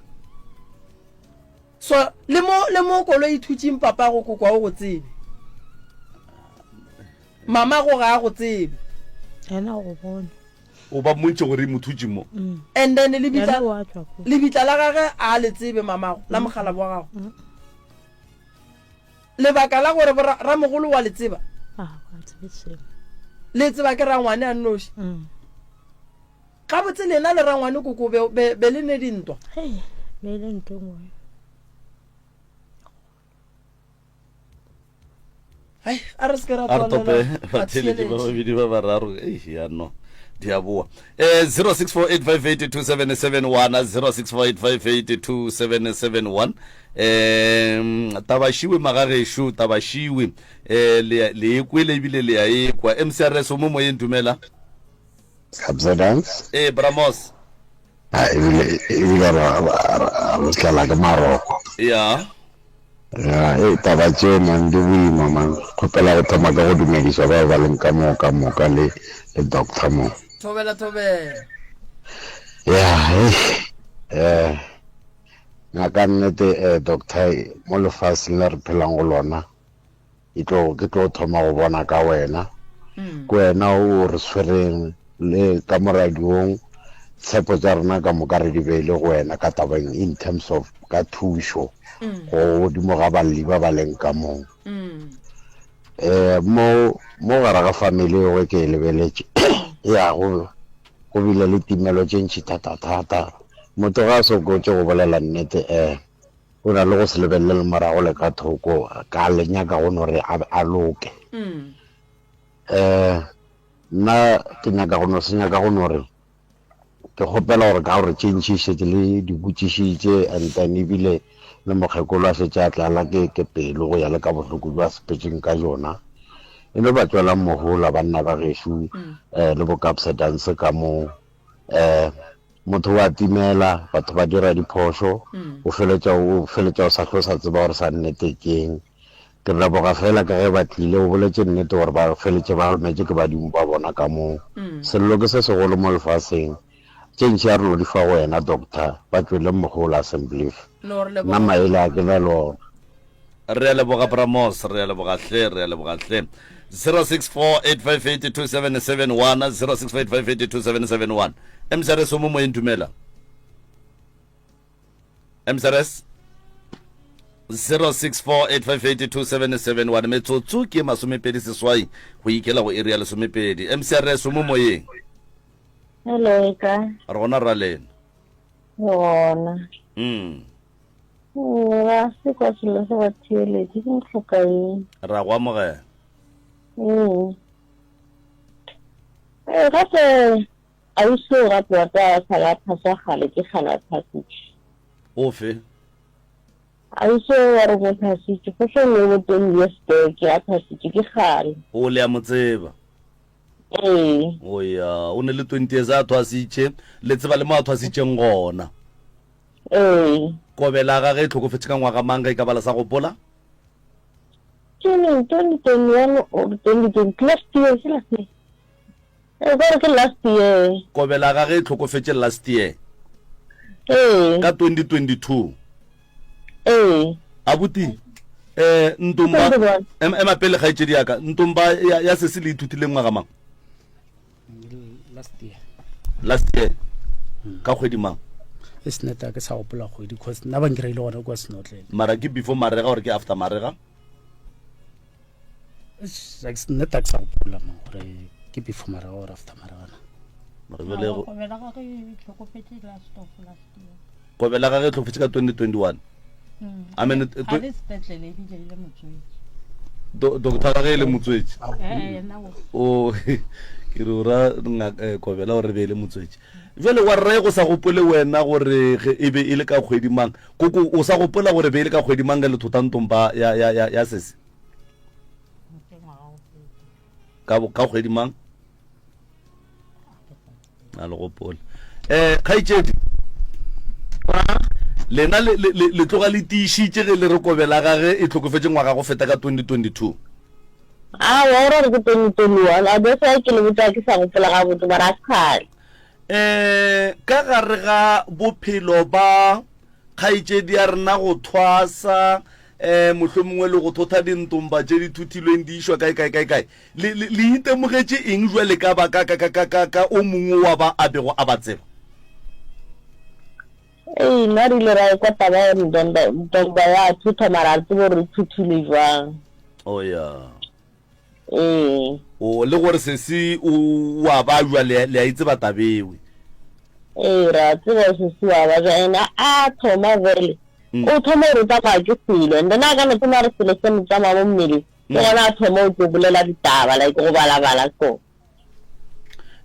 [SPEAKER 2] So le mo le mo koloi e thutšeng papa go kokwa o go tsebe. Mama go ga a go tsebe.
[SPEAKER 3] Yena o go bone.
[SPEAKER 1] O ba mmontšhe gore e mo thutše mo.
[SPEAKER 3] Mm.
[SPEAKER 2] And then lebitla
[SPEAKER 3] Yena wa tšwa ko.
[SPEAKER 2] lebitla la gage a le tsebe mamago la mogalabo wa gago.
[SPEAKER 3] Mm.
[SPEAKER 2] Lebaka la gore bo ramogolo wa le tseba.
[SPEAKER 3] Ah, wa tsebe selo.
[SPEAKER 2] Le tseba ke rangwane a nnoši.
[SPEAKER 3] Mm.
[SPEAKER 2] Gabotse lena le rangwane koko be, be, be le ne dintwa?
[SPEAKER 3] Hei, be le ntwa e nngwe.
[SPEAKER 2] Hai, a re se ke ra
[SPEAKER 1] a re tope
[SPEAKER 2] tswalela
[SPEAKER 1] batheeletši ba
[SPEAKER 2] batheeletši.
[SPEAKER 1] babedi ba bararo ei ya no di a boa um 0648582771 0648582771 um tabašiwe magagešo tabašiwe um le le e kwele ebile le a ekwa mcrs o mo moyeng dumela
[SPEAKER 6] Kabza Dance.
[SPEAKER 1] Ee, Bramos.
[SPEAKER 6] A ebile ebile ra ra tlala ke maroko.
[SPEAKER 1] Ya.
[SPEAKER 6] Ya, e taba tše man di boima man. Kgopela go thoma ka go dumediša bao ba leng ka moo ka moka le le doctor mo.
[SPEAKER 2] Thobela thobela.
[SPEAKER 6] Ya, eh eh ngaka nnete eh doctor mo lefaseng le re phelang go lona. Ke tlo, ke tlo thoma go bona ka wena. Ke wena o re swereng le ka mo radiong, tshepo tša rena ka moka re di beile go wena ka tabeng in terms of ka thušo go godimo ga balli ba ba leng ka moo. Um mo mo gare ga family eo ge ke e lebeletše ya go go bile le timelo tše ntši thata-thata. Motho ga a sokotše go bolela nnete um o na le go se lebelele le morago le ka thoko ka le nyaka go no re a loke. Um nna ke nyaka go no se nyaka go no re ke kgopela gore ka gore tše ntši šetše le di botšišitše and then ebile le mokgekolo a šetše a tlala ke ke pelo go ya le ka bohloko bjo a sepetšeng ka jona. E no ba tšwelang mohola banna ba gešo um le bo Kabza Dance ka mo um motho wa timela, batho ba dira diphošo, o feletša o feletša o sa hlo sa tseba gore sa nnete keng. Ke leboga fela ka ge ba tlile, o boletše nnete gore ba feletše ba rometše ke badimo ba bona ka moo. Sello ke se segolo mo lefaseng. Tše ntši a re no di fa go wena Doctor, ba tšwele mohola Assemblief. Nna maele a ke na le ona.
[SPEAKER 1] Re a leboga Bra Moss, re a leboga hle, re a leboga hle. 0648582771, 0648582771. MCRS o mo moyeng dumela. MCRS 0648582771 metsotso ke masomepedi seswai go ikela go iri ya lesomepedi. MCRS o mo moyeng.
[SPEAKER 7] Hello, e kae?
[SPEAKER 1] Re gona ra lena.
[SPEAKER 7] Re gona.
[SPEAKER 1] Mm.
[SPEAKER 7] Ra se kwa selo se ba theeletše ke ntlhoka eng.
[SPEAKER 1] Ra go amogela.
[SPEAKER 7] Mm. Eh, gape ausi o gape wa ka sa la phasa gale ke gale a phasitše.
[SPEAKER 1] Ofe?
[SPEAKER 7] Ausi o wa re mo phasitše go hlong bo 10 years back a phasitše ke gale.
[SPEAKER 1] O le a mo tseba.
[SPEAKER 7] Ee.
[SPEAKER 1] O ya, o ne le 20 years a thwasitše, le tseba le mo a thwasitšeng gona.
[SPEAKER 7] Ee.
[SPEAKER 1] Kobela ga ge e hlokofetše ka ngwaga mang ge e ka ba le sa gopola?
[SPEAKER 7] Ke neng 2021 or 2020 last year ke last year. Ee, ka gore ke last year.
[SPEAKER 1] Kobela ga ge e hlokofetše last year.
[SPEAKER 7] Ee.
[SPEAKER 1] Ka 2022.
[SPEAKER 7] Ee.
[SPEAKER 1] Abuti, eh Ntomba, ema pele kgaetšedi ya ka. Ntomba ya, ya sesi le ithutileng ngwaga mang?
[SPEAKER 4] Last year.
[SPEAKER 1] Last year. Ka kgwedi mang?
[SPEAKER 4] E seneta ke sa gopola kgwedi cause nna ba nkireile gona kwa senotlele.
[SPEAKER 1] Mara ke before marega or ke after marega?
[SPEAKER 4] Nna ke sa gopola mo gore ke before marega or after marega na.
[SPEAKER 3] Kobela ga ge e hlokofetše last of last year.
[SPEAKER 1] Kobela ga ge e hlokofetše ka 2021.
[SPEAKER 3] Mm.
[SPEAKER 1] I mean,
[SPEAKER 3] a le sepetlele ebile e le motswetši.
[SPEAKER 1] Doctor ga ge e le motswetši.
[SPEAKER 3] Eh, yena o.
[SPEAKER 1] O ke re o ra eh, Kobela gore be e le motswetši. Jwale wa rre go sa gopole wena gore ge e be e le ka kgwedi mang? Koko o sa gopola gore be e le ka kgwedi mang ge le thota ntomba ya ya ya ya sesi? Ka ka kgwedi mang? A le gopola. Eh kgaetšedi. Lena le le le tloga le tiišitše ge le re kobela gage e hlokofetše ngwaga go feta ka 2022.
[SPEAKER 7] Aowa, o ra gore ke 2021. A that's why ke le botša ke sa gopola gabotse mara a se kgale.
[SPEAKER 1] Um ka gare ga bophelo ba kgaetšedi ya rena go thwasa, um mohlomongwe le go thotha dintomba tše di thuthilweng di išwa kae kae kae kae, le, le, le itemogetše eng jwale ka ba ka, ka, ka, ka, ka, ka o mongwe wa ba a bego a ba tseba?
[SPEAKER 7] Ee, nna re ile ra ekwa taba ya gore ntomba, ntomba ya thutha mara a re tsebe gore e thuthilwe jwang.
[SPEAKER 1] Oh ya.
[SPEAKER 7] Ee.
[SPEAKER 1] O le gore sesi o wa bajwa le le a itseba tabewe.
[SPEAKER 7] Ee, ra tseba sesi wa bajwa and a thoma vele. Mm. O thoma gore o tsamaya ke selo and then a ka no thoma re selo se mo tsamaya mo mmeleng. Ke mm. gona a thoma o tlo bolela ditaba like go balabala so.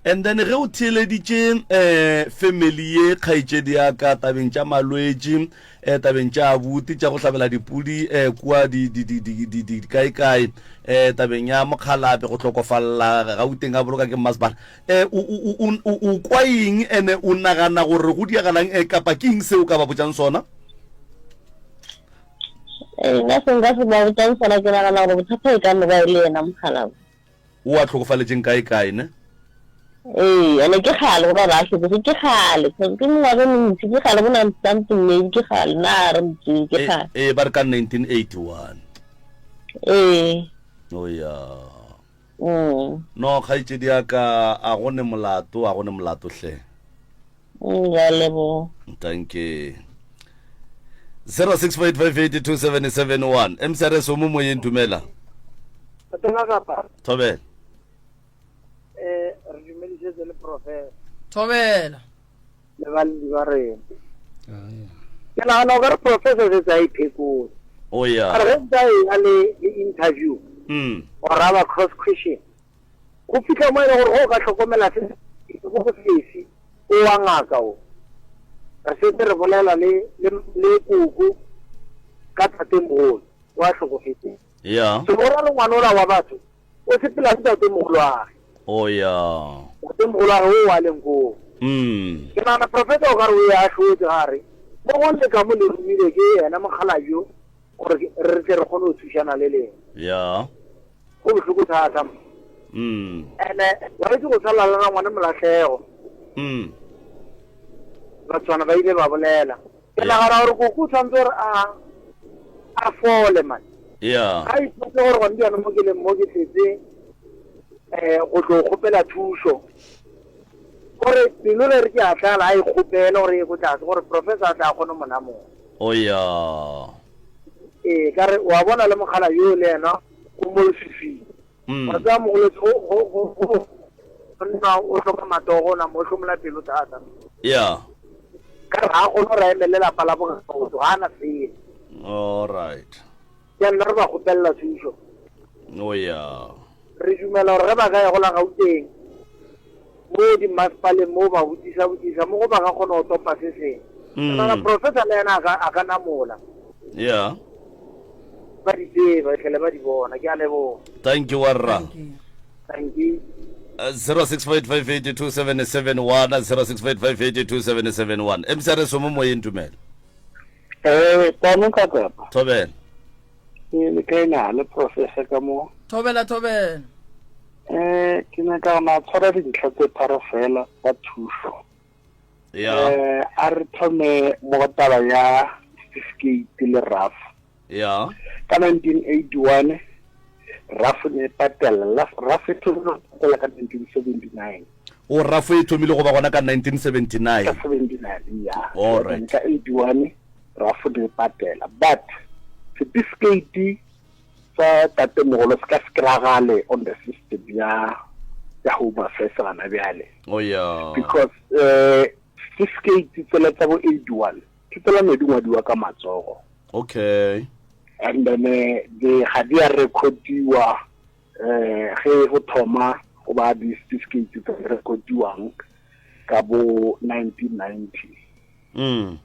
[SPEAKER 1] And then ge o theeleditše um eh, family ye kgaetšedi ya ka tabeng tša malwetši um tabeng tša abuti tša go hlabela dipudi um kua dikaekae um tabeng ya mokgalabe go hlokofalela gauteng a boloka ke mmasepala um o kwa eng ene o nagana gore go diagalang um kapa ke eng se o ka ba botšang sona
[SPEAKER 7] ee nna se nka se ba botšang sona ke nagana gore bothata e ka no ba e le yena mokgalabe
[SPEAKER 1] O a hlokofaletšeng kae kae ne?
[SPEAKER 7] Ee, ene ke kgale go ba ba hlokofetše, ke kgale, cause ke mengwaga e mentši, ke kgale bo nang something maybe ke kgale, na re motseng ke kgale.
[SPEAKER 1] Ee, ba re ka 1981.
[SPEAKER 7] Ee.
[SPEAKER 1] Oh ya.
[SPEAKER 7] Mm.
[SPEAKER 1] No, kgaetšedi ya ka, a go ne molato, a go ne molato hle.
[SPEAKER 7] Mm, ya leboga.
[SPEAKER 1] Dankie. 0658582771 MCRS o mo moyeng dumela.
[SPEAKER 8] Thobela kapa.
[SPEAKER 1] Thobela.
[SPEAKER 8] Eh re dumedisetse le professor.
[SPEAKER 2] Thobela.
[SPEAKER 8] Le balli ba rena. Ke nagana o ka re professor setse a iphekola.
[SPEAKER 1] O ya.
[SPEAKER 8] A re ge ntse a eya le le interview.
[SPEAKER 1] Mm.
[SPEAKER 8] Or a ba cross question. Go fihla mo e le gore go ka hlokomela se go go sesi o wa ngaka o. Re setse re bolela le le le koko ka tatemogolo wa hlokofetseng.
[SPEAKER 1] Ya.
[SPEAKER 8] So go ra re ngwana ola wa batho o sepela le tatemogolo wa gage.
[SPEAKER 1] O ya.
[SPEAKER 8] Tatemogolo wa gage o wa leng koo.
[SPEAKER 1] Mm.
[SPEAKER 8] Ke nagana professor o ka re o ya hlotse gare. Mo go le ka mo le romile ke yena mokgalabje yo gore re tle re kgone go thušana le lena.
[SPEAKER 1] Ya.
[SPEAKER 8] Go bohloko thata.
[SPEAKER 1] Mm.
[SPEAKER 8] Ene wa itse go sala le rangwane Molahlego.
[SPEAKER 1] Mm.
[SPEAKER 8] Batswana ba ile ba bolela. Ke nagana gore koko o tshwanetse gore a a fole man.
[SPEAKER 1] Yeah.
[SPEAKER 8] Ga ipotse gore gone jaanong mo ke leng mo ke tletse eh go tlo kgopela thuso. Gore pelo le re ke a tlala a e kgopele gore e ko tlase gore professor a tla kgone mo namola.
[SPEAKER 1] O ya.
[SPEAKER 8] Ee, ka re wa bona le mogala yo le ena o mo lefifing.
[SPEAKER 1] Mm.
[SPEAKER 8] Wa tsaya mogolotsi go go go go go nna o hloka matogo o nama o hlomola pelo thata.
[SPEAKER 1] Yeah.
[SPEAKER 8] Ka re ga a kgone gore a emele lapa la bogaotho ga a na selo.
[SPEAKER 1] All right.
[SPEAKER 8] Ke nna re ba kgopelela thuso.
[SPEAKER 1] Oh yeah.
[SPEAKER 8] Re dumela gore ge ba ka ya go la Gauteng mo dimmasepaleng mo ba botsisa botsisa mo go ba ka kgona go topa se sengwe.
[SPEAKER 1] Mm.
[SPEAKER 8] Nana professor le yena a ka a ka namola.
[SPEAKER 1] Yeah.
[SPEAKER 8] Ba di tseba tlhele ba di bona. Ke a leboga.
[SPEAKER 1] Thank you warra.
[SPEAKER 8] Thank you.
[SPEAKER 1] 0658582771 0658582771 MCRS o mo moyeng tumelo.
[SPEAKER 5] Eh, tano ka kapa.
[SPEAKER 1] Thobela.
[SPEAKER 5] Ke le kae na le professor ka mo?
[SPEAKER 2] Thobela thobela.
[SPEAKER 5] Eh, ke nyaka go na tshwara dintlha tse tharo fela tsa thuso.
[SPEAKER 1] Ya.
[SPEAKER 5] Eh, a re thome mo go taba ya certificate le RAF.
[SPEAKER 1] Ya.
[SPEAKER 5] Ka 1981 RAF ne e patela, RAF e thomile go patela ka 1979.
[SPEAKER 1] O RAF e thomile go ba gona ka 1979.
[SPEAKER 5] Ka 79, ya.
[SPEAKER 1] All right.
[SPEAKER 5] Ka 81 RAF ne e patela, but certificate sa tatemogolo se ka se kry-agale on the system ya ya Home Affairs gana bjale.
[SPEAKER 1] Oh yeah.
[SPEAKER 5] Because eh certificate tsela tsa bo 81 ke tsela ne di ngwadiwa ka matsogo.
[SPEAKER 1] Okay.
[SPEAKER 5] And then eh, di ga di a recordiwa eh ge go thoma go ba di certificate tse di recordiwang ka bo 1990.
[SPEAKER 1] Mm.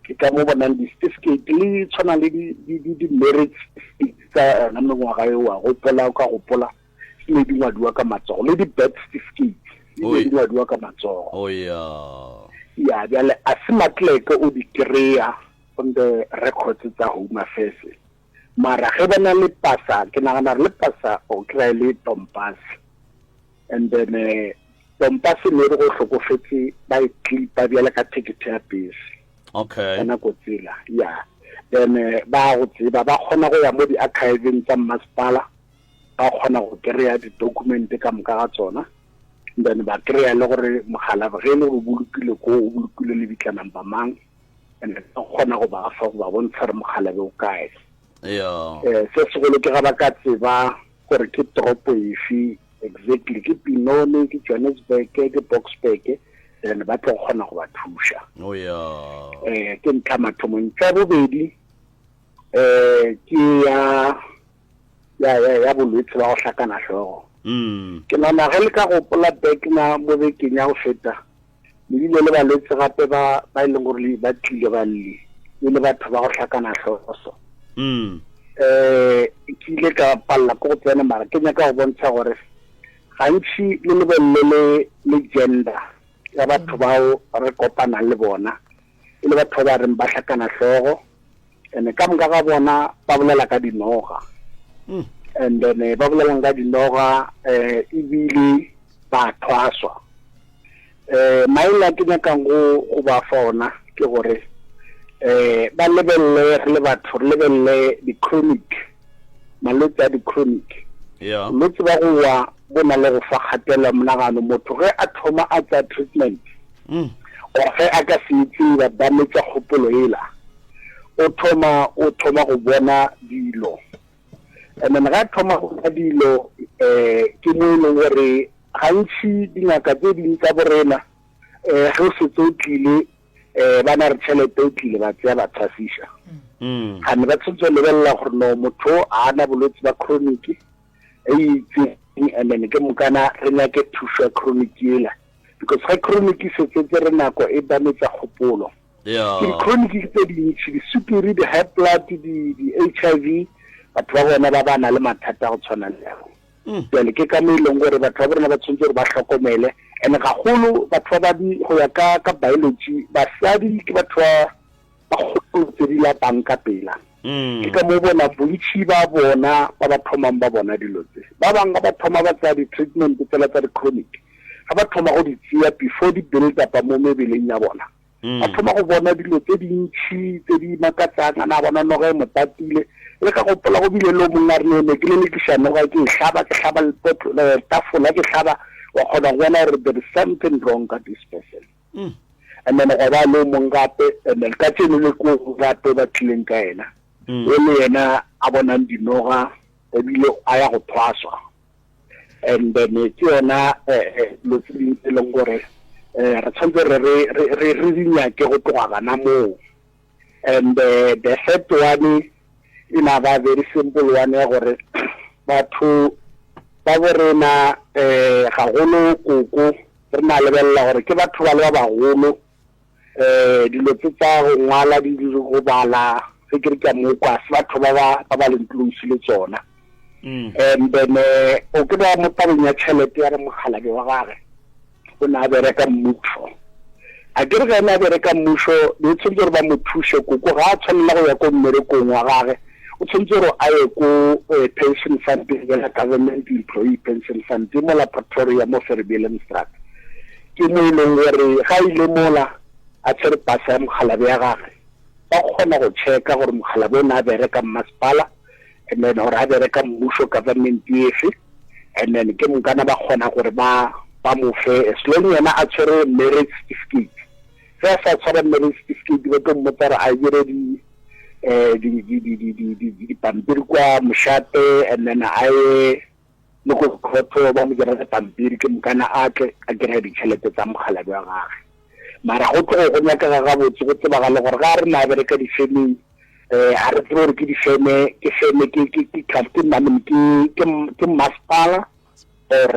[SPEAKER 5] Ke ka mo bonang di-certificate le tshwana le di-marriage certificate tsa yona mengwaga eo wa gopola o ka gopola di ne di ngwadiwa ka matsogo le di-birth certificate di ne di ngwadiwa ka matsogo.
[SPEAKER 1] Oh yeah.
[SPEAKER 5] Ya bjale a se matleke o di kry-a on the records tsa Home Affairs. Mara ge ba na le pasa ke nagana gore le pasa o kry-a e le tompas. And then eh, Tompase ne re go hlokofetse ba e clipa bjale ka ticket ya bese.
[SPEAKER 1] Okay.
[SPEAKER 5] Ka nako tsela, ya. Then eh, ba go tseba ba kgona go ya mo di-archiveng tsa mmasepala ba kgona go kry-a di-document ka moka ga tsona then ba kry-a le gore mogala ge e le gore o bolokile ko o bolokile lebitla number mang and ba kgona go ba fa go ba bontsha gore mogalabe o kae.
[SPEAKER 1] Yeah.
[SPEAKER 5] Eh, se segolo ke ga ba ka tseba gore ke toropo efe exactly ke Pinone ke Johannesburg ke Boksburg then ba tlo kgona go ba thuša.
[SPEAKER 1] Oh yeah.
[SPEAKER 5] Eh ke ntlha mathomo ntlha bobedi eh ke ya ya ya ya bolwetse ba go hlakana hlogo.
[SPEAKER 1] Mm.
[SPEAKER 5] Ke nana ge le ka gopola back na mo bekeng ya go feta le bile le balwetse gape ba ba e leng gore ba tlile ba lle e le batho ba go hlakana hlogo so.
[SPEAKER 1] Mm.
[SPEAKER 5] Eh ke ile ka palela ke go tsena mara ke nyaka go bontsha gore gantši le lebelele le le gender ya batho bao re kopanang le bona e le batho ba ba reng ba hlakana hlogo and ka moka ga bona ba bolela ka dinoga
[SPEAKER 1] mm.
[SPEAKER 5] and then eh, ba bolelang ka dinoga eh ebile ba thwaswa eh maele a ke nyakang go go ba fa ona ke gore eh ba lebelele re le batho re lebelele di-chronic malwetse a di-chronic.
[SPEAKER 8] Bolwetse ba go wa bo na le go fa kgatelelo ya monagano. Motho ge a thoma a tsaya treatment mm. or ge a ka se e tseye ba dametsa kgopolo ela, o thoma o thoma go bona dilo. And then ga a thoma go bona dilo um ke mo e leng gore gantši dingaka tse ding tsa borena um ge o setse o tlile um ba na re tšhelete o tlile ba tseya ba tshwasiša mm. gane ba tshwanetse go lebelela gore no motho a na bolwetse ba chronic e itseng and then ke mokana re nyake thušo ya chronic ela because ga chronic e setsetse re nako e dametsa kgopolo ke di-chronic tse dintšhi disukiri di-high blood di-h i v batho ba bona ba ba na le mathata a go tshwana le yago mm. Jale ke ka mo e leng gore batho ba borena ba tshwanetse gore ba hlokomele and gagolo batho ba badi go ya ka ka biology basadi ke batho ba ba kgolo tse di lapang ka pela mm. Ke ka mo bona bontšhi ba bona ba ba thomang ba bona dilo tse ba bangwe ba thoma ba tsaya di-treatment tsela tsa di-chronic ga ba thoma go di tseya before di build up mo mebeleng ya bona mm. ba thoma go bona dilo tse dintšhi tse di makatsang a na bona noga e mo tatile le ka gopola go bile le o mongwe a re ne ke lelekiša noga ke e hlaba ke hlaba eh, tafola ke hlaba wa kgona go bona gore there is something wrong ka this person mm. And then gwa ba le o mongwe gape and then ka tseno le ko gape ba tlileng ka ena mm. o le yena a bonang dinoga ebile a ya go thwaswa and then eh, ke yona eh, eh, dilo tse dingwe tse e leng gore um re tshwanetse re re re di nyake go tloga gana moo and the third one e na ba very simple one ya gore batho ba bo rena um gagolo koko re na lebelela gore ke batho ba le ba bagolo um dilo tse tsa go ngwala di go bala ge ke re ke a mo kwa se batho ba ba ba ba leng close le tsona mm. And then eh, o ke ba mo tabeng ya tšhelete ya re mokgalabje wa gage o ne a bereka mmušo a ke re ge ene a bereka mmušo ne tshwanetse gore ba mo thuse koko ga a tshwanela go ya ko mmerekong wa gage o tshwanetse gore a ye ko eh, pension fund ya government employee pension fund mo la Pretoria mo Verbeelenstraat Ke mo e leng gore ga a ile mola a tshwere pasa ya mokgalabje ya gagwe, ba kgona go checka gore mokgalabje o ne a bereka mmasepala and then gore a bereka mmušo government efe and then ke mokana ba kgona gore ba ba mo fe as long yena a tshwere marriage certificate. Ge a sa tshwara marriage certificate ba tlo mmotsa gore a dire di eh di di di di di dipampiri kwa mošate and then a ye le ko khotho ba mo direla pampiri ke mokana a tle a kry-a ditšhelete tsa mokgalabje wa gage mara go tlogo go nyakega gabotse go tsebagale gore ga re na bereka difemeng um a re tsebe gore ke difeme ke feme ke ke ke ke ke ke ke masepala or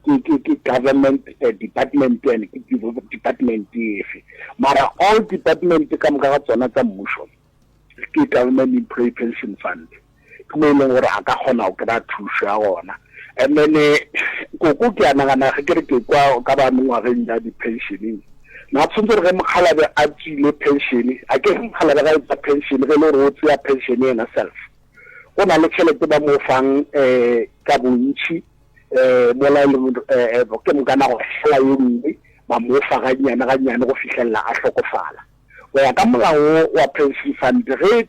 [SPEAKER 8] ke ke ke government eh, department and ke department efe mara all department ka moka ga tsona tsa mmušo ke government employee pension fund ke mo e leng gore a ka kgona go kry-a thušo ya gona. And then eh, koko ke a nagana ge ke re ke kwa ka ba mengwageng ya di-pensioneng na tshwanetse gore ge mokgalabe a tswile pension a ke re mokgalabe ga e tsa pension ge e le gore o tseya pension yena self go na le tšhelete ba mo fang um ka bontšhi um mola e leng eh, ke mokana go hela ye nngwe ba mo fa gannyane gannyane go fihlelela a hlokofala Go ya ka molao wo wa pension fund, ge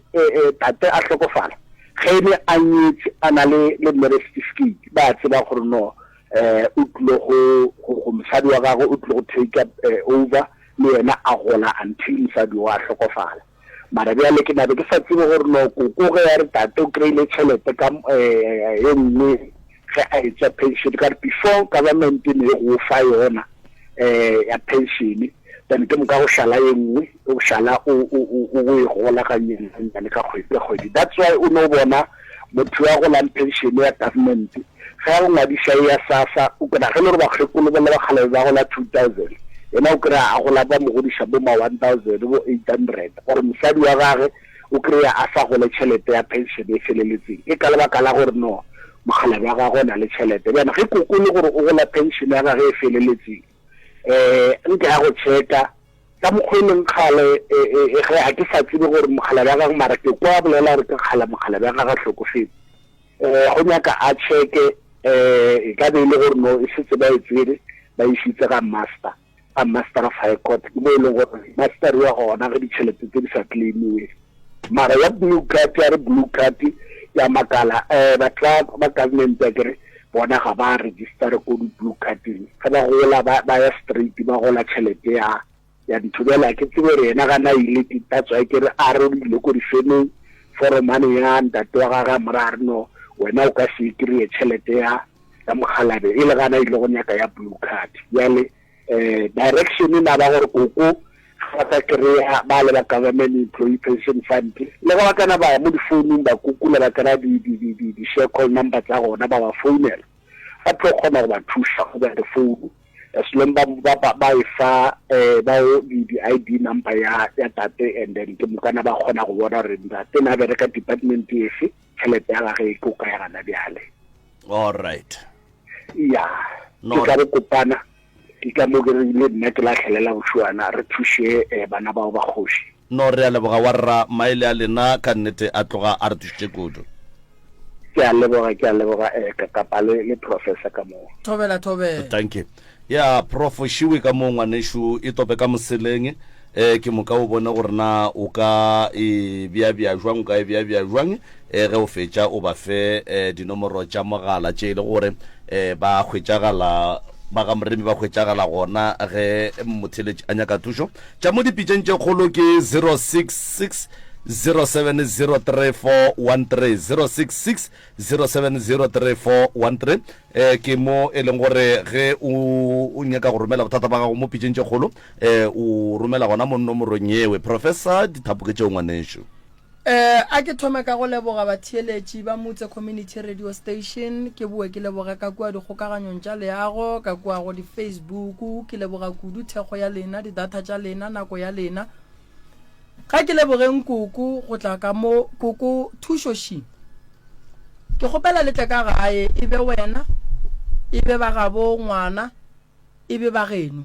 [SPEAKER 8] tate a hlokofala, ge e be a nyetše a na le le marriage certificate, ba a tseba gore no eh o tlile go go mosadi wa gagwe o tlile go take up over le yena a gola until mosadi o a hlokofala. Mara bjale ke nabe ke sa tsebe gore no koko ge ya re tate o kry-ile tšhelete ka ye nngwe ge a etšwa pension ka gore before government ne e go fa yona um ya pension then ke moka go šala ye nngwe o šala o e gola gannyane gannyane ka kgwedi ka kgwedi. That's why o no bona motho ya golang pension ya government ge a go ngwadiša e ya SASSA o kry-a ge le gore bakgekolo ba le bakgalabe ba gola 2000 yena o kry-a a gola ba mo godiša bo ma 1000 bo 800 gore mosadi wa gage o kry-a a sa gole tšhelete ya pension e feleletseng ke ka lebaka la gore no mokgalabje wa gagwe o na le tšhelete. Bjana ge koko le gore o gola pension ya gage e feleletseng um nke ya go checka ka mokgwa e leng kgale e, e, e, ge ga ke sa tsebe gore mokgalabje wa gagwe mara ke kwa bolela gore ke kgale mokgalabje wa gagwe a hlokofetse um go nyaka a checke um e ka be e le gore no e setse ba e tsere ba isitse ga master ga master of high court ke mo e leng gore master wa gona ge ditšhelete tse di sa claimiwe mara ya blue card ya re blue card. Ke a makala um batho ba ba government akere bona ga ba register ko di blue carding ge ba gola ba ba ya straight ba gola tšhelete ya ya ntho bjale a ke tsebe gore yena ga na ile that's why ke re a re o ile ko difemeng foromane ya ntate wa gage a mo raya a re no wena o ka se e kry-e tšhelete ya ya mokgalabe e le gana ile go nyaka ya blue card bjale um direction e na ba gore koko ga ba ka kry-a ba le ba government employee pension fund le ga ba kana ba ya mo difounung ba kukula ba kry-a di-share call number tsa gona ba ba founela ba tlo kgona go ba thusa go ba difounu as long ba ba ba ba e fa eh ba o di di ID number ya ya tate and then ke mokana ba kgona go bona gore ntate na bereka department efe tšhelete ya gage e ko kae gana bjale.
[SPEAKER 1] All right.
[SPEAKER 8] Ya.
[SPEAKER 1] No.
[SPEAKER 8] Ke ka re kopana ke ka mo ke re le nna ke lahlelela bošuana re thuše eh, bana bao ba kgoši.
[SPEAKER 1] No re a leboga wa rra maele a lena ka nnete a tloga a re thušitše kudu.
[SPEAKER 8] Ke a leboga ke a leboga eh, Kakapa le le Professor ka moo.
[SPEAKER 2] Thobela thobela.
[SPEAKER 1] Thank you. Ya Prof Šiwe ka mo ngwanešu e tope ka moseleng eh ke moka o bone gore na o ka e bea bea jwang o ka e bea bea jwang eh ge o fetša o ba fe eh dinomoro tša mogala tše e le gore eh ba hwetšagala ba ga Moremi ba hwetšagala gona ge motheletši a nyaka thušo tša mo dipitšeng tše kgolo ke 066 0703413 066 0703413 eh ke mo e leng gore ge o o nyaka go romela bothata ba gago mo pitšeng tše kgolo eh o romela gona mo nomorong yewe. Professor dithapo ke tšeo ngwanešu.
[SPEAKER 2] Eh a ke thome ka go leboga batheeletši ba Mutse Community Radio Station, ke boe ke leboge ka kua dikgokaganyong tša leago, ka kua go di-Facebook, ke leboga kudu thekgo ya lena, di-data tša lena, nako ya lena. Ga ke lebogeng koko go tla ka mo, koko Thušo Shi. Ke kgopela le tle ka gae, e be wena, e be ba gabo ngwana, e be ba geno.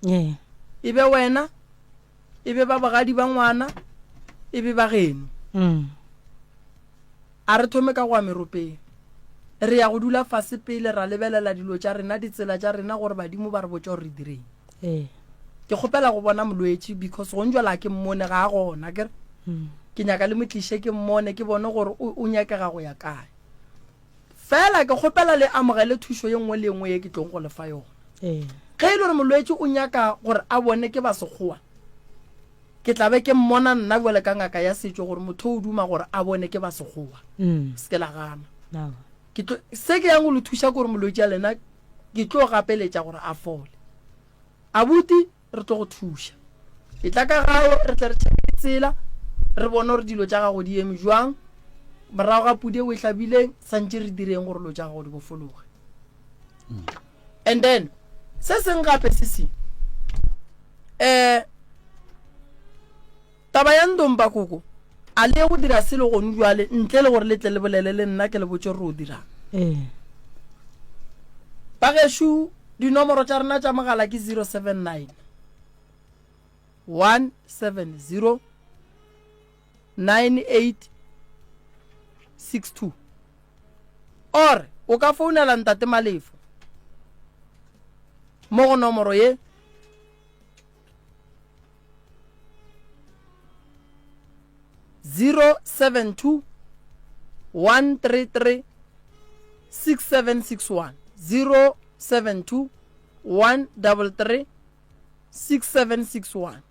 [SPEAKER 3] Ee.
[SPEAKER 2] E be wena, e be ba bogadi ba ngwana, e be ba geno.
[SPEAKER 3] Mm.
[SPEAKER 2] A re thome ka go ya meropeng. Re ya go dula fase pele ra lebelela dilo tša rena, ditsela tša rena gore badimo ba re botša gore re direng.
[SPEAKER 3] Ee.
[SPEAKER 2] Ke kgopela go bona molwetši because gong jwale a ke mmone ga a gona akere. Ke nyaka le mo tliše ke mmone ke bone gore o, o nyakega go ya kae. Fela ke kgopela le amogele thušo ye nngwe le ye nngwe ye ke tlong go le fa yona.
[SPEAKER 3] Ee.
[SPEAKER 2] Ge e le gore molwetši o nyaka gore a bone ke ba sekgowa, ke tla be ke mmona nna bjale ka ngaka ya setšo gore motho o duma gore a bone ke ba sekgowa. Se ke la gana. Ke tlo, se ke yang go le thuša ke gore molwetši a lena ke tlo gapeletša gore a fole. Abuti, re tlo go thuša. Etla ka gae re tle re tšheke ditsela, re bone gore dilo tša gago di eme jwang. Morago ga pudi e o e hlabileng, santše re direng gore dilo tša gago di bofologe. And then, se seng gape se se, eh, Taba ya Ndomba Koko, a le ye go dira selo gonu bjale ntle le gore le tle le bolele le nna ke le botše gore o dirang?
[SPEAKER 3] Ee.
[SPEAKER 2] Bagešo, dinomoro tša rena tša mogala ke 079 170 9862 or o ka founela Ntate Malefo mo go nomoro ye 072 133 6761 072 133 6761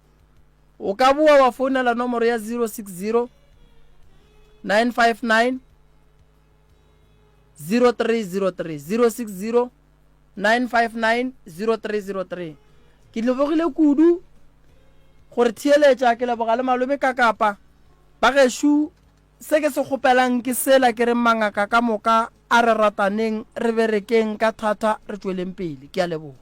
[SPEAKER 2] o ka boa wa founela nomoro ya 060 959 0303 060 9590303 Ke lebogile kudu gore theeletša, ke leboga le malome Kakapa. Bagešo, se ke se kgopelang ke sela ke reng mangaka ka moka a re rataneng, re berekeng ka thata, re tšweleng pele. Ke a leboga.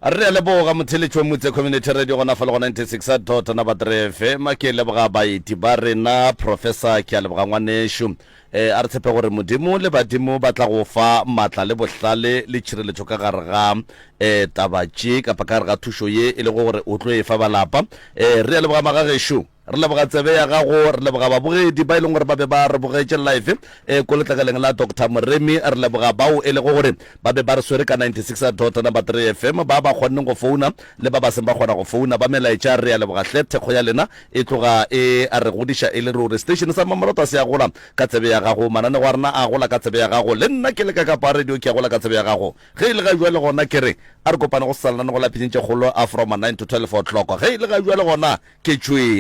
[SPEAKER 1] Re a leboga motheletši wa Mutse Community Radio gona fa le go 96 dot number 3 FM. Ke leboga baeti ba rena, Professor ke a leboga ngwanešu. E, a re tshepe gore Modimo le badimo ba tla go fa matla le bohlale le tšhireletšo ka gare ga e, taba tše kapa ka gare ga thušo ye e lego gore o tlo e fa ba lapa. E, re a leboga magagešo. Re leboga tsebe ya gago, re leboga babogedi ba e leng gore ba be ba re bogetše live e ko letlakaleng la Doctor Moremi, re leboga bao e lego gore ba be ba re swere ka 96 dot number 3 FM, ba ba kgonneng go founa le ba ba seng ba kgona go founa ba melaetša, re a leboga hle, thekgo ya lena e tloga e re godiša e le ruri. Station sa Mmamoratwa se a gola ka tsebe ya gago, mananego a rena a gola ka tsebe ya gago, le nna ke le ka Kapa Radio ke a gola ka tsebe ya gago. Ge e le ga bjale gona ke re a re kopane go sa lenanego la Phinyetšekgolo a from 9 to 12 o'clock. Ge e le ga bjale gona ke tšwele.